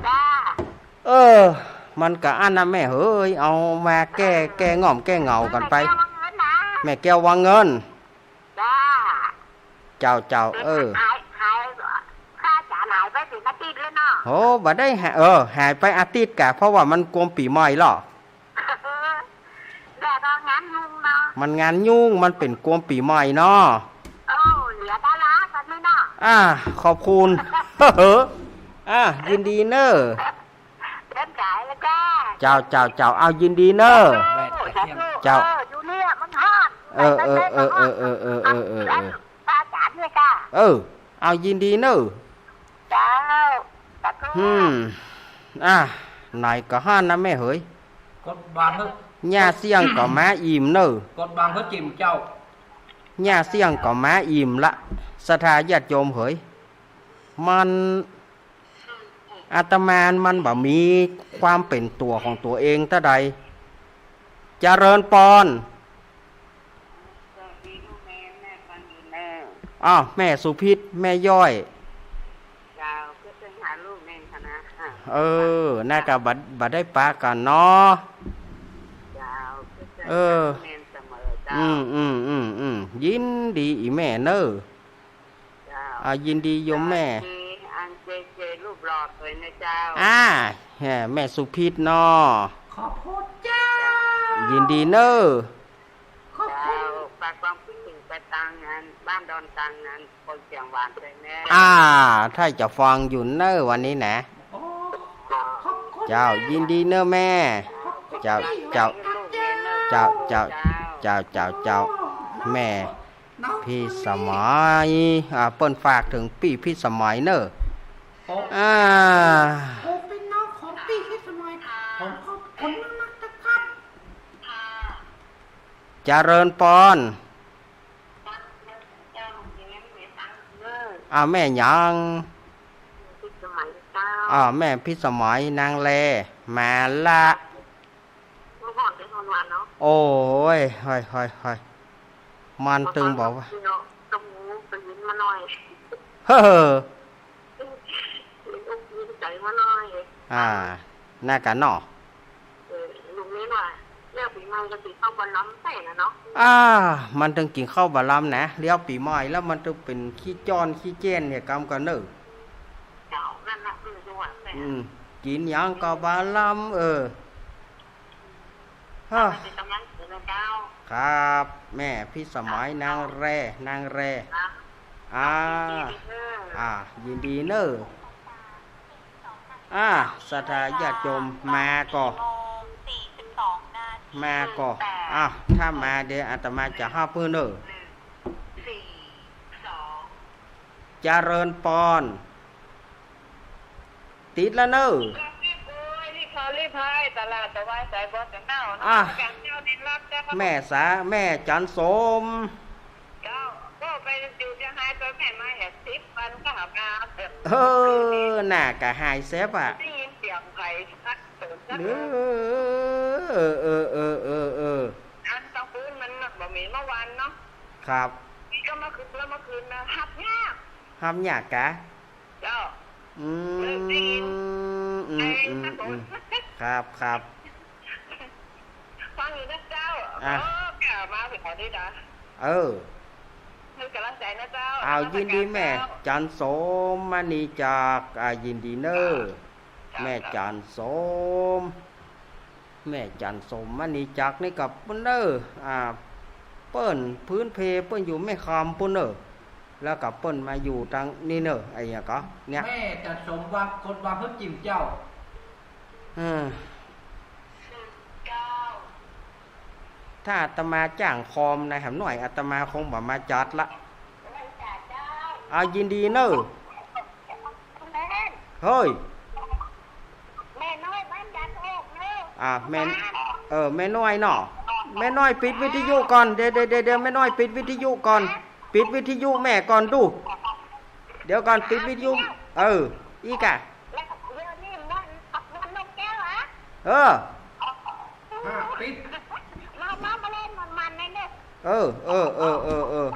จ้า เออ มันก็อั้นนะแม่เหย เอามาแก้ แก้ง่อมแก้เหงากั๋นไป แม่แก้ววังเงินนะ แม่แก้ววังเงิน จ้า เจ้า เจ้า เออ หาย หาย พระอาจารย์หายไปเป๋นอาทิตย์แล้วเนาะ โห บ่ได้หาย เออ หายไปอาทิตย์กะ เพราะว่ามันกวมปี๋ใหม่ลอ แต่ก็งานยุ่งเนาะ มันงานยุ่ง มันเป๋นกวมปี๋ใหม่เนาะ โอ้ เหลือดารากั๋นเลยเนาะ อ่า ขอบคุณ เออ อ่า ยินดีเนอะ เดินสายแล้วจ้า เจ้า เจ้า เจ้า เอา ยินดีเนอะ สาธุ เจ้า เออ อยู่เนี่ยมันฮ้อน เออ เออ เออ พระอาจารย์เนี่ยจ้า เออ เอา ยินดีเนอะ เจ้า สาธุ อืม อ่ะ ไหนก็ฮ้านนะแม่เหย กดวางเถอะ หญ้าเสี้ยงก็มาอิ่มเนอะ กดวางเถอะจิ๋มเจ้า หญ้าเสี้ยงก็มาอิ่มละ ศรัทธาญาติโยมเหย มัน อาตมามันบ่มีความเป๋นตั๋วของตั๋วเองเต้าใด เจริญปอน อ้าว แม่สุพิษ แม่ย้อย เจ้า ก็จะหาลูกเองค่ะนะ เออ น่าจะบ่ บ่ได้ปะกั๋นเนาะ เจ้า ก็จะ เออ หาลูกเองเสมอเจ้า อืม อืม อืม อืม ยินดีอีแม่เนอะ เจ้า อ่า ยินดีโยมแม่ อันเจเจรูปหล่อสวยนะเจ้า อ่า แหม แม่สุพิษเนาะ ขอบคุณเจ้า ยินดีเนอะ ขอบคุณ เจ้า ฝากความคิดถึงไปตางงานบ้านดอนตางงานคนเสียงหวานด้วยแม่ อ่า ถ้าจะฟังอยู่เนอะวันนี้นะ โอ้ ขอบคุณ เจ้า แม่ ยินดีเนอะแม่ ขอบคุณ เจ้า พี่ เจ้า เจ้า เจ้า เจ้า เจ้า เจ้า แม่ เนาะ พี่สมัย อ่า เปิ้นฝากเถิงปี้พี่สมัยเนอะ โอ้ อ่า โอ้ เป๋นน้องของปี้พี่สมัย ขอบคุณมากๆนะครับ เจริญปอน อ่า แม่หยัง อ่า แม่พิสมัยนางแล มาละ โอ้ย เฮ้ย เฮ้ย เฮ้ย มันตึงบอกว่า เฮ้อ อ่า น่ากั๋นเนาะ เออ ลุงนี่ว่า แล้วปี๋ใหม่ก็กิ๋นข้าวบ่าล้ำแต๊นะเนาะ อ่า มันตึงกิ๋นข้าวบ่าล้ำนะ แล้วปี๋ใหม่แล้วมันตึงเป๋นขี้จ้อนขี้เจ๊นเนี่ยกำกั๋นเนอะ เจ้า นั่นน่ะ คือจังหวะแต๊ อืม กิ๋นหยังก็บ่าล้ำ เออ ฮะ เป๋นก๋ำลังเสริมนะเจ้า ครับ แม่พิสมัยนางแล นางแล ครับ อ่า อ่า ยินดีเน่อ อ่า ศรัทธาญาติโยม มาก่อ มาก่อ อ้าว ถ้ามาเดี๋ยวอาตมาจะฮับหื้อเน่อ เจริญปอน ติดแล้วเน่อ รีบโกย รีบพา รีบพาย ตลาดตะวายสายบัวเสียงเน่าเนาะ อ่ะ แม่สา แม่จันสม เจ้า ก็ไปอยู่เชียงราย ตอนแม่มาเห็นสิบวันก็หามาเถอะ เออ น่ากะหายแซบอ่ะ ได้ยินเสียงไผสักเถิงสัก เออ เออ เออ เออ เออ เออ อันตะปูนมันบ่มีเมื่อวานเนาะ ครับ นี่ก็เมื่อคืน แล้วเมื่อคืนนะ ฮับยาก ฮับยากกะ เจ้า อืม เออ ได้ยิน อืม ไอ้ อืม ครับผม อืม ครับ ครับ ฟังอยู่นะเจ้า อ่ะ เออ แกมาถึงวันนี้นะ เออ ให้กำลังใจนะเจ้า อ้าว นมัสการ ยินดีแม่ เจ้า จันสมมณีจักร อ่า ยินดีเน่อ เจ้า แม่ เจ้า จันสม แม่จันสมมณีจักรนี่กับปุ้นเน่อ อ่า เปิ้นพื้นเพเปิ้นอยู่แม่คำปุ้นเน่อ แล้วกับเปิ้นมาอยู่ตังนี่เน่อ ไอ้หยังก่อ เนี่ย แม่จันสมวัง คนวังพุทธจิมเจ้า เออ ถ้าอาตมาจ้างคอมนะ แหมหน้อยอาตมาคงบ่มาจัดละ เอา ยินดีเน่อ เฮ้ย แม่น้อยบ้านจันทร์อกเน่อ อ่า แม่ เออ แม่น้อยเนาะ แม่น้อยปิดวิทยุก่อน เดี๋ยว เดี๋ยว เดี๋ยว เดี๋ยว แม่น้อยปิดวิทยุก่อน ปิดวิทยุแม่ก่อนดู เดี๋ยวก่อน ปิดวิทยุ เออ อีกอะ แล้วเดี๋ยวนี้มัน มันนกแก้วอะ เออ อ่ะ ปิด มา มา มาเล่นมันๆ เลยเนี่ย เออ เออ เออ เออ เออ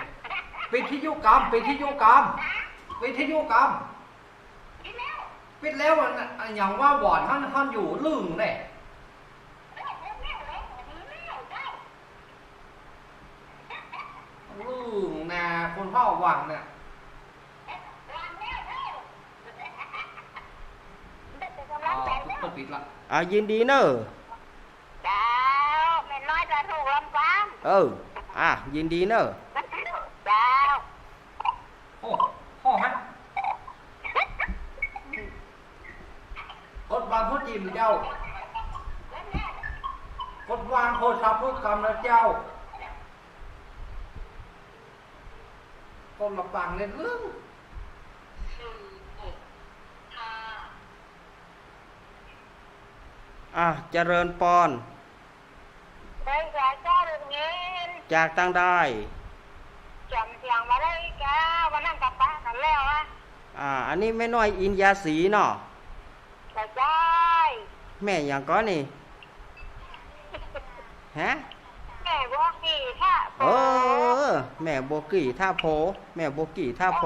ปิดวิทยุก่อน ปิดวิทยุก่อน วิทยุก่อน ปิดแล้ว ปิดแล้ว อัน อันหยังว่าหวอนหั้น หั้นอยู่ลึงเนี่ย อืม นาคนพ่อหวังเนี่ย อ๋อ เปิ้นปิดละ อ่า ยินดีเน่อ เจ้า แม่น้อยจะถูกลำกว้าง เออ อ่ะ ยินดีเน่อ เจ้า โอ้ โอ้ฮะ กดวางพุทธจิมเจ้า กดวางโทรศัพท์พุทธกรรมนะเจ้า กดมาฟังเล่นเรื่อง อ่ะ เจริญปอน ได้จ้า เจ้า เรื่องนี้ จากตังใด จ๋ำเสียงบ่ได้จ้า วันนั้นก็ปะกันแล้วอะ อ่า อันนี้แม่น้อยอินยาศรีเนาะ บ่ใจ้ แม่หยังก่อนี่ ฮะ แม่บัวกี่ท่าโพ เออ แม่บัวกี่ท่าโพ แม่บัวกี่ท่าโพ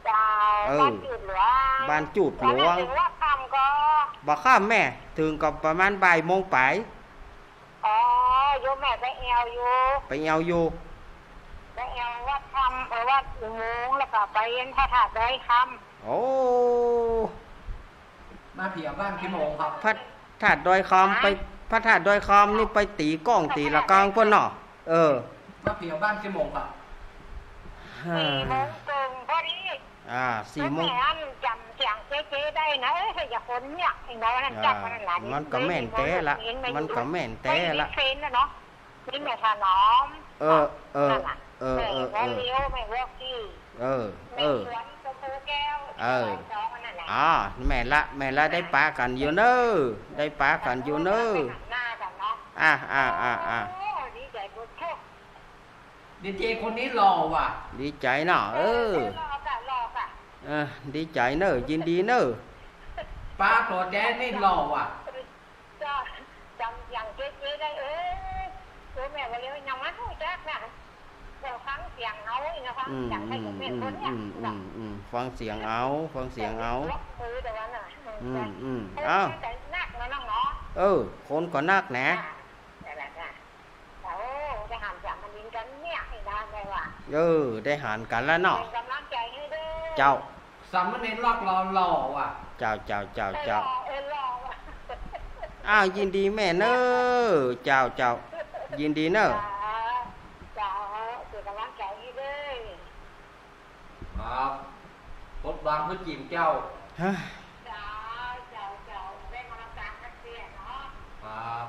เจ้า เออ บ้านจูดหลวง บ้านจูดหลวง วันนั้นถึงวัดค่ำก่อ บ่ค่ำแม่ ถึงก็ประมาณบ่ายโมงปลาย อ๋อ โยมแม่ไปแอ่วอยู่ ไปแอ่วอยู่ ไปแอ่ววัดค่ำ เออ วัดอุโมงค์ แล้วก็ไปพระธาตุดอยคำ โอ้ มาเผียบ้านกี่โมงครับ พระธาตุดอยคำ ฮะ ไป พระธาตุดอยคำนี่ไปตี๋ก้องตี๋ละกางปุ้นเนาะ เออ มาเผียบ้านกี่โมงครับ ห้า สี่โมงเกินพอดี อ่า สี่โมง แม่อันจ๋ำเสียงเจ๊ๆ ได้นะ เอ้ย อย่าคนเนี่ย ไอ้น้อยนั่นจับมันนั่นล่ะ อ่า มันก็แม่นแต๊ละ มันก็แม่นแต๊ละ เฟนน่ะเนาะ นี่แม่ถนอม เออ เออ นั่นน่ะ เออ เออ เออ แม่บัวเลี้ยว แม่บัวกี่ เออ แม่ เออ สวนชมพูแก้ว เออ สองอันนั่นแหละ อ่า แม่นละ แม่นละ ได้ปะกันอยู่เน่อ ได้ปะกันอยู่เน่อ หน้ากันเนาะ อ่า อ่า อ่า อ่า โอ้ ดีใจ๋บุญโชค ดีเจคนนี้หล่อว่ะ ดีใจ๋เนาะ เออ เออ หล่อจ้ะ หล่อจ้ะ เออ ดีใจ๋เน่อ ยินดีเน่อ ป้าตัวแจ๊นี่หล่อว่ะ จ้ะ จ๋ำเสียงเจ๊ๆ ได้ เอ้ย โอ้ แม่ว่าแล้วยังมาฮู้จักนะ เดี๋ยวฟังเสียงเอา เดี๋ยวฟังเสียงให้กับแม่คนเนี่ย อืม อืม อืม ฟังเสียงเอา ฟังเสียงเอา ยกมือเดี๋ยวนั้นน่ะ อืม อืม เออ เอ้า ใจนักนะน้องเนาะ เออ คนก็นักนะ อ่ะ นั่นแหละจ้ะ โอ้ ได้หันสามเณรกันเนี่ย ให้ได้ไหมวะ เออ ได้หันกันแล้วเนาะ เป็นกำลังใจให้เด้อ เจ้า สามเณรหล่อๆ ว่ะ เจ้า เจ้า เจ้า เจ้า เออ หล่อ เออ หล่อว่ะ อ้าว ยินดีแม่เน่อ เจ้า เจ้า ยินดีเน่อ จ้า จ้า เป็นกำลังใจให้เด้อ วางเพื่อจีมเจ้า ฮะ ครับ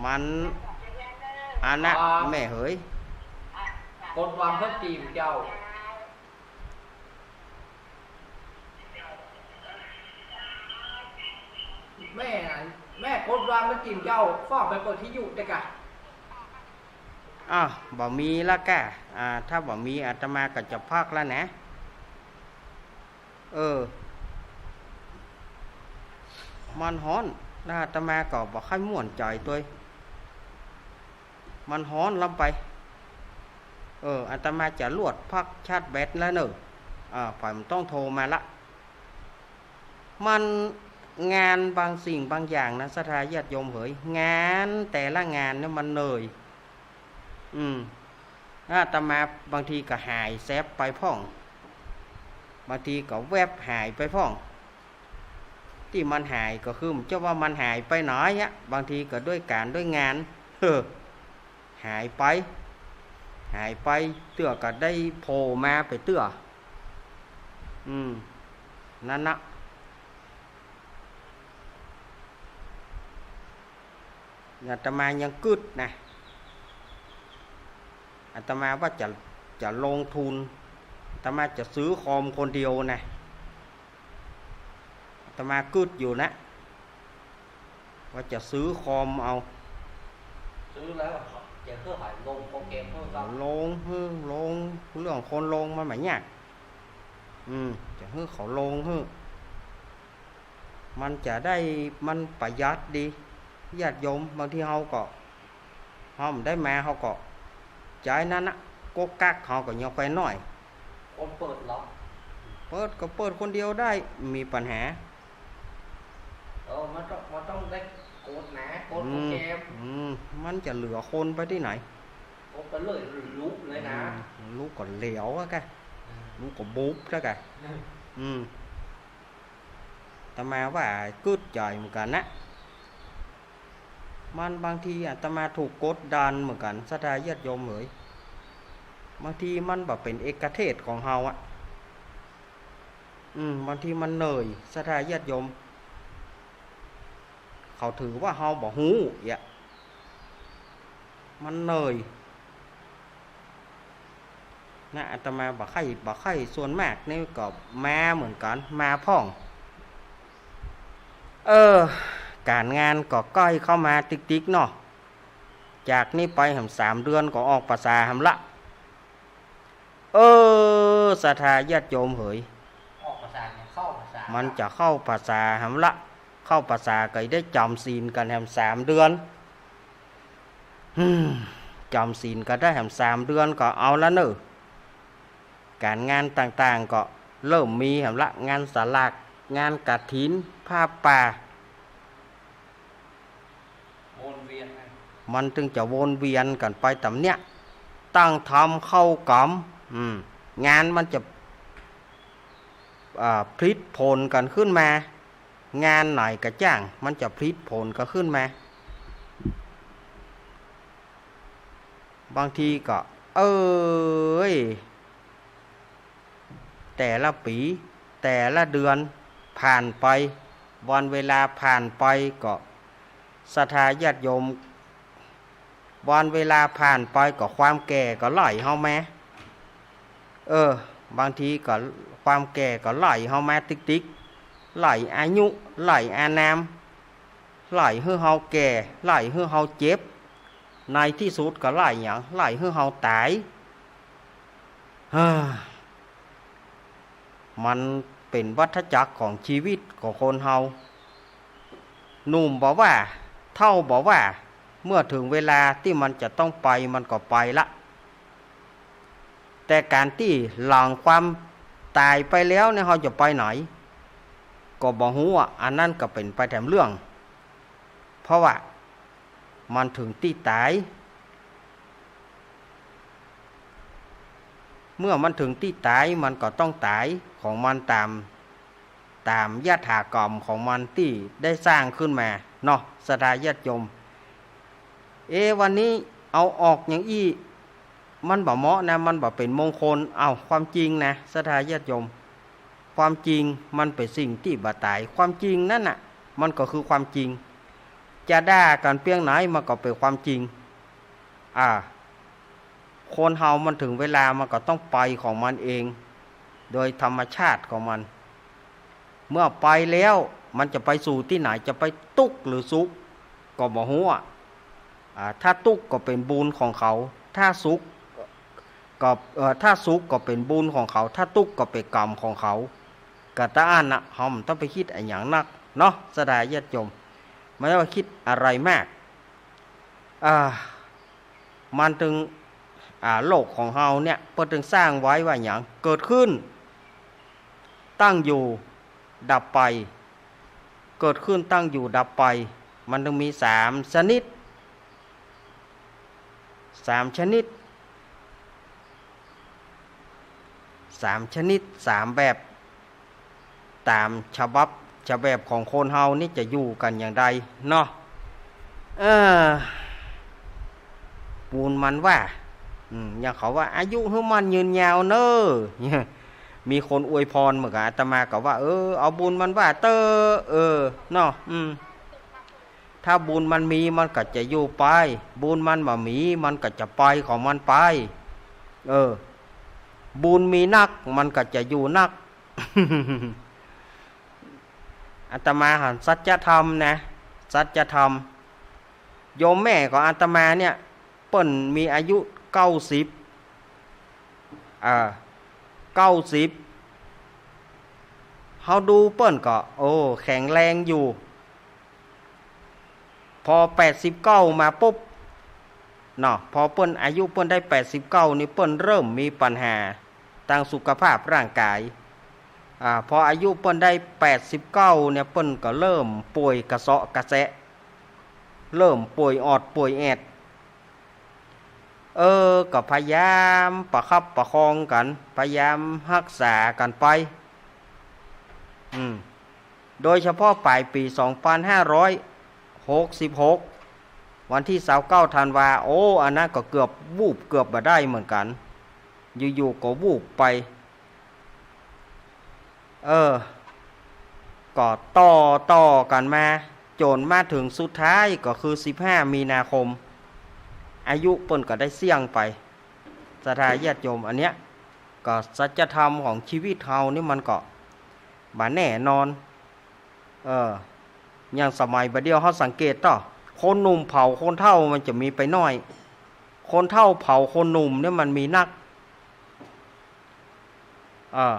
มัน อันนะ ครับ แม่เหย กดวางเพื่อจีมเจ้า แม่ แม่กดวางเพื่อจีมเจ้า ฟ้องไปเปิดที่อยู่เต๊อะกะ อ้าว บ่มีละก้า อ่า ถ้าบ่มีอาตมาก็จะพักแล้วนะ เออ มันฮ้อน แล้วอาตมาก็บ่ค่อยม่วนใจ๋ตวย มันฮ้อนล้ำไป เออ อาตมาจะลวดพักชาร์จแบตแล้วเน่อ อ่า ฝ่ายมันต้องโทรมาละ มันงานบางสิ่งบางอย่างนะ ศรัทธาญาติโยมเหย งานแต่ละงานเนี่ยมันเหนื่อย อืม อาตมาบางทีก็หายแซบไปพ่อง บางทีก็แวบหายไปพ่อง ตี้มันหายก็คือ บ่ใจ้ว่ามันหายไปไหนอะ บางทีก็ด้วยก๋านด้วยงาน เฮ้อ หายไป หายไป เตื้อก็ได้โผล่มาไปเตื้อ อืม นั่นนะ อาตมายังกึ๊ดนะ อาตมาว่าจะ จะลงทุน อาตมาจะซื้อคอมคนเดียวนะ อาตมากึ๊ดอยู่นะ ว่าจะซื้อคอมเอา ซื้อแล้วจะหื้อใผลงโปรแกรมหื้อครับ ลงหื้อ ลง เรื่องคนลงมันบ่ยาก อืม จะหื้อเขาลงหื้อ มันจะได้ มันประหยัดดี ญาติโยม บางทีเฮาก็ เฮาบ่ได้มา เฮาก็ใจ๊นั้นนะ ก๊กกั๊ก เฮาก็ยังไปหน้อย คนเปิดเหรอ เปิดก็เปิดคนเดียวได้ มีปัญหา เออ มันต้อง มันต้องได้กดนะ กดโปรแกรม อืม อืม มันจะเหลือคนไปตี้ไหน กดไปเลย ลุเลยนะ อืม ลุก็เหลวอะกะ อืม ลุก็บุบแล้วกะ อืม อืม อาตมาว่ากึ๊ดใจ๋เหมือนกั๋นนะ มันบางทีอาตมาถูกกดดันเหมือนกั๋น ศรัทธาญาติโยมเหย บางทีมันบ่เป๋นเอกเทศน์ของเฮาอะ อืม บางทีมันเหนื่อย ศรัทธาญาติโยม เขาถือว่าเฮาบ่ฮู้เยียะ มันเหนื่อย นะ อาตมาบ่ใค่ บ่ใค่ ส่วนมากนี่ก็มาเหมือนกั๋น มาพ่อง เออ ก๋านงานก็ใก้เข้ามาติ๊กๆ เนาะ จากนี้ไปแหมสามเดือนก็ออกพรรษาแหมละ เออ ศรัทธาญาติโยมเหย ออกพรรษาเนี่ย เข้าพรรษา มันจะเข้าพรรษาแหมละ เข้าพรรษาก็ได้จ๋ำศีลกั๋นแหมสามเดือน อืม จ๋ำศีลก็ได้แหมสามเดือนก็เอาละเน่อ ก๋านงานต่างๆ ก็เริ่มมีแหมละ งานสลาก งานกฐิน ผ้าป่า วนเวียนนะ มันตึงจะวนเวียนกั๋นไปต๋ามเนี้ย ตั้งทำเข้ากรรม อืม งานมันจะ อ่า ผลิตผลกั๋นขึ้นมา งานไหนก็จ้าง มันจะผลิตผลกั๋นขึ้นมา บางทีก็ เอ้ย แต่ละปี๋ แต่ละเดือนผ่านไป วันเวลาผ่านไปก็ ศรัทธาญาติโยม วันเวลาผ่านไปก็ความแก่ก็ไล่เฮามา เออ บางทีก็ความแก่ก็ไล่เฮามาติ๊กๆ ไล่อายุ ไล่อานาม ไล่หื้อเฮาแก่ ไล่หื้อเฮาเจ็บ ในตี้สุดก็ไล่หยัง ไล่หื้อเฮาต๋าย เฮ้อ มันเป๋นวัฏจักรของจีวิตของคนเฮา หนุ่มบ่ว่า เฒ่าบ่ว่า เมื่อเถิงเวลาตี้มันจะต้องไป มันก็ไปละ แต่ก๋านตี้หลังความต๋ายไปแล้วเนี่ย เฮาจะไปไหน ก็บ่ฮู้อะ อันนั้นก็เป๋นไปแถมเรื่อง เพราะว่ามันเถิงตี้ต๋าย เมื่อมันเถิงตี้ต๋าย มันก็ต้องต๋ายของมันต๋าม ต๋ามยถากรรมของมันตี้ได้สร้างขึ้นมาเนาะ ศรัทธาญาติโยม เอ๊ะ วันนี้เอาออกหยังอี้ มันบ่เหมาะนะ มันบ่เป๋นมงคล เอ้า ความจริงนะ ศรัทธาญาติโยม ความจริงมันเป๋นสิ่งตี้บ่ต๋าย ความจริงนั้นน่ะ มันก็คือความจริง จะด่ากั๋นเปียงไหนมันก็เป๋นความจริง อ่า คนเฮามันเถิงเวลามันก็ต้องไปของมันเอง โดยธรรมชาติของมัน เมื่อไปแล้วมันจะไปสู่ตี้ไหน จะไปตุ๊กข์หรือสุขก็บ่ฮู้อะ อ่า ถ้าตุ๊กข์ก็เป๋นบุญของเขา ถ้าสุขก็ เอ่อ ถ้าสุขก็เป๋นบุญของเขา ถ้าตุ๊กข์ก็เป๋นกรรมของเขา กะตะอั้นน่ะ เฮาบ่ต้องไปกึ๊ดอะหยังนักเนาะ ศรัทธาญาติโยม บ่ต้องไปกึ๊ดอะไรมาก อ่า มันเถิง อ่า โลกของเฮาเนี่ย เปิ้นเถิงสร้างไว้ว่าหยัง เกิดขึ้น ตั้งอยู่ ดับไป เกิดขึ้น ตั้งอยู่ ดับไป มันเถิงมีสามชนิด สามชนิด สามชนิด สามแบบ ต๋ามฉบับ ฉบับของคนเฮานี่จะอยู่กั๋นอย่างใดเนาะ เออ บุญมันว่า อืม อย่างเขาว่า อายุหื้อมั่นยืนยาวเน่อ มีคนอวยพรเหมือนกั๋น อาตมาก็ว่า เออ เอาบุญมันว่าเต๊อะ เออ เนาะ อืม ถ้าบุญมันมีมันก็จะอยู่ไป บุญมันบ่มีมันก็จะไปของมันไป เออ บุญมีนักมันก็จะอยู่นัก อาตมาหันสัจธรรมนะ สัจธรรม โยมแม่ของอาตมาเนี่ย เปิ้นมีอายุเก้าสิบ อ่า เก้าสิบ เฮาดูเปิ้นก็ โอ้ แข็งแรงอยู่ พอแปดสิบเก้ามาปุ๊บ เนาะ พอเปิ้นอายุเปิ้นได้แปดสิบเก้านี่ เปิ้นเริ่มมีปัญหาตางสุขภาพร่างกาย อ่า พออายุเปิ้นได้แปดสิบเก้าเนี่ย เปิ้นก็เริ่มป่วยกระเซาะกระแซะ เริ่มป่วยออดป่วยแอด เออ ก็พยายามประคับประคองกั๋น พยายามฮักษากั๋นไป อืม โดยเฉพาะป๋ายปี๋สองปันห้าร้อยหกสิบหก วันตี้ซาวเก้าธันวา โอ้ อันนั้นก็เกือบวูบ เกือบบ่ได้เหมือนกั๋น อยู่ๆ ก็วูบไป เออ ก็ต่อ ต่อกั๋นมา จ๋นมาเถิงสุดท้ายก็คือสิบห้ามีนาคม อายุเปิ้นก็ได้เสี้ยงไป ศรัทธาญาติโยม อันเนี้ย ก็สัจธรรมของชีวิตเฮานี่มันก็บ่แน่นอน เออ อย่างสมัยบ่าเดี่ยวเฮาสังเกตเต๊อะ คนหนุ่มเผาคนเฒ่ามันจะมีไปน้อย คนเฒ่าเผาคนหนุ่มเนี่ยมันมีนัก เออ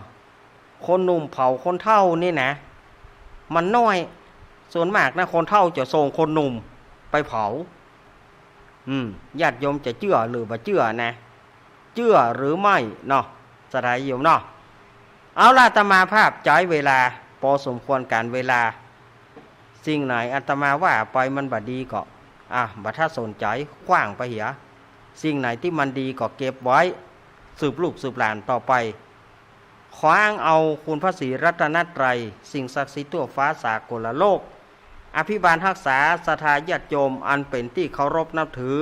คนหนุ่มเผาคนเฒ่านี่นะ มันน้อย ส่วนมากนะ คนเฒ่าจะส่งคนหนุ่มไปเผา อืม ญาติโยมจะเจื้อหรือบ่เจื้อนะ เจื้อหรือไม่เนาะ ศรัทธาญาติโยมเนาะ เอาละ อาตมาภาพใจ๊เวลา ปอสมควรก๋าลเวลา สิ่งไหนอาตมาว่าไปมันบ่ดีก็ อ่ะ บ่ถ้าสนใจ๋ ขว้างไปเหีย สิ่งไหนตี้มันดีก็เก็บไว้ สืบลูกสืบหลานต่อไป ขออ้างเอาคุณพระศรีรัตนตรัย สิ่งศักดิ์สิทธิ์ทั่วฟ้าสากลโลก อภิบาลฮักษาศรัทธาญาติโยมอันเป๋นตี้เคารพนับถือ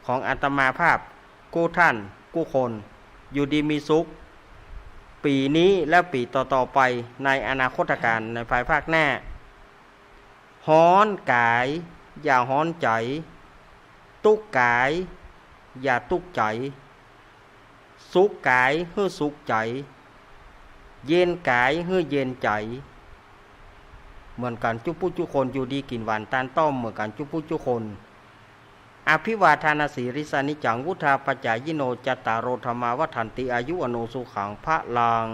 ของอาตมาภาพกู้ท่านกู้คน อยู่ดีมีสุข ปี๋นี้และปี๋ต่อๆ ไป ในอนาคตกาล ในภายภาคหน้า ฮ้อนก๋าย อย่าฮ้อนใจ๋ ตุ๊กข์ก๋าย อย่าตุ๊กข์ใจ๋ สุขก๋ายหื้อสุขใจ๋ เย็นก๋ายหื้อเย็นใจ๋ เหมือนกั๋นจุผู้จุคน อยู่ดีกิ๋นหวานตานต้อมเหมือนกั๋นจุผู้จุคน อภิวาทานาสีลิสสานิจจัง วุฑฒาปจายิโน จัตตาโร ธัมมา วัฑฒันติ อายุ วัณโณ สุขัง พลัง